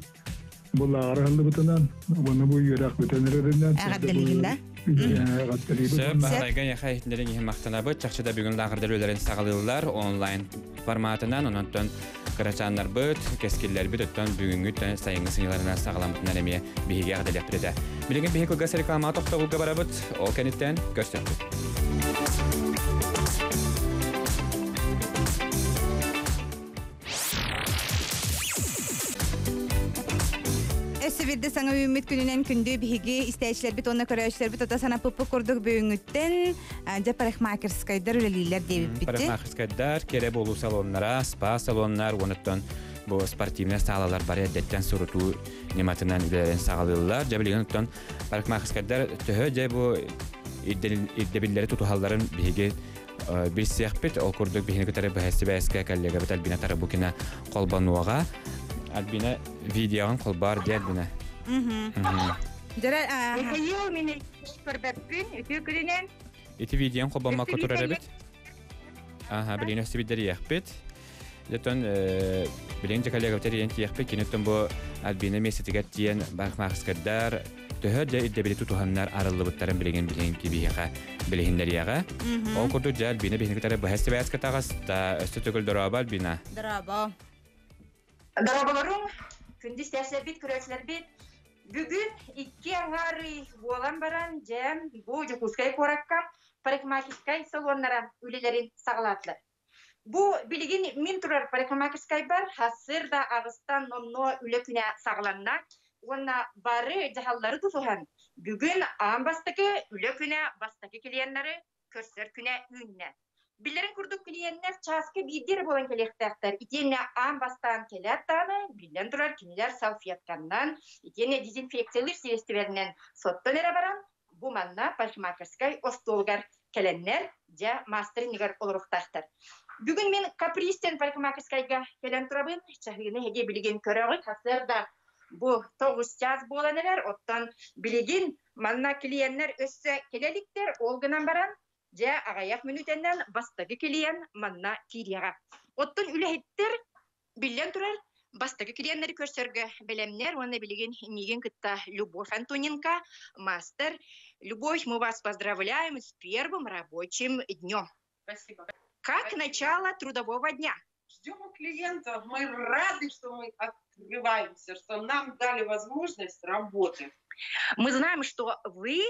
бу лааҕыр аһыллыбытынан, уонна бу үөрэх бүтэн эрэринэн Эҕэрдэлиигин да? Сөп, Баһылайга эйиэхэ иһитиннэрин иһин махтанабыт. Чахчы да бүгүн лааҕырдар үлэлэрин саҕалыыллар онлайн форматынан. Ононтон Кырачааннарбыт, кэскиллэрбит оттон бүгүҥҥү сайыҥҥы сынньаларынан саҕаламмытынан эмиэ биһиги эҕэрдэлиэхпит этэ. Билигин биһиги кылгас рекламаҕа тохтобулга барабыт. Ол кэнниттэн көрсөхпүт. Өссө бирде саҥа үүммүт күнүнэн күндү биһиги истээччилэрбит уонна көрөөччүлэрбит ото санаппыппыт курдук бүгүҥҥүттэн дьэ парикмахерскайдар үлэлииллэр диэбиппит. Парикмахерскайдар, кэрэ буолуу салоннара, спа салоннар уонуттан бу спортивнай саалалар бары эрдэттэн сурутуу ньыматынан үлэлэрин саҕалыыллар. Дьэ билигин оттон парикмахерскайдар төһө дьэ бу ирдэбиллэри тутуһалларын биһиги билсиэхпит. Ол курдук биһини кытары быһа сибээскэ коллегабыт Альбина Тарабукина холбонуоҕа. Альбина видеоҕын холбоор дии Альбина. Дьара Михаил мин көрбөппүн үтүө күнүнэн. Ити видеоң холбоммакка турар эбит. Аха, билигин өссө Дьэтон билигин дьэ коллегабыт эрийэн тиийэхпит. Киниттэн бу Альбина миэстэтигэр тиийэн парикмахерскайдар төһө дьэ ирдэбили тутуһаннар арыллыбыттарын билигин билигин кибиһиэхэ билиһиннэриэҕэ. Ол курдук дьэ Альбина биһини кытары быһа сибээскэ таҕыста. Өссө төгүл дорообо Альбина. Дорообо. Дорооболоруҥ, күндү истээччилэрбит, көрөөччүлэрбит. Бүгүн икки аҥаар ый буолан баран, дьэ, бу Дьокуускай куоракка парикмахерскай салоннара үлэлэрин саҕалаатылар. Бу билигин мин турар парикмахерскайбар сарсыарда аҕыстан номнуо үлэ күнэ саҕаланна уонна бары дьаһаллары тутуһан бүгүн аан бастакы үлэ күнэ бастакы клиеннары көрсөр күнэ үүннэ. Биллэрин курдук клиеннэр чааска биирдэ эрэ буолан кэлиэхтээхтэр. Итиэннэ аан бастаан кэлээт даҕаны, биллэн турар, кинилэр салфетканнан, итиэннэ дезинфекциялыыр сириэстибэлэринэн соттон эрэ баран, бу манна парикмахерскай остуолугар кэлэннэр, дьэ, маастар иннигэр олоруохтаахтар. Бүгүн мин Каприз диэн парикмахерскайга кэлэн турабын. Чаһыыны эһиги билигин көрөҕүт. Сарсыарда бу 9 чаас буолан эрэр. Оттон билигин манна клиеннэр өссө кэлэ иликтэр. Ол гынан баран, дьэ, аҕыйах мүнүүтэннэн бастакы клиент манна киириэҕэ. Оттон үлэһиттэр Биллэн турар, бастакы клиеннэри көрсөргө бэлэмнэр уонна билигин миигин кытта Любовь Антоненко, мастер. Любовь, мы вас поздравляем с первым рабочим днем. Спасибо. Как Спасибо. начало трудового дня? Ждем у клиентов. Мы рады, что мы открываемся, что нам дали возможность работать. Мы знаем, что вы,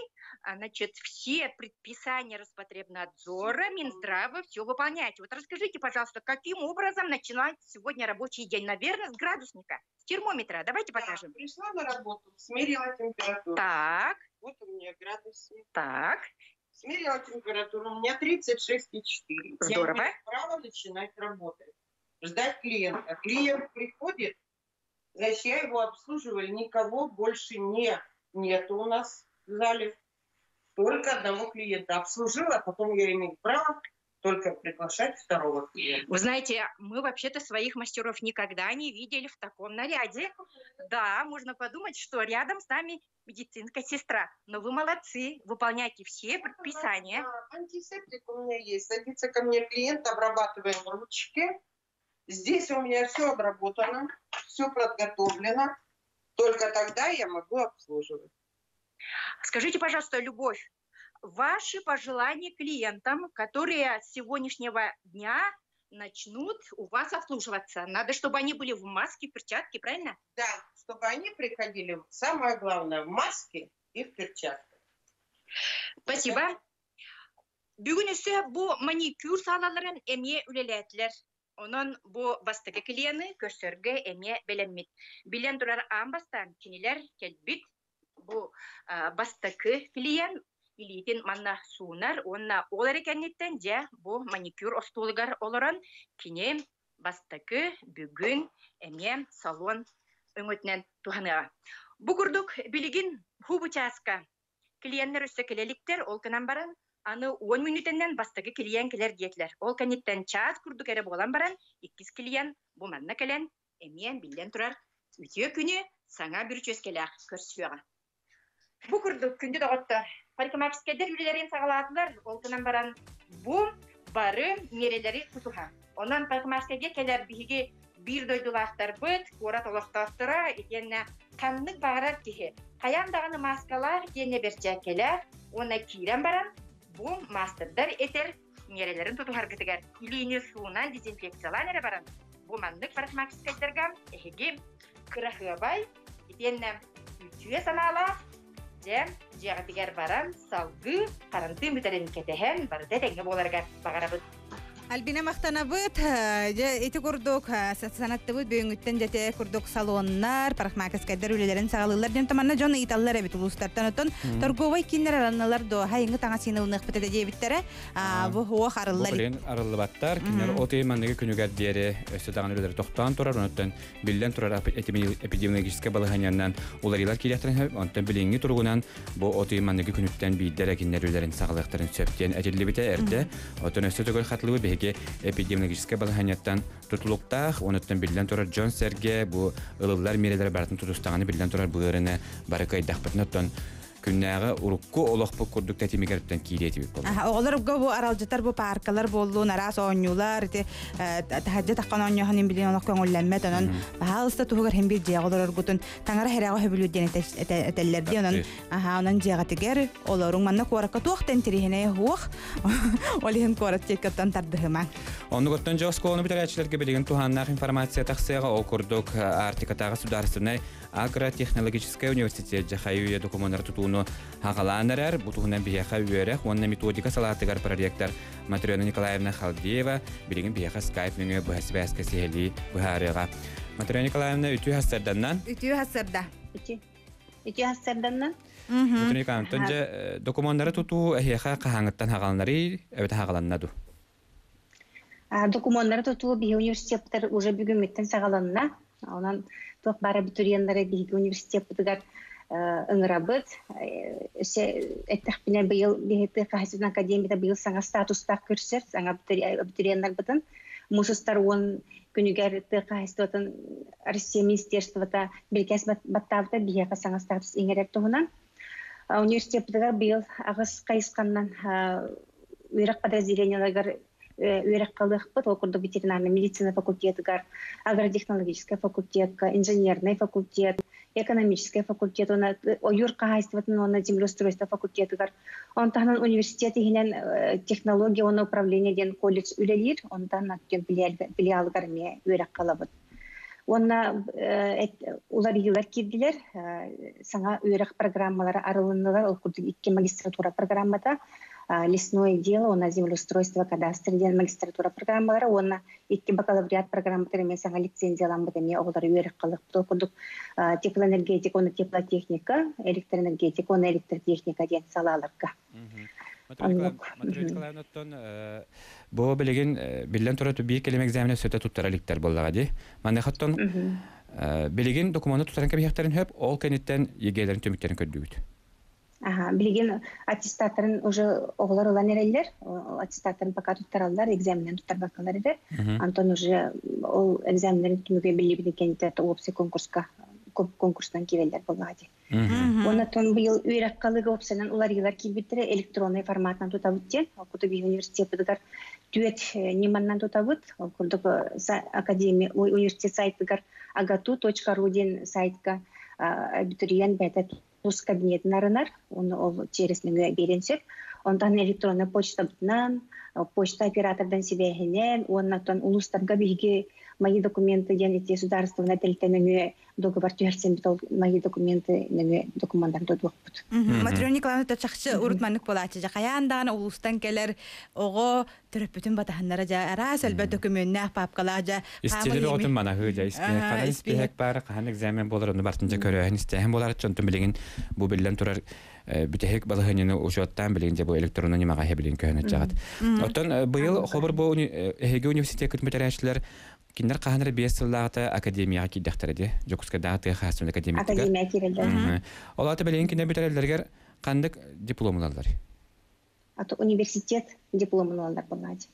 значит, все предписания Роспотребнадзора, Минздрава, все выполняете. Вот расскажите, пожалуйста, каким образом начинать сегодня рабочий день? Наверное, с градусника, с термометра. Давайте Да, покажем. пришла на работу, смерила температуру. Так. Вот у меня градусник. Так. Смерила температуру, у меня 36,4. Я Здорово. имею право начинать работать, ждать клиента. Клиент приходит, значит, я его обслуживаю, никого больше нету у нас в зале. Только одного клиента обслужила, потом я имею право только приглашать второго клиента. Вы знаете, мы вообще-то своих мастеров никогда не видели в таком наряде. Да, можно подумать, что рядом с нами медицинская сестра. Но вы молодцы, выполняйте все предписания. Да, антисептик у меня есть. Садится ко мне клиент, обрабатываем ручки. Здесь у меня все обработано, все подготовлено. Только тогда я могу обслуживать. Скажите, пожалуйста, Любовь, ваши пожелания клиентам, которые с сегодняшнего дня начнут у вас обслуживаться? Надо, чтобы они были в маске, в перчатке, правильно? Да, чтобы они приходили, самое главное, в маске и в перчатках. Спасибо. Бүгүн өссө бу маникюр саалаларын эмиэ үлэлээтилэр. Онон бу бастакы клиены көрсөргө эмиэ бэлэммит. Билэн турар аан бастаан кинилэр кэлбит бу бастакы клиент илиитин манна суунар уонна ол эрэ кэнниттэн дьэ бу маникюр остуолугар олорон кини бастакы бүгүн эмиэ салон өҥөтүнэн туһаныаҕа. Бу курдук билигин бу чааска клиеннэр өссө кэлэ иликтэр, ол гынан баран аны 10 мүнүүтэннэн бастакы клиент кэлэр диэтилэр. Ол кэнниттэн чаас курдук эрэ буолан баран иккис клиент бу манна кэлэн эмиэ биллэн турар үтүө күнү саҥа бүрүчүөскэлээх көрсүөҕэ. Бу курдук күндү доҕоттор, парикмахерскайдар үлэлэрин саҕалаатылар, ол гынан баран бу бары миэрэлэри тутуһа. Онон парикмахерскайга кэлэр биһиги биир дойдулаахтарбыт, куорат олохтоохторо итиэннэ ханнык баҕарар киһи хайаан даҕаны мааскалаах итиэннэ бэрчээккэлээх уонна киирэн баран бу маастардар этэр миэрэлэрин тутуһаргытыгар илиини суунан дезинфекциялаан эрэ баран Бу маннык парикмахерскайдарга эһиги кыраһыабай итиэннэ үтүө санаалаах дьэ дьиэҕитигэр баран салгыы харантыын бүтэрин кэтэһэн барыта этэҥҥэ буоларыгар баҕарабыт. Альбина махтанабыт. Дьэ ити курдук санаттыбыт бүгүҥҥүттэн дьэ курдук салоннар, парикмахерскайдар үлэлэрин саҕалыыллар диэн манна дьон ыйыталлар эбит улуустартан. Оттон торговай кииннэр арыллалар дуо? Хайыҥҥы таҥас иин ылыныахпыт этэ диэбиттэрэ. Бу хуох арыллар. Бу билигин арыллыбаттар. Кинилэр от ый манныгы күнүгэр диэри өссө даҕаны үлэлэрэ тохтоон турар. Онтон биллэн турар эпидемиологическай балаһыанньанан уларыйыылар киириэхтэрин сөп. Онтон билиҥҥи туругунан бу от ый манныгы күнүттэн биирдэ эрэ кинилэр үлэлэрин саҕалыахтарын сөп диэн этиллибитэ эрдэ. Оттон өссө төгүл хатылыбыт биһиги эпидемиологическай балаһыанньаттан тутулуктаах, онуттан биллэн турар дьон-сэргэ бу ылыллар миэрэлэри барытын тутустаҕына биллэн турар быарыны бары кыайдахпытына оттон күннээҕи урукку олохпут курдук тэтимигэртэн киириэ этибит буолла. Оҕолорго бу аралдьытар бу пааркалар буоллун, араас оонньуулар, ити таһырдьа таххан оонньооһун иһин билигин олох көҥүллэммэт, онон баһаалыста туһугар иһин биир дьиэҕэ олороргутун таҥара хэрэҕэ сөбүлүүр диэн этэллэр дии, онон аха онон дьиэҕитигэр олоруҥ манна куоракка туох да интэриэһинэй суох, ол иһин куорат диэкиттэн тардыһымаҥ. Оннугуттан дьэ оскуоланы бүтэрээччилэргэ билигин туһааннаах информация тахсыаҕа, ол курдук Арктикатааҕы судаарыстыбаннай Агротехнологическай университет Дьахайы докумуоннары тутууну хаҕалаан эрэр. Бу туһунан биһиэхэ үөрэх уонна методика салаатыгар проректор Матрена Николаевна Халдеева билигин биһиэхэ скайп нөҥүө быһа сибээскэ сиһилии быһаарыаҕа. Матрена Николаевна, үтүө хассарданнан. Үтүө хассарда. Үтүө хассарданнан. Матрена Николаевна, дьэ докумуоннары тутуу эһиэхэ хаһааҥҥыттан хаҕаланарый, эбэтэ хаҕаланна дуу? Докумуоннары тутуу биһи университеттар уже бүгүҥҥүттэн саҕаланна. Онон туох баар абитуриеннары биһиги университеппытыгар ыҥырабыт. Өссө эттэхпинэ быйыл биһи тыа хаһаайыстыбатын академията быйыл саҥа статустаах көрсөр, саҥа абитуриеннарбытын. Муус устар уон күнүгэр тыа хаһаайыстыбатын Россия министерствота бирикээс баттаабыта биһиэхэ саҥа статус иҥэрэр туһунан. Университеппытыгар быйыл аҕыс хайысханнан үөрэх подразделениеларыгар үөрэххэ ылыахпыт. Ол курдук ветеринарнай медицина факультетыгар, агротехнологическай факультетка, инженерный факультет, экономическай факультет уонна ойуур хаһаайыстыбатын уонна землеустройство факультетыгар. Онтон университет иһинэн технология уонна управление диэн колледж үлэлиир. Онтон филиалыгар эмиэ үөрэххэ ылабыт. Уонна уларыйыылар киирдилэр. Саҥа үөрэх программалара арылыннылар. Ол курдук икки магистратура программата лесное дело уонна землеустройство кадастр диэн магистратура программалара уонна икки бакалавриат программатыгар эмиэ саҥа лицензияламмыт эмиэ оҕолору үөрэххэ ылыахпыт. Ол курдук теплоэнергетика уонна теплотехника, электроэнергетика уонна электротехника диэн салааларга. Матрена Николаевнаттан бу билигин биллэн турар биир кэлим экзамены сөтө туттара иликтэр буоллаҕа дии. Маныхаттан билигин докумуону тутаран кэбиһиэхтэрин сөп, ол кэнниттэн ЕГЭ-лэрин түмүктэрин көрдүгүт. Аха, билигин аттестаттарын уже оҕолор ылан эрэллэр. Аттестаттарын пока туттараллар, экзаменнарын туттарбаккалар эрэ. Антон уже ол экзаменнарын түмүгэ биллибитин кэнниттэн уопсай конкурска конкурстан киирэллэр буоллаҕа дии. Уонна тон быйыл үөрэххэ ылыыга уопсайынан уларыйыылар киирбиттэрэ электроннай форматынан тутабыт диэн. Ол курдук биһиги университеппытыгар түөрт ньыманнан тутабыт. Ол курдук академия университет сайтыгар agatu.ru диэн сайтка абитуриент бэйэтэ тус кабинетин арынар. Уонна ол через нөҥүө биэриэн сөп. Онтон электроннай почтабытынан, почта оператордан сибээһинэн уонна оттон улуустарга биһиги мои документы диэн ити судаарыстыбаннай тэрилтэ нөҥүө договор түһэрсэммит ол мои документы нөҥүө докумуоннарын додуохпут. Матрена Николаевна чахчы урут маннык буолааччы дьэ хайаан даҕаны улуустан кэлэр оҕо төрөппүтүн батаһыннара дьэ араас элбэх дөкүмүөннээх паапкалаах дьэ Истили бөҕөтүн манаһыы дьэ испиһэк испиһэк баара хаһан экзамен буолар ону бартын дьэ көрөөһүн истээһин буолар онтон билигин бу биллэн турар бүтэһик балаһыанньаны учуоттаан билигин дьэ бу электронный ньымаҕа билигин көһөн аччаҕыт. Оттон быйыл хобур бу эһиги университеккытын бүтэрээччилэр Кинилэр хаһан эрэ 5 сыллааҕыта академияҕа киирдэхтэрэ дии. Дьокуускайдааҕы тыа хаһаайыстыбатын академиятыгар. Академия киирэллэр. Ол аата билигин кинилэр бүтэрэллэригэр ханнык диплом ылаллар? Ато университет дипломун ылаллар буоллаачы.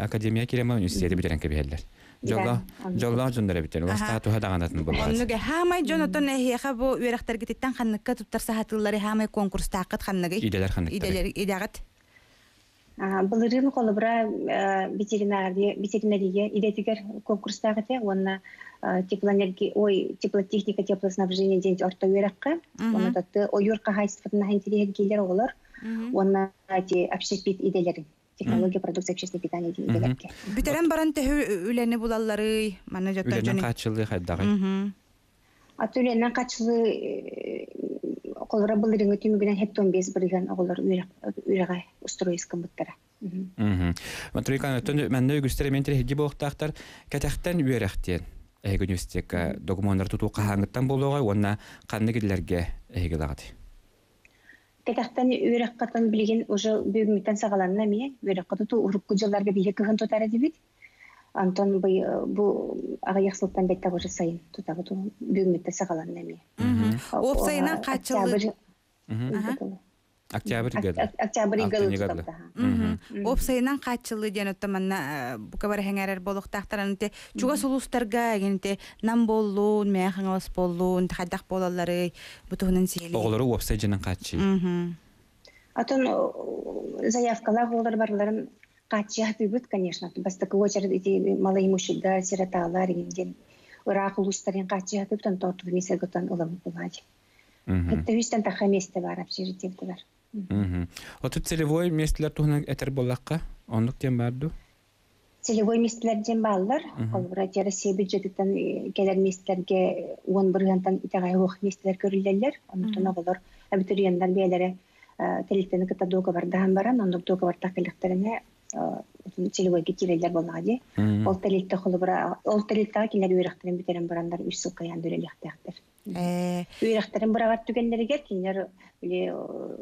Академия киирэмэ университеты бүтэрэн кэбиһэллэр. Дьоллоох дьоллоох дьоннор эбиттэр. Ол статуһа даҕанатын буоллаҕа. Оннук хаамай дьон оттон эһиэхэ бу үөрэхтэргититтэн ханныкка туттар саһатыыллары хаамай конкурстааххыт ханныгый? Идэлэр ханныктары? Идэлэр идэҕит? Былырыын холобура ветеринария, ветеринария идэтигэр конкурстаах этэ уонна теплоэнерги, ой, теплотехника, теплоснабжение диэн орто үөрэххэ, уонна татты ойуур хаһаайыстыбатын интириэһиргиилэр оҕолор уонна эти общепит идэлэрин. Технология продукции общественного питания диэн идэлэргэ. Бүтэрэн баран төһө үлэни булалларый? Манна дьоттор Үлэнэн дьону. хааччылыы хайдаҕый? Аты үлэнэн хааччылыы холобура былырыыҥҥы түмүгүнэн 75% оҕолор үөрэҕэ устуруойускаммыттара. Матрика, манна үгүстэр эмиэн тирэһиги буолуохтаахтар. Кэтэхтэн үөрэх диэн эһиги университекка докумуоннары тутуу хаһааҥҥыттан буолуоҕай уонна ханнык идэлэргэ эһиги ылаҕытый? Кэтэхтэн үөрэххэ билигин уже бүгүҥҥүттэн саҕаланна эмиэ. Үөрэххэ тутуу урукку дьылларга биһиги кыһын тутар этибит. Антон бу аҕыйах сылтан бэттэх уже сайын тутабыт бүгүҥҥүттэн саҕаланна эмиэ. Уопсайынан хааччылыы Октябрь ыйга. Октябрь ыйга тутабыт. Уопсайынан хааччылыы диэн оттон манна бука бары хэҥээрэр буолуохтаахтар те чугас улуустарга эгинте нам буоллун, Мэйэ Хаҥалас буоллун, хайдах буолалларый бу туһунан сиһилии. Оҕолору уопсай дьинэн хааччыы. Атын заявкалаах оҕолор барыларын хааччыйаатыыбыт, конечно. Бастакы очередь ити малоимущийдар, сироталар диэн ыраах улуустарын хааччыйаатыыбыт, онтон ортоту миэсэготон ылабыт булаадьы. Хэтте үстэн таха миэстэ бар общежитиебытыгар. Отут целевой миэстэлэр туһунан этэр буоллахха, оннук диэн баар дуу? Целевой миэстэлэр диэн бааллар. Холобура, Россия бюджетыттан кэлэр миэстэлэргэ 10% итэҕэйэ суох миэстэлэр көрүллэллэр. Онтон оҕолор абитуриеннар бэйэлэрэ тэрилтэни кытта дуогабардаһан баран, оннук дуогабардаах кэллэхтэринэ целевойга киирэллэр буоллаҕа дии. Ол тэрилтэ холобура, ол тэрилтэҕэ кинилэр үөрэхтэрин бүтэрэн бараннар үс сыл кайаан үлэлиэхтээхтэр. Үөрэхтэрин быраҕар түгэннэригэр кинилэр били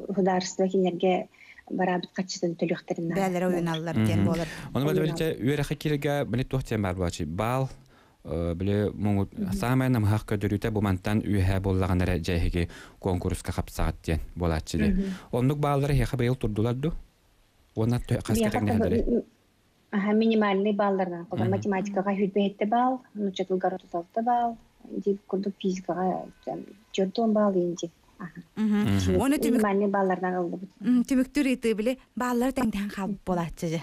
государство кинилэргэ бараабыт хаччытын төлүөхтэрин наада. Бээлэрэ уйуналлар диэн буолар. Ону били үөрэххэ киирэргэ били туох диэн баар буолааччы баал били саамай намыһах көрдөрүүтэ бу мантан үөһэ буоллаҕына эрэ дьэ эһиги куонкуруска хапсаҕыт диэн буолааччы дии. Оннук бааллары эһиэхэ быйыл турдулар дуу? Уонна хас кэтэҥнэһэллэрий? Аха, минимальный балларынан. Холобур, математикаҕа 27 балл, нуучча тылыгар 36 балл, дии курдук физикаҕа 40 балл инди. Оны минимальный балларынан ыллыбыт. Түмүктүүр ыйытыы били бааллары тэҥнэһэн хаалбыт буолааччы дьэ.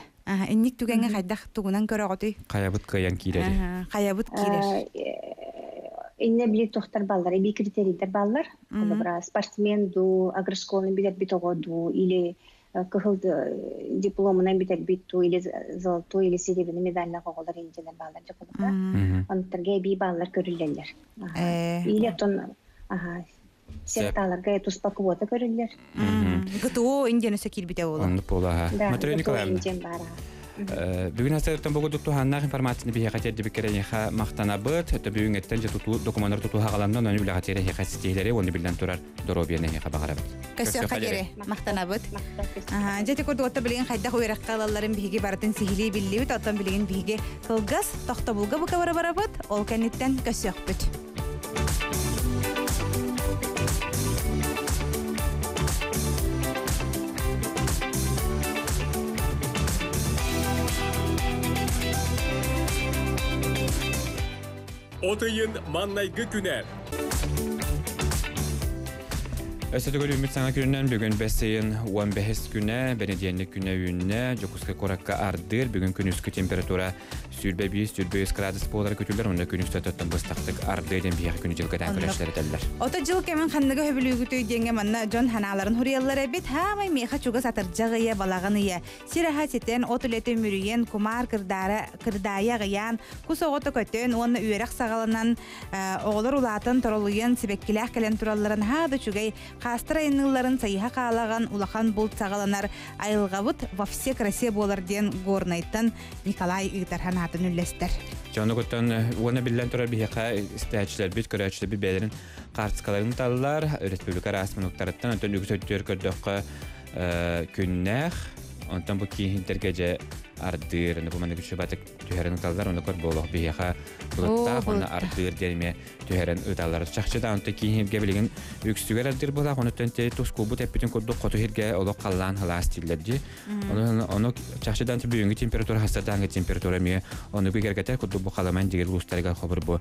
Инник түгэҥҥэ хайдах тугунан көрөҕүтүй? Хайабыт кыайан киирэр. Хайабыт киирэр. Инне били тохтар баллар, эби критерийдер баллар. Холобура, спортсмен ду, агрошколаны билэрбит оҕо ду, или кыһыл дипломунан бүтэрбит туу или золотой или серебряный медальнаах оҕолор индиялар бааллар дьокулука онтарга эбии бааллар көрүллэллэр или оттон серталарга туспа квота көрүллэр ГТО индияны киирбитэ буолар оннук буолаа Матрена Николаевна Бүгүн астарыттан бу туһааннаах информацияны биһиэхэ тиэрдибиккэр эйиэхэ махтанабыт. Бүгүҥҥэттэн дьэ тутуу докумуоннар тутуу хаҕаланна, онон үлэҕэ тиэрэ эһиэхэ ситиһиилэри уонна биллэн турар доруобуйаны эһиэхэ баҕарабыт. Көссүөххэ диэри махтанабыт. Дьэ ити курдук отто билигин хайдах үөрэххэ ылалларын биһиги барытын сиһилии биллибит, оттон билигин биһиги кылгас тохтобулга бука барабыт, ол кэнниттэн көссүөхпүт. От ыйын маннайгы күнэ. Өссө төгүл үүммүт саҥа күнүнэн бүгүн бэс ыйын 15 күнэ, бэнидиэнньик күнэ үүннэ, Дьокуускай куоракка ардыыр. Бүгүн күнүскү температура 25-25 градус буолара күтүллэр, онно күн үстэ быстахтык ардыа диэн биһиэхэ күнү дьылга тээн көрөччүлэр этэллэр. Ото дьыл кэмин ханныга хөбүлүүгүтүй диэҥҥэ манна дьон ханааларын хуруйаллар эбит. Хаамай миэхэ чугас атырдьах ыйа, балаҕан ыйа. Сир аһа ситэн, от үлэтэ мүрүйэн, кумаар кырдаара, кырдаайа аҕыйаан, кус оҕото көтөн уонна үөрэх саҕаланан, оҕолор улаатан, торолуйан, сибэккилээх кэлэн туралларын наһаа да үчүгэй. Хаастар айанныылларын сайыһа хаалаҕан, улахан булт саҕаланар, айылҕабыт во все красе буолар диэн Горнайтан Николай ыытар санаатын үллэстэр. Дьону куттан уонна биллэн турар биһиэхэ истээччилэрбит, көрөөччүлэрбит бэйэлэрин хаартыскаларын таллар, республика араас мунуктарыттан, онтон үгүс өттүгэр көрдөххө күннээх, онтон бу киинтэргэ дьэ ардыыр, бу маннык үчүгэй түһэрэн ыталлар, ону көр буолуох биһиэхэ былыттаах уонна ардыыр диэн эмиэ түһэрэн ыталлар. Чахчы да онто киин сиргэ билигин үксүгэр ардыыр буолаах, онуттан те тускулбут эппитин курдук хоту сиргэ олох халлаан халаас дииллэр дии. Ону ону чахчы да бүгүҥҥү температура хастардааҥҥы температура эмиэ ону бигэргэтэр курдук бу халаман дигэр улуустарыгар хобур бу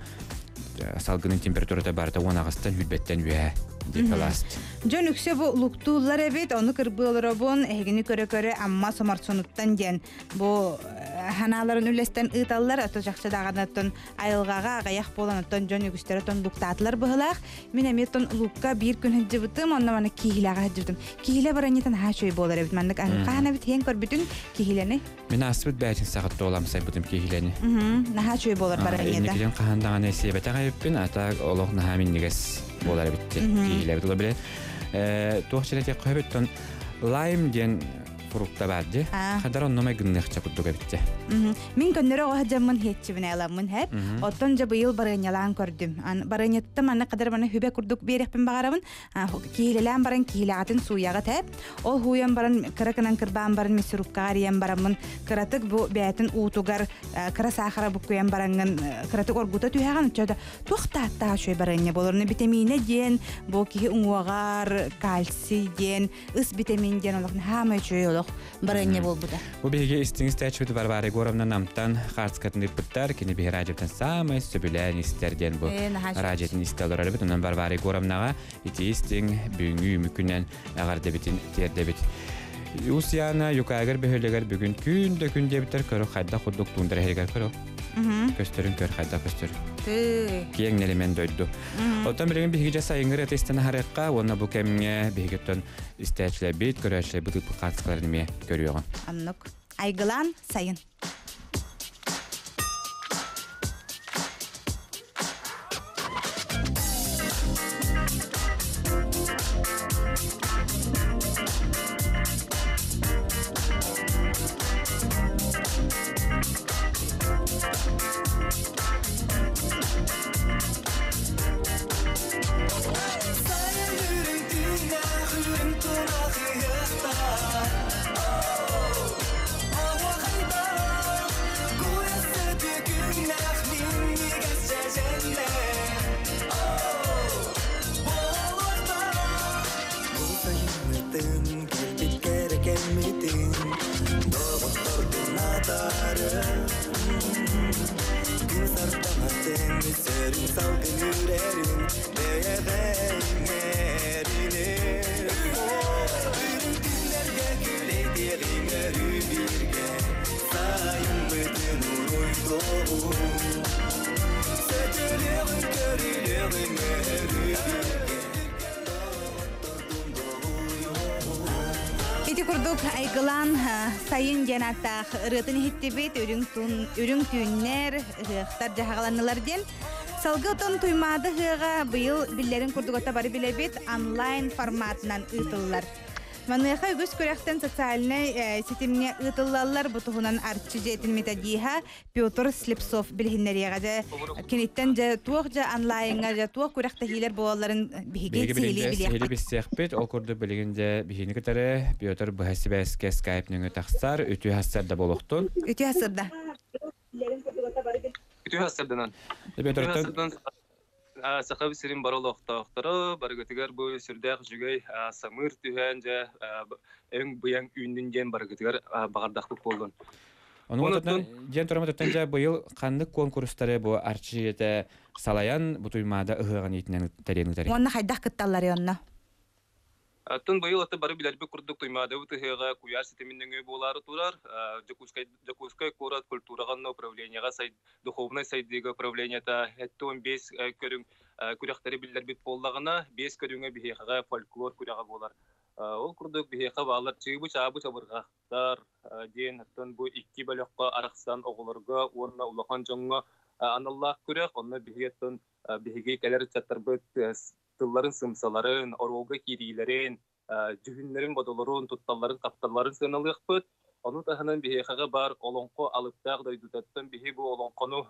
салгынын температурата барыта 10 аҕыстан хүрбэттэн үөһэ диэки ласт. Дьон үксэ бу луктууллар эбит, ону кырбыы олоробун, эһигини көрө-көрө Амма Соморсунуттан диэн бу ханааларын үлэстэн ыыталлар, ото чахчы даҕаны айылҕаҕа аҕыйах буолан оттон дьон үгүстэрэ тон луктаатылар быһылаах. Мин эмиэ тон лукка биир күн сылдьыбытым, онно маны киһилэҕэ сылдьыбытым. Киһилэ баранньытын наһаа үчүгэй буолар эбит. Маннык хаһан эбит иһэн көрбүтүн киһилэни. Мин ааспыт бээтин саҕатта оламсайбытым киһилэни. Наһаа үчүгэй буолар баранньыта. Инникитин хаһан даҕаны сиэбэтэх эбиппин, ата олох наһаа минньигэс буолар эбитти. Киһилэбит ола биле. Туох чилэтиэххэ эбиттон лайм диэн фрукта бар ди. Хадар онно майгынныахча курдук эбитте. Мин көннөрө оҕо дьаммын хиэтчибин аламмын хэп. Оттон дьэ быйыл барыанньалаан көрдүм. Барыанньатта манна кадар маны хүбэ курдук биэрэхпин баҕарабын. Киһилэлээн баран киһилэҕитин сууйаҕыт хэп. Ол хууйан баран кыра кынан кырбаан баран мясорубкаҕа арыйан бараммын кыратык бу бээтин уутугар кыра саахара буккуйан бараҥҥын кыратык оргута түһэҕин. Чөдө туох тааттаах үчүгэй барыанньа болор. Витаминэ диэн бу киһи уҥуоҕар кальций диэн ыс битэмин диэн олох хаамай үчүгэй олох барыанньа буолбута. Бу биһиги истиҥ истээччибит Варвара Егоровна Намтан хаартыскатын ыыппыттар. Кини биһи радиоттан саамай сөбүлээн истэр диэн бу радиотын истэ олорор эбит. Онон Варвара Егоровнаҕа ити истиҥ бүгүҥҥү үмүкүнэн эҕэрдэбитин тиэрдэбит. Усьяна Юкагыр бөһүөлэгэр бүгүн күн да күн диэбиттэр көрө хайдах курдук туундара иһигэр көрө. Көстөрүн көр хайдах көстөр. Киэҥ нэлэмэн дойду. Оттон билигин биһиги дьэ сайыҥҥы ырыата истэн аһарыахха уонна бу кэмҥэ биһигиттэн истээччилэрбит, көрөөччүлэрбит ыыппыт хаартыскаларын эмиэ көрүөҕүҥ. Оннук. Айгылаан сайын. Ити курдук айгылаан сайын диэн ааттаах ырыатын иһиттибит, үрүҥ, үрүҥ түүннэр, ыһыахтар дьаһаҕаланнылар диэн. Салгы отон Туймаада ыһыаҕа быйыл биллэрин курдук бары билэбит онлайн форматынан ыытыллар. Маныаха үгүс күрэхтэн социальнай ситимҥэ ыытыллаллар. Бу туһунан Арчы дьиэтин методиһа Петр Слепцов билиһиннэриэҕэ дьэ киниттэн дьэ туох дьэ онлайҥҥа дьэ туох күрэхтэһиилэр буолалларын биһиги сиһилии билиэхпит. Билсиэхпит. Ол курдук билигин дьэ биһини кытары Петр быһа сибээскэ скайп нөҥүө тахсар. Үтүө хассарда буолуохтун. Үтүө хассарда. Үтүө хассарданан. Петр Саха сирин бары олохтоохторо барыгытыгар бу сүрдээх үчүгэй самыыр түһээн дьэ өҥ быйаҥ үүннүн диэн барыгытыгар баҕардахпыт буоллун. Ону диэн тураматыттан дьэ быйыл ханнык куонкурустары бу Арчы салайан бу Туймаада ыһыаҕын иитинэн тэрийэн ыытар. Уонна хайдах кытталлар онно? Оттон быйыл аты бары билэрбит курдук Туймаадабыт ыһыаҕа куйаар ситимин нөҥүө буолаары турар. Дьокуускай, Дьокуускай куорат культураҕа управлениеҕа духовнай сайдыыга управлениета 75 көрүҥ күрэхтэри биллэрбит буоллаҕына, 5 көрүҥэ биһиэхэҕэ фольклор күрэҕэ буолар. Ол курдук биһиэхэ бааллар чыыбы-чаабы чабырҕахтар диэн оттон бу икки бөлөххө арахсан оҕолорго уонна улахан дьоҥҥо аналлаах күрэх. Онно биһиги оттон биһиги кэлэр ыччаттарбыт тылларын сымсаларын, оруолга киириилэрин, дьүһүннэрин-бодолорун, тутталларын-хапталларын сыаналыахпыт. Ону таһынан биһиэхэҕэ баар олоҥхо алыптаах дойдутуттан биһи бу олоҥхону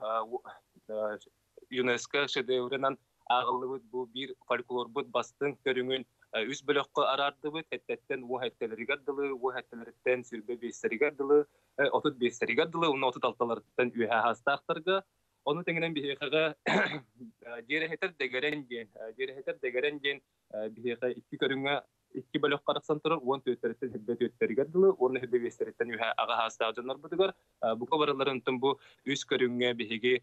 ЮНЕСКО шедевринэн ааҕыллыбыт бу биир фольклорбут бастыҥ көрүҥүн үс бөлөххө араардыбыт. Эттэттэн уо эттэлэригэр дылы, уо эттэлэриттэн сүрбэ биэстэригэр дылы, 35-тэригэр дылы, уонна 36-ларыттан үөһэ аастаахтарга Ону тэҥинэн биһиэхэҕэ дьиэрэһитэр дэгэрэн диэн, дьиэрэһитэр дэгэрэн диэн биһиэхэ икки көрүҥҥэ икки бөлөххө арахсан турар уон түөттэриттэн үрбэ түөттэригэр дылы уонна үрбэ биэстэриттэн үһэ аҕа саастаах дьоннорбутугар бука барыларын бу үс көрүҥҥэ биһиги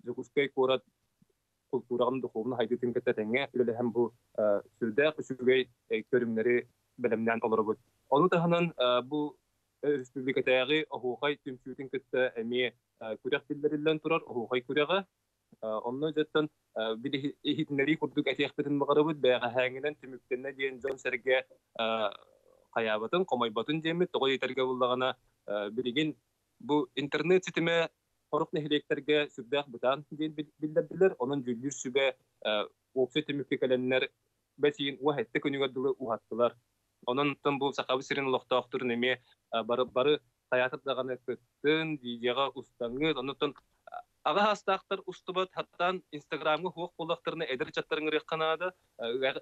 Дьокуускай куорат култуураҕын духуобунай сайдыытын кытта тэҥҥэ үлэлэһэн бу сүрдээх үчүгэй көрүҥнэри бэлэмнээн олоробут. Ону таһынан бу Республикатааҕы оһуохай түмсүүтүн кытта эмиэ күрэх биллэриллэн турар оһуохай күрэҕэ. Онно дьэттэн иһитиннэрии курдук этиэхпитин баҕарабыт, бээҕэһээҥҥинэн түмүктэннэ диэн дьон-сэргэ хайаабатын, хомойботун диэммит, тоҕо диэтэргэ буллаҕына, билигин бу интернет ситимэ сорох нэһилиэктэргэ сүрдээх бытаан диэн биллэрдилэр. Онон дьүүллүүр сүбэ уопсай түмүккэ кэлэннэр бэс ыйын уһа күнүгэр дылы уһаттылар. Онон бу Сахабыт сирин олохтоохторун эмиэ бары бары хайаатар даҕаны кыттын, видеоҕа устаҥҥыт, оннуттан аҕа саастаахтар устубат, хаттаан Инстаграмҥа суох буоллахтарына эдэр ыччаттарын ырыахха наада.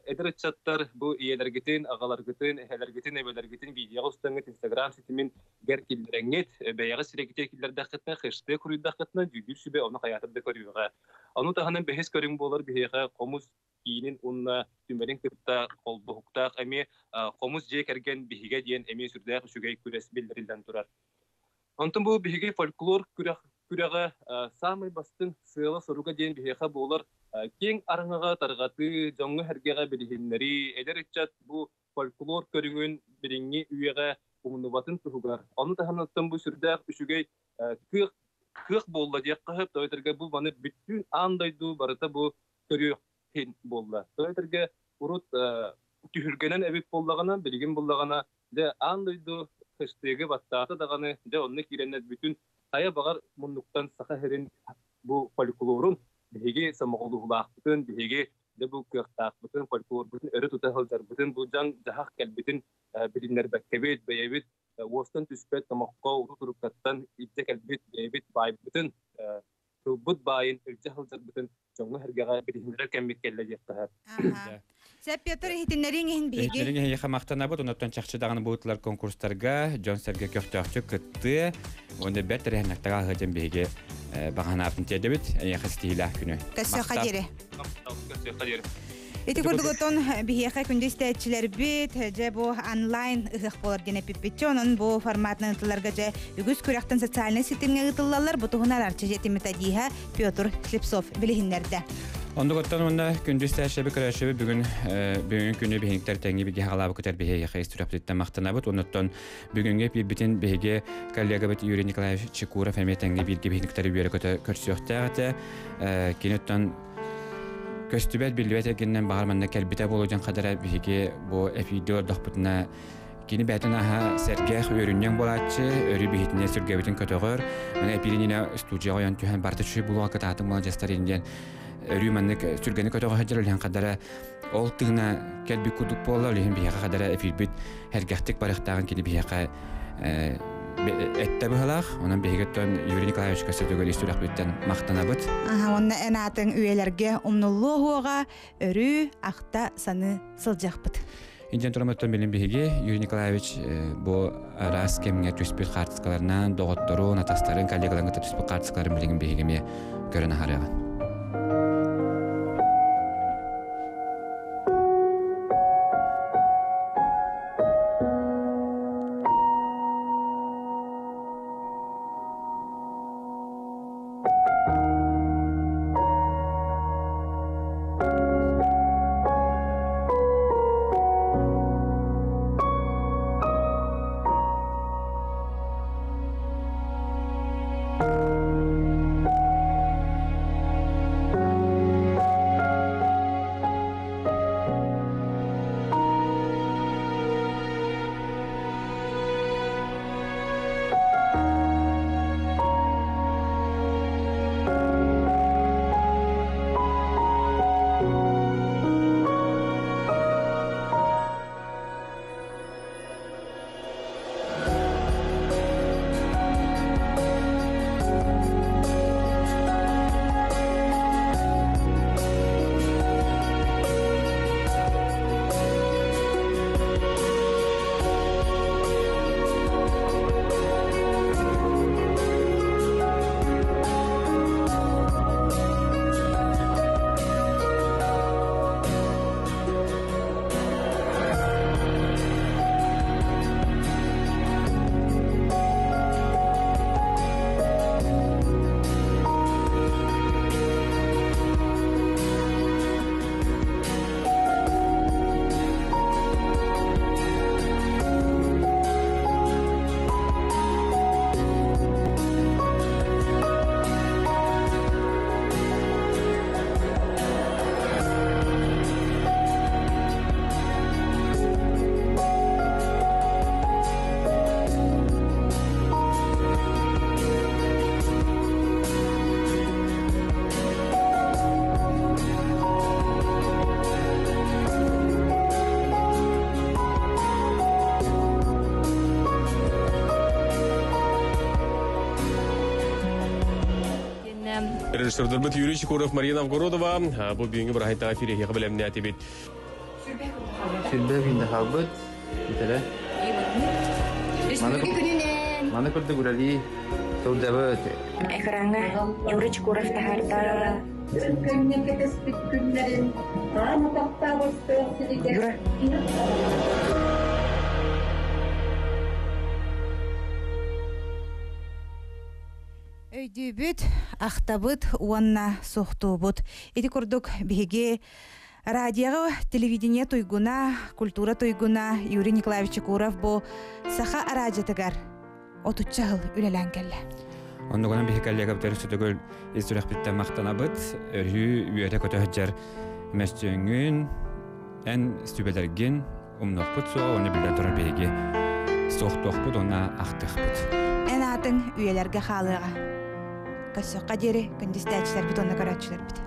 Эдэр ыччаттар бу ийэлэргитин, аҕаларгытын, эһэлэргитин, эбэлэргитин видеоҕа устаҥҥыт Инстаграм ситимин гэр киллэрэҥҥит, бэйэҕит сирэйгитигэр киллэрдэххитинэ, хэштег суруйдаххытына, дьүүллүүр сүбэ ону хайаатар да көрүөҕэ. Ону таһынан бэһис көрүҥ буолар биһиэхэ хомус киинин уонна түмэлин кытта холбоһуктаах эмиэ хомус дьиэ кэргэн биһигэ диэн эмиэ сүрдээх үчүгэй күрэс биллэриллэн турар. Онтон бу биһиги фольклор күрэх күрэҕэ саамай бастыҥ сыала-соруга диэн биһиэхэ буолар киэҥ араҥаҕа тарҕатыы, дьоҥҥо-сэргэҕэ билиһиннэрии, эдэр ыччат бу фольклор көрүҥүн билиҥҥи үйэҕэ умнубатын туһугар. Ону таһынан бу сүрдээх үчүгэй кыах кыах буолла диэххэ сөп. Тоҕо бу маны бүттүүн аан дойду барыта бу көрүөх иһин буолла. Тоҕо этэргэ урут түһүлгэнэн эбит буоллаҕына, билигин буллаҕына, дьэ аан дойду хэштеги баттаата даҕаны, дьэ онно киирэннэр бүтүн хайа баҕар муннуктан саха сирин бу фольклорун биһиги сомоҕолуһулаахпытын, биһиги дьэ бу кыахтаахпытын, фольклорбутун өрө тута сылдьарбытын, бу дьаҥ-дьаһах кэлбитин билиннэрбэккэбит, бэйэбит уостан түспэт номоххо урут-уруккаттан илдьэ кэлбит бэйэбит баайбытын тылбыт баайын илдьэ сылдьарбытын дьоҥҥо-сэргэҕэ билиһиннэрэр кэммит кэллэ диэххэ сөп. Сөп, Петр, иһитиннэрииҥ иһин биһиги. Иһитиннэрииҥ эһиэхэ махтанабыт. Оннуттан чахчы даҕаны буутулар конкурстарга дьон-сэргэ көхтөөхтүк кыттыа. Уонна бэрт тэрээһиннэхтэгэ аһыа биһиги баҕанаатын тиэрдэбит. Эйиэхэ ситиһиилээх күнү. Көрсүөххэ диэри. Көрсүөххэ диэри. Ити курдук отон биһиэхэ күндү истээччилэрбит, дьэ бу онлайн ыһыах буолар диэн эппиппитчэ, онон бу форматынан ыытылларга дьэ үгүс күрэхтэн социальнай ситимҥэ ыытыллаллар. Бу туһунан Арчы дьиэтин методиһа Петр Слепцов билиһиннэрдэ. Ондугуттан уонна күндү истээччилэрбит көрөөччүбүт бүгүн бүгүн күнү биһиктэр тэҥҥи биги хаалаабы көтөр биһиэхэ истүрэхпититтэн махтанабыт. Оннуттан бүгүҥҥү эпиирбитин биһиги коллегабыт Юрий Николаевич Чекуров эмиэ тэҥҥэ бииргэ биһиктери үөрэ көтө көрсүөхтээх этэ. Киниттэн көстүбэт биллибэт эргиннэн баҕар манна кэлбитэ буолуо диэн хадара биһиги бу эфирде олордохпутуна кини бэйэтин аһа сэргэх үөрүнньэҥ буолааччы өрүү биһитинэ сүргэбитин көтөҕөр маны эпиирининэ студияҕа ойон түһэн барыта чуй булуга кытаатыҥ маладьыастар диэн өрүү маннык сүргэни көтөҕө сылдьар үлэһэн хадара ол тыына кэлбит курдук буолла ол иһин биһиэхэ хадара эфирбит эргэхтик барыахтааҕын кини биһиэхэ эттэ быһалаах. Онон биһигиттэн Юрий Николаевичка сөтөгөл ис сүрэхпиттэн махтанабыт. Аха, онно эн аатыҥ үйэлэргэ умнуллуо уоҕа, өрүү ахта саны сылдьыахпыт. Индиан турамыттан билин биһиги Юрий Николаевич бу араас кэмҥэ түспүт хаартыскаларынан доҕотторун, атастарын, коллегаларын кытта түспүт хаартыскаларын билигин биһиги эмиэ көрөн аһарыаҕын. Режиссердорбут Юрий Чекуров, Мария Новгородова бу бүгүҥҥү бырааһынтаҕа эфир эһиэхэ бэлэмнээтибит. Сүрбэ күндэ хаалбыт. Бүтэрэ. Республика күнүнэн! Маны курдук үлэлии сылдьабыт. Экраҥҥа Юрий Чекуров таһаарда. Кэмҥэ кэтэспит күннэрин хаан атахтаабыт сиригэр Өйдүүбүт, ахтабыт уонна суохтуубут. Ити курдук биһиги радиоҕа телевидение туйгуна, культура туйгуна Юрий Николаевич Чекуров бу саха араадьытыгар отучча сыл үлэлээн кэллэ. Оннугунан биһи коллегабытыгар сүтүгүл ис сүрэхпиттэн махтанабыт. Өрүү үөрэ-көтө сылдьар мөссүөҥҥүн, эн сүбэлэргин умнуохпут суоҕа уонна биллэн турар биһиги суохтуохпут уонна ахтыахпыт. Эн аатыҥ үйэлэргэ хаалыаҕа. Көрсөххө диэри күндүстээччилэрбит уонна көрөөччүлэрбит.